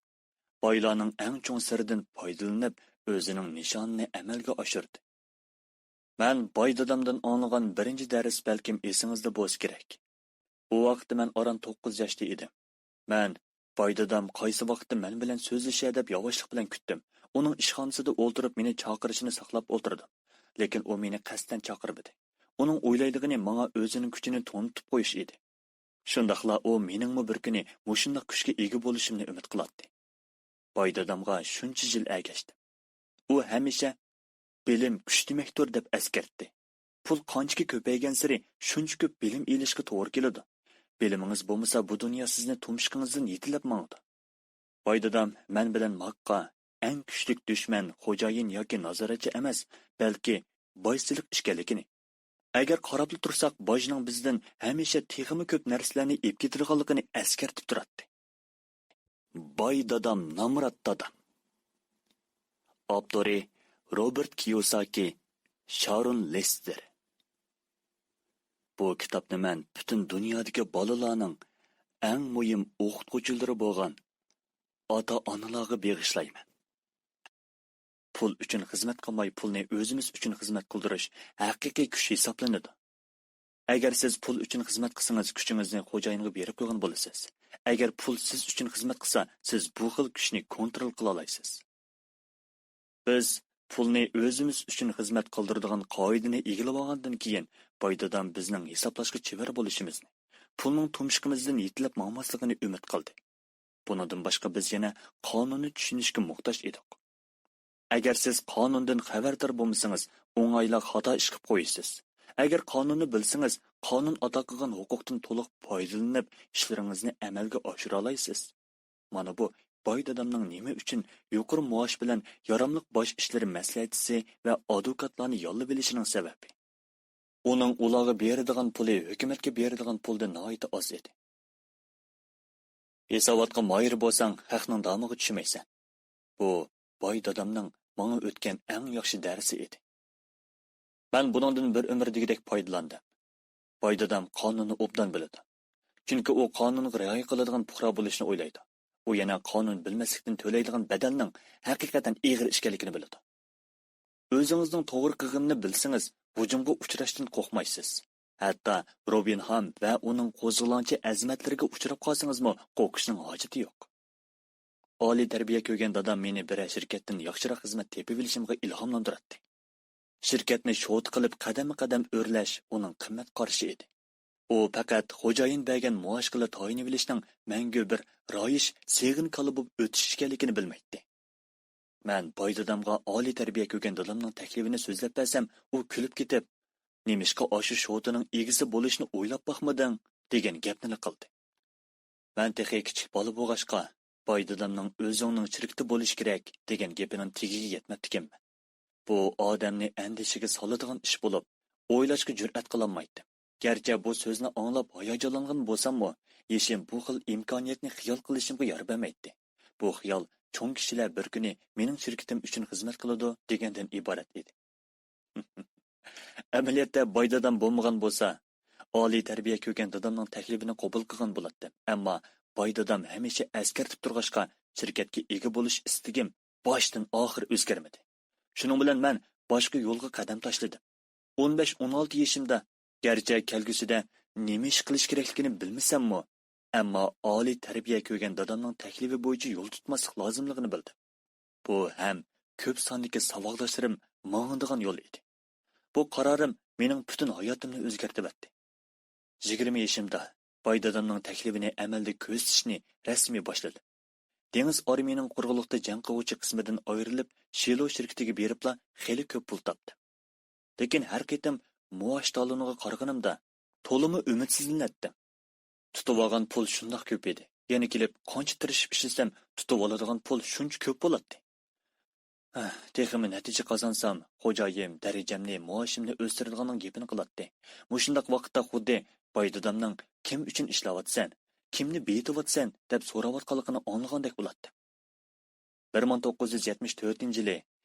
بايلارنىڭ ئەڭ چوڭ سىرىدىن پايدىلىنىپ، ئۆزىنىڭ نىشانىنى ئەمەلگە ئاشۇردى. مەن باي دادامدىن ئاڭلىغان بىرىنچى دەرس بەلكىم ئېسىڭىزدە بولسا كېرەك. ئۇ ۋاقىتتا مەن ئاران توققۇز ياشتا ئىدىم. مەن، باي دادام قايسى ۋاقىتتا مەن بىلەن سۆزلىشەر دەپ ياۋاشلىق بىلەن كۈتتۈم. ئۇنىڭ ئىشخانىسىدا ئولتۇرۇپ مېنى چاقىرىشىنى ساقلاپ ئولتۇردۇم. لېكىن ئۇ مېنى قەستەن چاقىرمىدى. ئۇنىڭ ئويلايدىغىنى ماڭا ئۆزىنىڭ كۈچىنى تونۇتۇپ قويۇش ئىدى. شۇنداقلا ئۇ مېنىڭمۇ بىر كۈنى مۇشۇنداق كۈچكە ئىگە بولۇشۇمنى ئۈمىد قىلاتتى. باي دادامغا شۇنچە يىل ئەگەشتىم. ئۇ ھەمىشە «بىلىم كۈچ دېمەكتۇر» دەپ ئەسكەرتتى. پۇل قانچىكى كۆپەيگەنسېرى شۇنچە كۆپ بىلىم ئېلىشقا توغرا كېلىدۇ. بىلىمىڭىز بولمىسا، بۇ دۇنيا سىزنى تۇمشۇقىڭىزدىن يېتىلەپ ماڭىدۇ. باي دادام مەن بىلەن ماكقا ئەڭ كۈچلۈك دۈشمەن خوجايىن ياكى نازارەتچى ئەمەس، بەلكى باي سېلىق ئىكەنلىكىنى، ئەگەر قاراپلا تۇرساق، باجنىڭ بىزدىن ھەمىشە تېخىمۇ كۆپ نەرسىلەرنى ئېلىپ كېتىدىغانلىقىنى ئەسكەرتىپ تۇراتتى. باي دادام، نامرات دادام. ئاپتورى: روبېرت كىيوساكى، شارون لېستېر. بۇ كىتابنى مەن پۈتۈن دۇنيادىكى بالىلارنىڭ ئەڭ مۇھىم ئوقۇتقۇچىلىرى بولغان ئاتا-ئانىلارغا بېغىشلايمەن. پۇل ئۈچۈن خىزمەت قىلماي، پۇلنى ئۆزىمىز ئۈچۈن خىزمەت قىلدۇرۇش ھەقىقىي كۈچ ھېسابلىنىدۇ. ئەگەر سىز پۇل ئۈچۈن خىزمەت قىلسىڭىز، كۈچىڭىزنى خوجايىنغا بېرىپ قويغان بولىسىز. ئەگەر پۇل سىز ئۈچۈن خىزمەت قىلسا، سىز بۇ خىل كۈچنى كونترول قىلالايسىز. بىز پۇلنى ئۆزىمىز ئۈچۈن خىزمەت قىلدۇرىدىغان قائىدىنى ئىگىلىۋالغاندىن كېيىن، باي دادام بىزنىڭ ھېسابلاشقا چېۋەر بولۇشىمىزنى، پۇلنىڭ تۇمشۇقىمىزدىن يېتىلىپ ماڭماسلىقىنى ئۈمىد قىلدى. بۇنىڭدىن باشقا بىز يەنە قانۇننى چۈشىنىشكە موھتاج ئىدۇق. ئەگەر سىز قانۇندىن خەۋەردار بولمىسىڭىز، ئوڭايلا خاتا ئىش قىلىپ قويىسىز. ئەگەر قانۇننى بىلسىڭىز، قانۇن ئاتا قىلغان ھوقۇقتىن تولۇق پايدىلىنىپ، ئىشلىرىڭىزنى ئەمەلگە ئاشۇرالايسىز. مانا بۇ باي دادامنىڭ نېمە ئۈچۈن يۇقىرى مائاش بىلەن ياراملىق باش ئىشلىرى مەسلىھەتچىسى ۋە ئادۋوكاتلارنى ياللىۋېلىشىنىڭ سەۋەبى. ئۇنىڭ ئۇلارغا بېرىدىغان پۇلى ھۆكۈمەتكە بېرىدىغان پۇلدىن ناھايىتى ئاز ئىدى. ھېساباتقا ماھىر بولساڭ، خەقنىڭ دامىغا چۈشمەيسەن. بۇ باي دادامنىڭ ماڭا ئۆتكەن ئەڭ ياخشى دەرسى ئىدى. مەن بۇنىڭدىن بىر ئۆمۈر دېگۈدەك پايدىلاندىم. باي دادام قانۇننى ئوبدان بىلىدۇ. چۈنكى ئۇ قانۇنغا رىئايە قىلىدىغان پۇقرا بولۇشنى ئويلايدۇ. ئۇ يەنە قانۇن بىلمەسلىكتىن تۆلەيدىغان بەدەلنىڭ ھەقىقەتەن ئېغىر ئىكەنلىكىنى بىلىدۇ. ئۆزىڭىزنىڭ توغرا قىلغىنىنى بىلسىڭىز، ھۇجۇمغا ئۇچراشتىن قورقمايسىز. ھەتتا روبىن خام ۋە ئۇنىڭ قوزغىلاڭچى ئەزىمەتلىرىگە ئۇچراپ قالسىڭىزمۇ، قورقۇشنىڭ ھاجىتى يوق. ئالىي تەربىيە كۆرگەن دادام مېنى بىرەر شىركەتتىن ياخشىراق خىزمەت تېپىۋېلىشىمغا ئىلھاملاندۇراتتى. شىركەتنى شوتا قىلىپ قەدەممۇ قەدەم ئۆرلەش ئۇنىڭ قىممەت قارىشى ئىدى. ئۇ پەقەت خوجايىن بەرگەن مائاشقىلا تايىنىۋېلىشنىڭ مەڭگۈ بىر رايىش سېغىن كالا بولۇپ ئۆتۈش ئىكەنلىكىنى بىلمەيتتى. مەن باي دادامغا ئالىي تەربىيە كۆرگەن دادامنىڭ تەكلىپىنى سۆزلەپ بەرسەم، ئۇ كۈلۈپ كېتىپ، «نېمىشقا ئاشۇ شوتىنىڭ ئىگىسى بولۇشنى ئويلاپ باقمىدىڭ؟» دېگەن گەپنىلا قىلدى. مەن تېخى كىچىك بالا بولغاچقا، باي دادامنىڭ «ئۆزۈڭنىڭ شىركىتى بولۇشى كېرەك» دېگەن گېپىنىڭ تېگىگە يەتمەپتىكەنمەن. بۇ ئادەمنى ئەندىشىگە سالىدىغان ئىش بولۇپ، ئويلاشقا جۈرئەت قىلالمايتتىم. گەرچە بۇ سۆزنى ئاڭلاپ ھاياجانلانغان بولساممۇ، يېشىم بۇ خىل ئىمكانىيەتنى خىيال قىلىشىمغا يار بەرمەيتتى. بۇ خىيال چوڭ كىشىلەر بىر كۈنى مېنىڭ شىركىتىم ئۈچۈن خىزمەت قىلىدۇ دېگەندىن ئىبارەت ئىدى. ئەمەلىيەتتە باي دادام بولمىغان بولسا، ئالىي تەربىيە كۆرگەن دادامنىڭ تەكلىپىنى قوبۇل قىلغان بولاتتىم. ئەمما باي دادام ھەمىشە ئەسكەرتىپ تۇرغاچقا، شىركەتكە ئىگە بولۇش ئىستىكىم باشتىن ئاخىر ئۆزگەرمىدى. شۇنىڭ بىلەن مەن باشقا يولغا قەدەم تاشلىدىم. ئون بەش، ئون ئالتە يېشىمدا، گەرچە كەلگۈسىدە نېمە ئىش قىلىش كېرەكلىكىنى بىلمىسەممۇ، ئەمما ئالىي تەربىيە كۆرگەن دادامنىڭ تەكلىپى بويىچە يول تۇتماسلىق لازىملىقىنى بىلدىم. بۇ ھەم كۆپ ساندىكى ساۋاقداشلىرىم ماڭىدىغان يول ئىدى. بۇ قارارىم مېنىڭ پۈتۈن ھاياتىمنى ئۆزگەرتىۋەتتى. يىگىرمە يېشىمدا باي دادامنىڭ تەكلىپىنى ئەمەلدە كۆزىتىشنى رەسمىي باشلىدىم. دېڭىز ئارمىيىنىڭ قۇرۇقلۇقتا جەڭ قىلغۇچى قىسمىدىن ئايرىلىپ، شىلو شىركىتىگە بېرىپلا خېلى كۆپ پۇل تاپتىم. لېكىن ھەر قېتىم مائاش تالونىغا قارىغىنىمدا، تولىمۇ ئۈمىدسىزلىنەتتىم. تۇتۇۋالغان پۇل شۇنداق كۆپ ئىدى. يەنە كېلىپ قانچە تىرىشىپ ئىشلىسەم، تۇتۇۋالىدىغان پۇل شۇنچە كۆپ بولاتتى. ھە، تېخىمۇ نەتىجە قازانسام، خوجايىم دەرىجەمنى، مائاشىمنى ئۆستۈرىدىغاننىڭ گېپىنى قىلاتتى. مۇشۇنداق ۋاقىتتا خۇددى باي دادامنىڭ «كىم ئۈچۈن ئىشلەۋاتىسەن؟ كىمنى بېيىتىۋاتىسەن؟» دەپ سوراۋاتقانلىقىنى ئاڭلىغاندەك بولاتتىم. بىر مىڭ توققۇز يۈز يەتمىش تۆتىنچى يىلى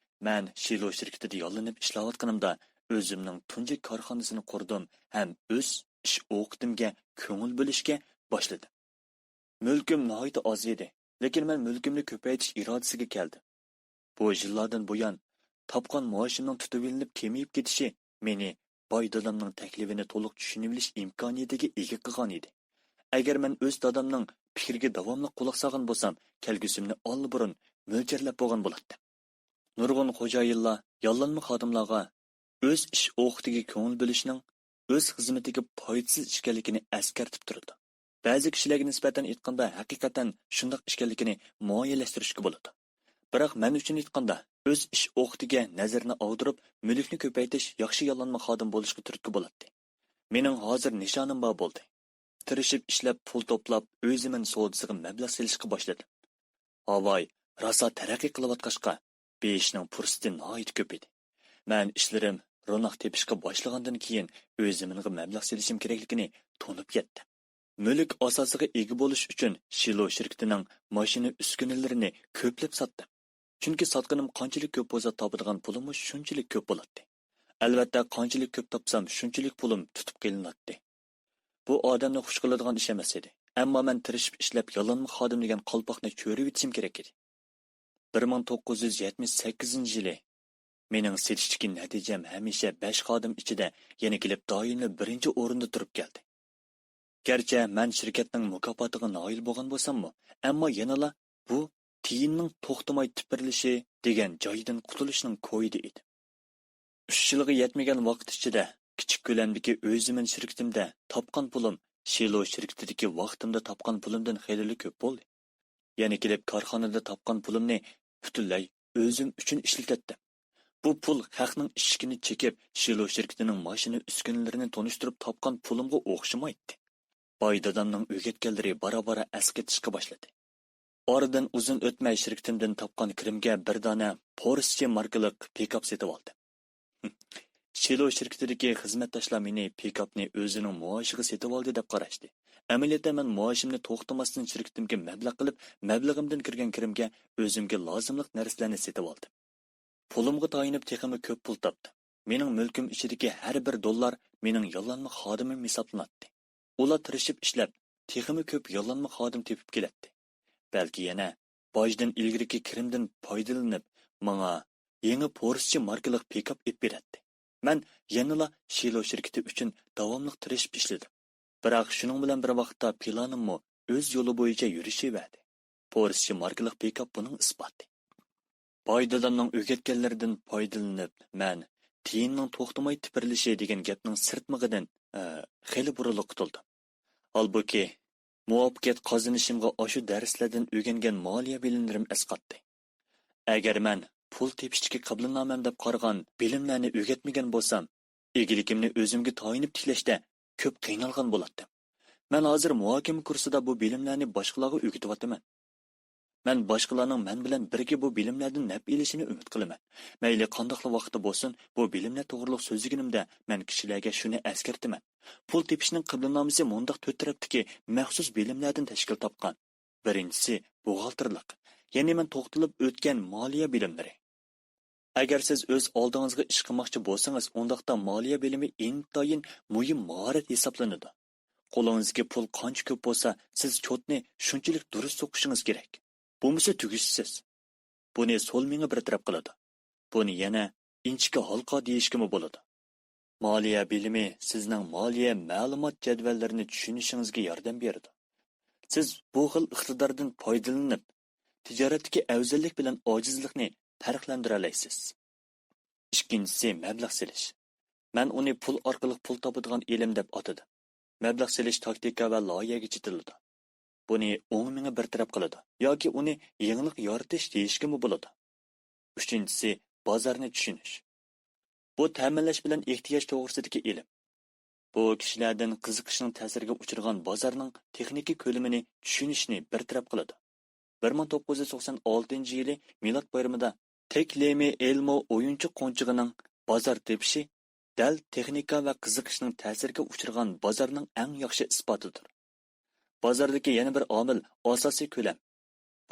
مەن شىلو شىركىتىدە ياللىنىپ ئىشلەۋاتقىنىمدا، ئۆزۈمنىڭ تۇنجى كارخانىسىنى قۇردۇم ھەم ئۆز ئىش ئوقىتىمگە كۆڭۈل بۆلۈشكە باشلىدىم. مۈلكۈم ناھايىتى ئاز ئىدى، لېكىن مەن مۈلكۈمنى كۆپەيتىش ئىرادىسىگە كەلدىم. بۇ يىللاردىن بۇيان، تاپقان مائاشىمنىڭ تۇتۇۋېلىنىپ كېمىيىپ كېتىشى مېنى باي دادامنىڭ تەكلىپىنى تولۇق چۈشىنىۋېلىش ئىمكانىيىتىگە ئىگە قىلغانىدى. ئەگەر مەن ئۆز دادامنىڭ پىكرىگە داۋاملىق قۇلاق سالغان بولسام، كەلگۈسىمنى ئاللىبۇرۇن مۆلچەرلەپ بولغان بولاتتىم. نۇرغۇن خوجايىنلار ياللانما خادىملارغا ئۆز ئىش ئوقىتىگە كۆڭۈل بۆلۈشنىڭ ئۆز خىزمىتىگە پايدىسىز ئىكەنلىكىنى ئەسكەرتىپ تۇرىدۇ. بەزى كىشىلەرگە نىسبەتەن ئېيتقاندا، ھەقىقەتەن شۇنداق ئىكەنلىكىنى مۇئەييەنلەشتۈرۈشكە بولىدۇ. بىراق مەن ئۈچۈن ئېيتقاندا، ئۆز ئىش ئوقىتىگە نەزىرىنى ئاغدۇرۇپ، مۈلۈكنى كۆپەيتىش ياخشى ياللانما خادىم بولۇشقا تۈرتكە بولاتتى. مېنىڭ ھازىر نىشانىم بار بولدى. تىرىشىپ ئىشلەپ، پۇل توپلاپ، ئۆي زېمىن سودىسىغا مەبلەغ سېلىشقا باشلىدىم. ئاۋاي، راسا تەرەققىي قىلىۋاتقاچقا، بېيىشنىڭ پۇرسىتى ناھايىتى كۆپ ئىدى. مەن ئىشلىرىم روناق تېپىشقا باشلىغاندىن كېيىن، ئۆي زېمىنغا مەبلەغ سېلىشىم كېرەكلىكىنى تونۇپ يەتتىم. مۈلۈك ئاساسىغا ئىگە بولۇش ئۈچۈن شىلو شىركىتىنىڭ ماشىنا ئۈسكۈنىلىرىنى كۆپلەپ ساتتىم. چۈنكى ساتقىنىم قانچىلىك كۆپ بولسا، تاپىدىغان پۇلۇممۇ شۇنچىلىك كۆپ بولاتتى. ئەلۋەتتە، قانچىلىك كۆپ تاپسام، شۇنچىلىك پۇلۇم تۇتۇپ قېلىناتتى. بۇ ئادەمنى خۇش قىلىدىغان ئىش ئەمەس ئىدى. ئەمما مەن تىرىشىپ ئىشلەپ، ياللانما خادىم دېگەن قالپاقنى چۆرۈۋېتىشىم كېرەك ئىدى. بىر مىڭ توققۇز يۈز يەتمىش سەككىزىنچى يىلى مېنىڭ سېتىشتىكى نەتىجەم ھەمىشە بەش خادىم ئىچىدە يەنە كېلىپ دائىملا بىرىنچى ئورۇندا تۇرۇپ كەلدى. گەرچە مەن شىركەتنىڭ مۇكاپاتىغا نائىل بولغان بولساممۇ، ئەمما يەنىلا بۇ تىيىننىڭ توختىماي تىپىرلىشى دېگەن جايدىن قۇتۇلۇشنىڭ كويىدا ئىدىم. ئۈچ يىلغا يەتمىگەن ۋاقىت ئىچىدە كىچىك كۆلەمدىكى ئۆي زېمىن شىركىتىمدە تاپقان پۇلۇم شىلو شىركىتىدىكى ۋاقتىمدا تاپقان پۇلۇمدىن خېلىلا كۆپ بولدى. يەنە كېلىپ كارخانىدا تاپقان پۇلۇمنى پۈتۈنلەي ئۆزۈم ئۈچۈن ئىشلىتەتتىم. بۇ پۇل خەقنىڭ ئىشىكىنى چېكىپ، شىلو شىركىتىنىڭ ماشىنا ئۈسكۈنىلىرىنى تونۇشتۇرۇپ تاپقان پۇلۇمغا ئوخشىمايتتى. باي دادامنىڭ ئۆگەتكەنلىرى بارا-بارا ئەسقېتىشقا باشلىدى. ئارىدىن ئۇزۇن ئۆتمەي شىركىتىمدىن تاپقان كىرىمگە بىر دانە پورشچې ماركىلىق پىكاپ سېتىۋالدىم. شىلو شىركىتىدىكى خىزمەتداشلار مېنى پىكاپنى ئۆزىنىڭ مائاشىغا سېتىۋالدى دەپ قاراشتى. ئەمەلىيەتتە مەن مائاشىمنى توختىماستىن شىركىتىمگە مەبلەغ قىلىپ، مەبلىغىمدىن كىرگەن كىرىمگە ئۆزۈمگە لازىملىق نەرسىلەرنى سېتىۋالدىم. پۇلۇمغا تايىنىپ تېخىمۇ كۆپ پۇل تاپتىم. مېنىڭ مۈلكۈم ئىچىدىكى ھەر بىر دوللار مېنىڭ ياللانما خادىمىم ھېسابلىناتتى. ئۇلار تىرىشىپ ئىشلەپ، تېخىمۇ كۆپ ياللانما خادىم تېپىپ كېلەتتى. بەلكى يەنە باجدىن ئىلگىرىكى كىرىمدىن پايدىلىنىپ، ماڭا يېڭى پورشچې ماركىلىق پىكاپ ئېلىپ بېرەتتى. مەن يەنىلا شىلو شىركىتى ئۈچۈن داۋاملىق تىرىشىپ ئىشلىدىم. بىراق شۇنىڭ بىلەن بىر ۋاقىتتا پىلانىممۇ ئۆز يولى بويىچە يۈرۈشۈۋەردى. پورشچې ماركىلىق پىكاپ بۇنىڭ ئىسپاتى. باي دادامنىڭ ئۆگەتكەنلىرىدىن پايدىلىنىپ، مەن تىيىننىڭ توختىماي تىپىرلىشى دېگەن گەپنىڭ سىرتمىقىدىن، ئە، خېلى بۇرۇنلا قۇتۇلدۇم. ھالبۇكى، مۇۋەپپەقىيەت قازىنىشىمغا ئاشۇ دەرسلەردىن ئۆگەنگەن مالىيە بىلىملىرىم ئەسقاتتى. ئەگەر مەن پۇل تېپىشتىكى قىبلىنامەم دەپ قارىغان بىلىملەرنى ئۆگەتمىگەن بولسام، ئىگىلىكىمنى ئۆزۈمگە تايىنىپ تىكلەشتە كۆپ قىينالغان بولاتتىم. مەن ھازىر مۇھاكىمە كۇرسىدا بۇ بىلىملەرنى باشقىلارغا ئۆگىتىۋاتىمەن. مەن باشقىلارنىڭ مەن بىلەن بىرگە بۇ بىلىملەردىن نەپ ئېلىشىنى ئۈمىد قىلىمەن. مەيلى قانداقلا ۋاقىتتا بولسۇن، بۇ بىلىملەر توغرۇلۇق سۆزلىگىنىمدە مەن كىشىلەرگە شۇنى ئەسكەرتىمەن. پۇل تېپىشنىڭ قىبلىنامىسى مۇنداق تۆت تەرەپتىكى مەخسۇس بىلىملەردىن تەشكىل تاپقان. بىرىنچىسى بوغالتىرلىق. يەنى مەن توختىلىپ ئۆتكەن مالىيە بىلىملىرى. ئەگەر سىز ئۆز ئالدىڭىزغا ئىش قىلماقچى بولسىڭىز، ئۇنداقتا مالىيە بىلىمى ئىنتايىن مۇھىم ماھارەت ھېسابلىنىدۇ. قولىڭىزدىكى پۇل قانچە كۆپ بولسا، سىز چوتنى شۇنچىلىك دۇرۇس سوقۇشىڭىز كېرەك. بولمىسا تۈگۈشىسىز. بۇنى سول مېڭە بىر تەرەپ قىلىدۇ. بۇنى يەنە ئىنچىكە ھالقا دېيىشكىمۇ بولىدۇ. مالىيە بىلىمى سىزنىڭ مالىيە مەلۇمات جەدۋەللىرىنى چۈشىنىشىڭىزگە ياردەم بېرىدۇ. سىز بۇ خىل ئىقتىداردىن پايدىلىنىپ، تىجارەتتىكى ئەۋزەللىك بىلەن ئاجىزلىقنى پەرقلەندۈرەلەيسىز. ئىككىنچىسى، مەبلەغ سېلىش. مەن ئۇنى پۇل ئارقىلىق پۇل تاپىدىغان ئىلىم دەپ ئاتىدىم. مەبلەغ سېلىش تاكتىكا ۋە لايىھەگە چېتىلىدۇ. بۇنى ئوڭ مېڭە بىر تەرەپ قىلىدۇ ياكى ئۇنى يېڭىلىق يارىتىش دېيىشكىمۇ بولىدۇ. ئۈچىنچىسى، بازارنى چۈشىنىش. بۇ تەمىنلەش بىلەن ئېھتىياج توغرىسىدىكى ئىلىم. بۇ كىشىلەردىن قىزىقىشنىڭ تەسىرىگە ئۇچرىغان بازارنىڭ تېخنىكا كۆلىمىنى چۈشىنىشنى بىر تەرەپ قىلىدۇ. بىر مىڭ توققۇز يۈز توقسان ئالتىنچى يىلى مىلاد بايرىمىدا تېكلېمى ئېلمو ئويۇنچۇق قونچىقىنىڭ بازار تېپىشى دەل تېخنىكا ۋە قىزىقىشنىڭ تەسىرىگە ئۇچرىغان بازارنىڭ ئەڭ ياخشى ئىسپاتىدۇر. بازاردىكى يەنە بىر ئامىل ئاساسىي كۆلەم.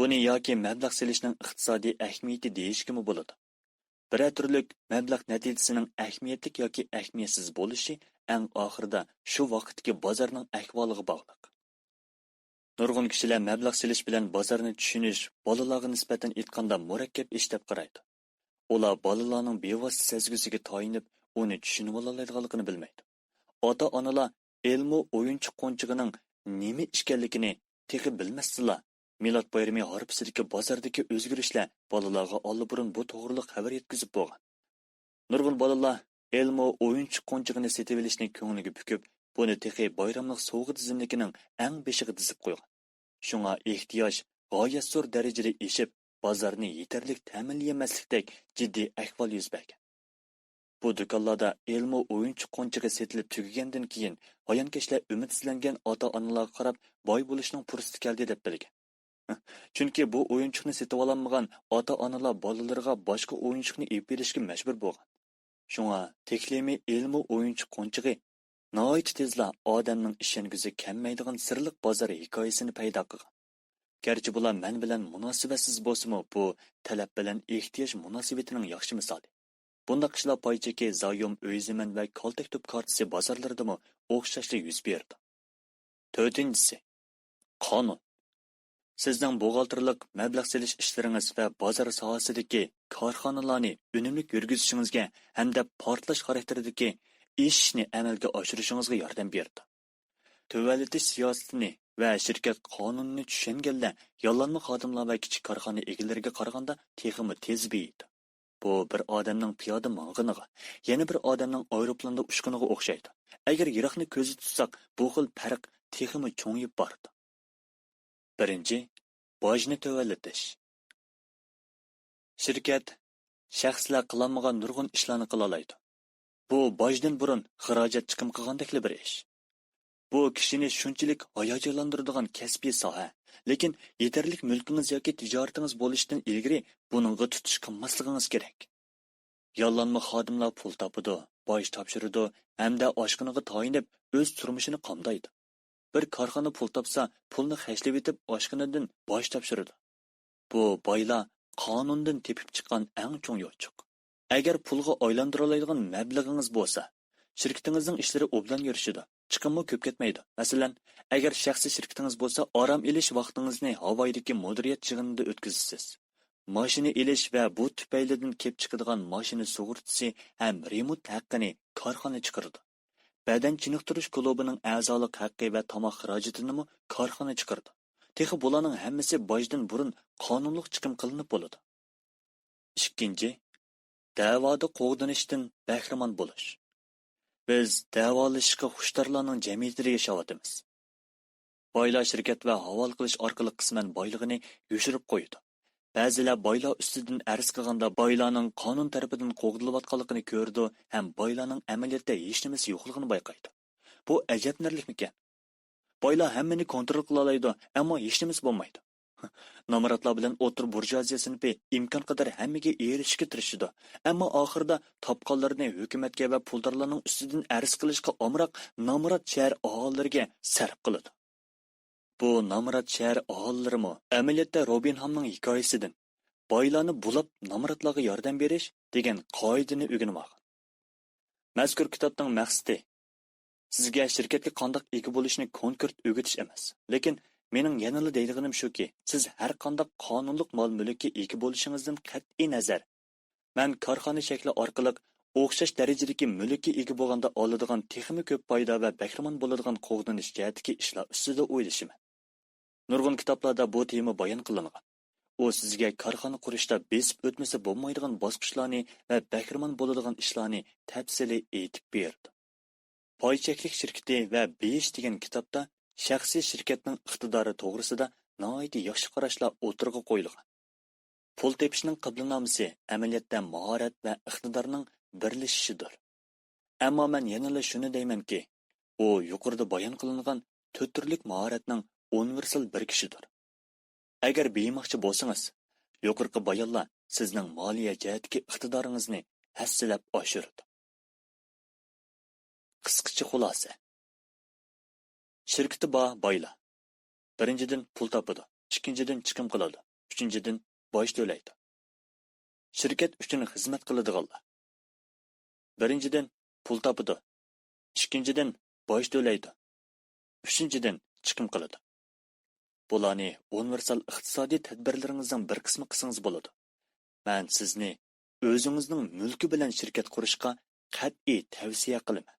بۇنى ياكى مەبلەغ سېلىشنىڭ ئىقتىسادىي ئەھمىيىتى دېيىشكىمۇ بولىدۇ. بىرەر تۈرلۈك مەبلەغ نەتىجىسىنىڭ ئەھمىيەتلىك ياكى ئەھمىيەتسىز بولۇشى ئەڭ ئاخىرىدا شۇ ۋاقىتتىكى بازارنىڭ ئەھۋالىغا باغلىق. نۇرغۇن كىشىلەر مەبلەغ سېلىش بىلەن بازارنى چۈشىنىش بالىلارغا نىسبەتەن ئېيتقاندا مۇرەككەپ ئىش دەپ قارايدۇ. ئۇلار بالىلارنىڭ بىۋاسىتە سەزگۈسىگە تايىنىپ، ئۇنى چۈشىنىۋالالايدىغانلىقىنى بىلمەيدۇ. ئاتا-ئانىلار ئېلمو ئويۇنچۇق قونچىقىنىڭ نېمە ئىكەنلىكىنى تېخى بىلمەستىلا، مىلاد بايرىمى ھارپىسىدىكى بازاردىكى ئۆزگىرىشلەر بالىلارغا ئاللىبۇرۇن بۇ توغرىلىق خەۋەر يەتكۈزۈپ بولغان. نۇرغۇن بالىلار ئېلمو ئويۇنچۇق قونچىقىنى سېتىۋېلىشنى كۆڭلىگە پۈكۈپ، بۇنى تېخى بايراملىق سوۋغا تىزىملىكىنىڭ ئەڭ بېشىغا دىزىپ قويغان. شۇڭا ئېھتىياج غايەت زور دەرىجىدە ئېشىپ، بازارنى يېتەرلىك تەمىنلىيەلمەسلىكتەك جىددىي ئەھۋال يۈز بەرگەن. بۇ دۇكانلاردا ئېلمو ئويۇنچۇق قونچىقى سېتىلىپ تۈگىگەندىن كېيىن، ھايانكەشلەر ئۈمىدسىزلەنگەن ئاتا-ئانىلارغا قاراپ باي بولۇشنىڭ پۇرسىتى كەلدى دەپ بىلگەن. چۈنكى بۇ ئويۇنچۇقنى سېتىۋالالمىغان ئاتا-ئانىلار بالىلىرىغا باشقا ئويۇنچۇقنى ئېلىپ بېرىشكە مەجبۇر بولغان. شۇڭا تېكلىمى ئېلمو ئويۇنچۇق قونچىقى ناھايىتى تېزلا ئادەمنىڭ ئىشەنگۈسى كەلمەيدىغان سىرلىق بازار ھېكايىسىنى پەيدا قىلغان. گەرچە بۇلار مەن بىلەن مۇناسىۋەتسىز بولسىمۇ، بۇ تەلەپ بىلەن ئېھتىياج مۇناسىۋىتىنىڭ ياخشى مىسالى. بۇنداق ئىشلار پاي چېكى، زايوم، ئۆي زېمىن ۋە كالتەكتوپ كارتىسى بازارلىرىدىمۇ ئوخشاشلا يۈز بېرىدۇ. تۆتىنچىسى، قانۇن. سىزنىڭ بوغالتىرلىق، مەبلەغ سېلىش ئىشلىرىڭىز ۋە بازار ساھەسىدىكى كارخانىلارنى ئۈنۈملۈك يۈرگۈزۈشىڭىزگە ھەمدە پارتلاش خاراكتېرىدىكى ئېشىشنى ئەمەلگە ئاشۇرۇشىڭىزغا ياردەم بېرىدۇ. تۆۋەنلىتىش سىياسىتىنى ۋە شىركەت قانۇنىنى چۈشەنگەنلەر ياللانما خادىملار ۋە كىچىك كارخانا ئىگىلىرىگە قارىغاندا تېخىمۇ تېز بېيىيدۇ. بۇ بىر ئادەمنىڭ پىيادە ماڭغىنىغا، يەنە بىر ئادەمنىڭ ئايروپىلاندا ئۇچقىنىغا ئوخشايدۇ. ئەگەر يىراقنى كۆزدە تۇتساق، بۇ خىل پەرق تېخىمۇ چوڭىيىپ بارىدۇ. بىرىنچى، باجنى تۆۋەنلىتىش. شىركەت، شەخسلەر قىلالمىغان نۇرغۇن ئىشلارنى قىلالايدۇ. بۇ باجدىن بۇرۇن خىراجەت چىقىم قىلغاندەكلا بىر ئىش. بۇ كىشىنى شۇنچىلىك ھاياجانلاندۇرىدىغان كەسپىي ساھە، لېكىن يېتەرلىك مۈلكىڭىز ياكى تىجارىتىڭىز بولۇشتىن ئىلگىرى بۇنىڭغا تۇتۇش قىلماسلىقىڭىز كېرەك. ياللانما خادىملار پۇل تاپىدۇ، باج تاپشۇرىدۇ ھەمدە ئاشخانىغا تايىنىپ ئۆز تۇرمۇشىنى قامدايدۇ. بىر كارخانا پۇل تاپسا، پۇلنى خەجلىۋېتىپ ئاشخانىدىن باج تاپشۇرىدۇ. بۇ بايلار قانۇندىن تېپىپ چىققان ئەڭ چوڭ يوچۇق. ئەگەر پۇلغا ئايلاندۇرالايدىغان مەبلىغىڭىز بولسا، شىركىتىڭىزنىڭ ئىشلىرى ئوبدان يۈرۈشىدۇ، چىقىممۇ كۆپ كەتمەيدۇ. مەسىلەن، ئەگەر شەخسىي شىركىتىڭىز بولسا، ئارام ئېلىش ۋاقتىڭىزنى ھاۋايدىكى مۇدىرىيەت يىغىنىدا ئۆتكۈزىسىز. ماشىنا ئېلىش ۋە بۇ تۈپەيلىدىن كېلىپ چىقىدىغان ماشىنا سۇغۇرتىسى ھەم رېمونت ھەققىنى كارخانا چىقىرىدۇ. بەدەن چېنىقتۇرۇش كۇلۇبىنىڭ ئەزالىق ھەققى ۋە تاماق خىراجىتىنىمۇ كارخانا چىقىرىدۇ. تېخى بۇلارنىڭ ھەممىسى باجدىن بۇرۇن قانۇنلۇق چىقىم قىلىنىپ بولىدۇ. ئىككىنچى، دەۋادا قوغدىنىشتىن بەھرىمەن بولۇش. بىز دەۋالىشىشقا خۇشتارلارنىڭ جەمئىيىتىدە ياشاۋاتىمىز. بايلار شىركەت ۋە ھاۋالە قىلىش ئارقىلىق قىسمەن بايلىقىنى يوشۇرۇپ قويىدۇ. بەزىلەر بايلار ئۈستىدىن ئەرز قىلغاندا، بايلارنىڭ قانۇن تەرىپىدىن قوغدىلىۋاتقانلىقىنى كۆرىدۇ ھەم بايلارنىڭ ئەمەلىيەتتە ھېچنېمىسى يوقلۇقىنى بايقايدۇ. بۇ ئەجەبلىنەرلىكمىكەن؟ بايلار ھەممىنى كونترول قىلالايدۇ، ئەمما ھېچنېمىسى بولمايدۇ. نامراتلار بىلەن ئوتتۇرا بۇرژۇئازىيە سىنىپى ئىمكان قەدەر ھەممىگە ئېرىشىشكە تىرىشىدۇ، ئەمما ئاخىرىدا تاپقانلىرىنى ھۆكۈمەتكە ۋە پۇلدارلارنىڭ ئۈستىدىن ئەرز قىلىشقا ئامراق نامرات شەھەر ئاھالىلىرىگە سەرپ قىلىدۇ. بۇ نامرات شەھەر ئاھالىلىرىمۇ ئەمەلىيەتتە روبىنھامنىڭ ھېكايىسىدىن، بايلارنى بۇلاپ نامراتلارغا ياردەم بېرىش دېگەن قائىدىنى ئۆگىنىۋالغان. مەزكۇر كىتابنىڭ مەقسىتى سىزگە شىركەتكە قانداق ئىگە بولۇشنى كونكرېت ئۆگىتىش ئەمەس، لېكىن مېنىڭ يەنىلا دەيدىغىنىم شۇكى، سىز ھەر قانداق قانۇنلۇق مال-مۈلۈككە ئىگە بولۇشىڭىزدىن قەتئىينەزەر، مەن كارخانا شەكلى ئارقىلىق ئوخشاش دەرىجىدىكى مۈلۈككە ئىگە بولغاندا ئالىدىغان تېخىمۇ كۆپ پايدا ۋە بەھرىمەن بولىدىغان قوغدىنىش جەھەتتىكى ئىشلار ئۈستىدە ئويلىشىمەن. نۇرغۇن كىتابلاردا بۇ تېما بايان قىلىنغان. ئۇ سىزگە كارخانا قۇرۇشتا بېسىپ ئۆتمىسە بولمايدىغان باسقۇچلارنى ۋە بەھرىمەن بولىدىغان ئىشلارنى تەپسىلىي ئېيتىپ بېرىدۇ. پاي چەكلىك شىركىتى ۋە بېيىش دېگەن كىتابتا شەخسىي شىركەتنىڭ ئىقتىدارى توغرىسىدا ناھايىتى ياخشى قاراشلار ئوتتۇرىغا قويۇلغان. پۇل تېپىشنىڭ قىبلىنامىسى ئەمەلىيەتتە ماھارەت ۋە ئىقتىدارنىڭ بىرلىشىشىدۇر. ئەمما مەن يەنىلا شۇنى دەيمەنكى، ئۇ يۇقىرىدا بايان قىلىنغان تۆت تۈرلۈك ماھارەتنىڭ ئۇنىۋېرسال بىرىكىشىدۇر. ئەگەر بېيىماقچى بولسىڭىز، يۇقىرىقى بايانلار سىزنىڭ مالىيە جەھەتتىكى ئىقتىدارىڭىزنى ھەسسىلەپ ئاشۇرىدۇ. قىسقىچە خۇلاسە. شىركىتى بار بايلار. بىرىنچىدىن، پۇل تاپىدۇ. ئىككىنچىدىن، چىقىم قىلىدۇ. ئۈچىنچىدىن، باج تۆلەيدۇ. شىركەت ئۈچۈن خىزمەت قىلىدىغانلار. بىرىنچىدىن، پۇل تاپىدۇ. ئىككىنچىدىن، باج تۆلەيدۇ. ئۈچىنچىدىن، چىقىم قىلىدۇ. بۇلارنى ئۇنىۋېرسال ئىقتىسادىي تەدبىرلىرىڭىزنىڭ بىر قىسمى قىلسىڭىز بولىدۇ. مەن سىزنى ئۆزىڭىزنىڭ مۈلكى بىلەن شىركەت قۇرۇشقا قەتئىي تەۋسىيە قىلىمەن.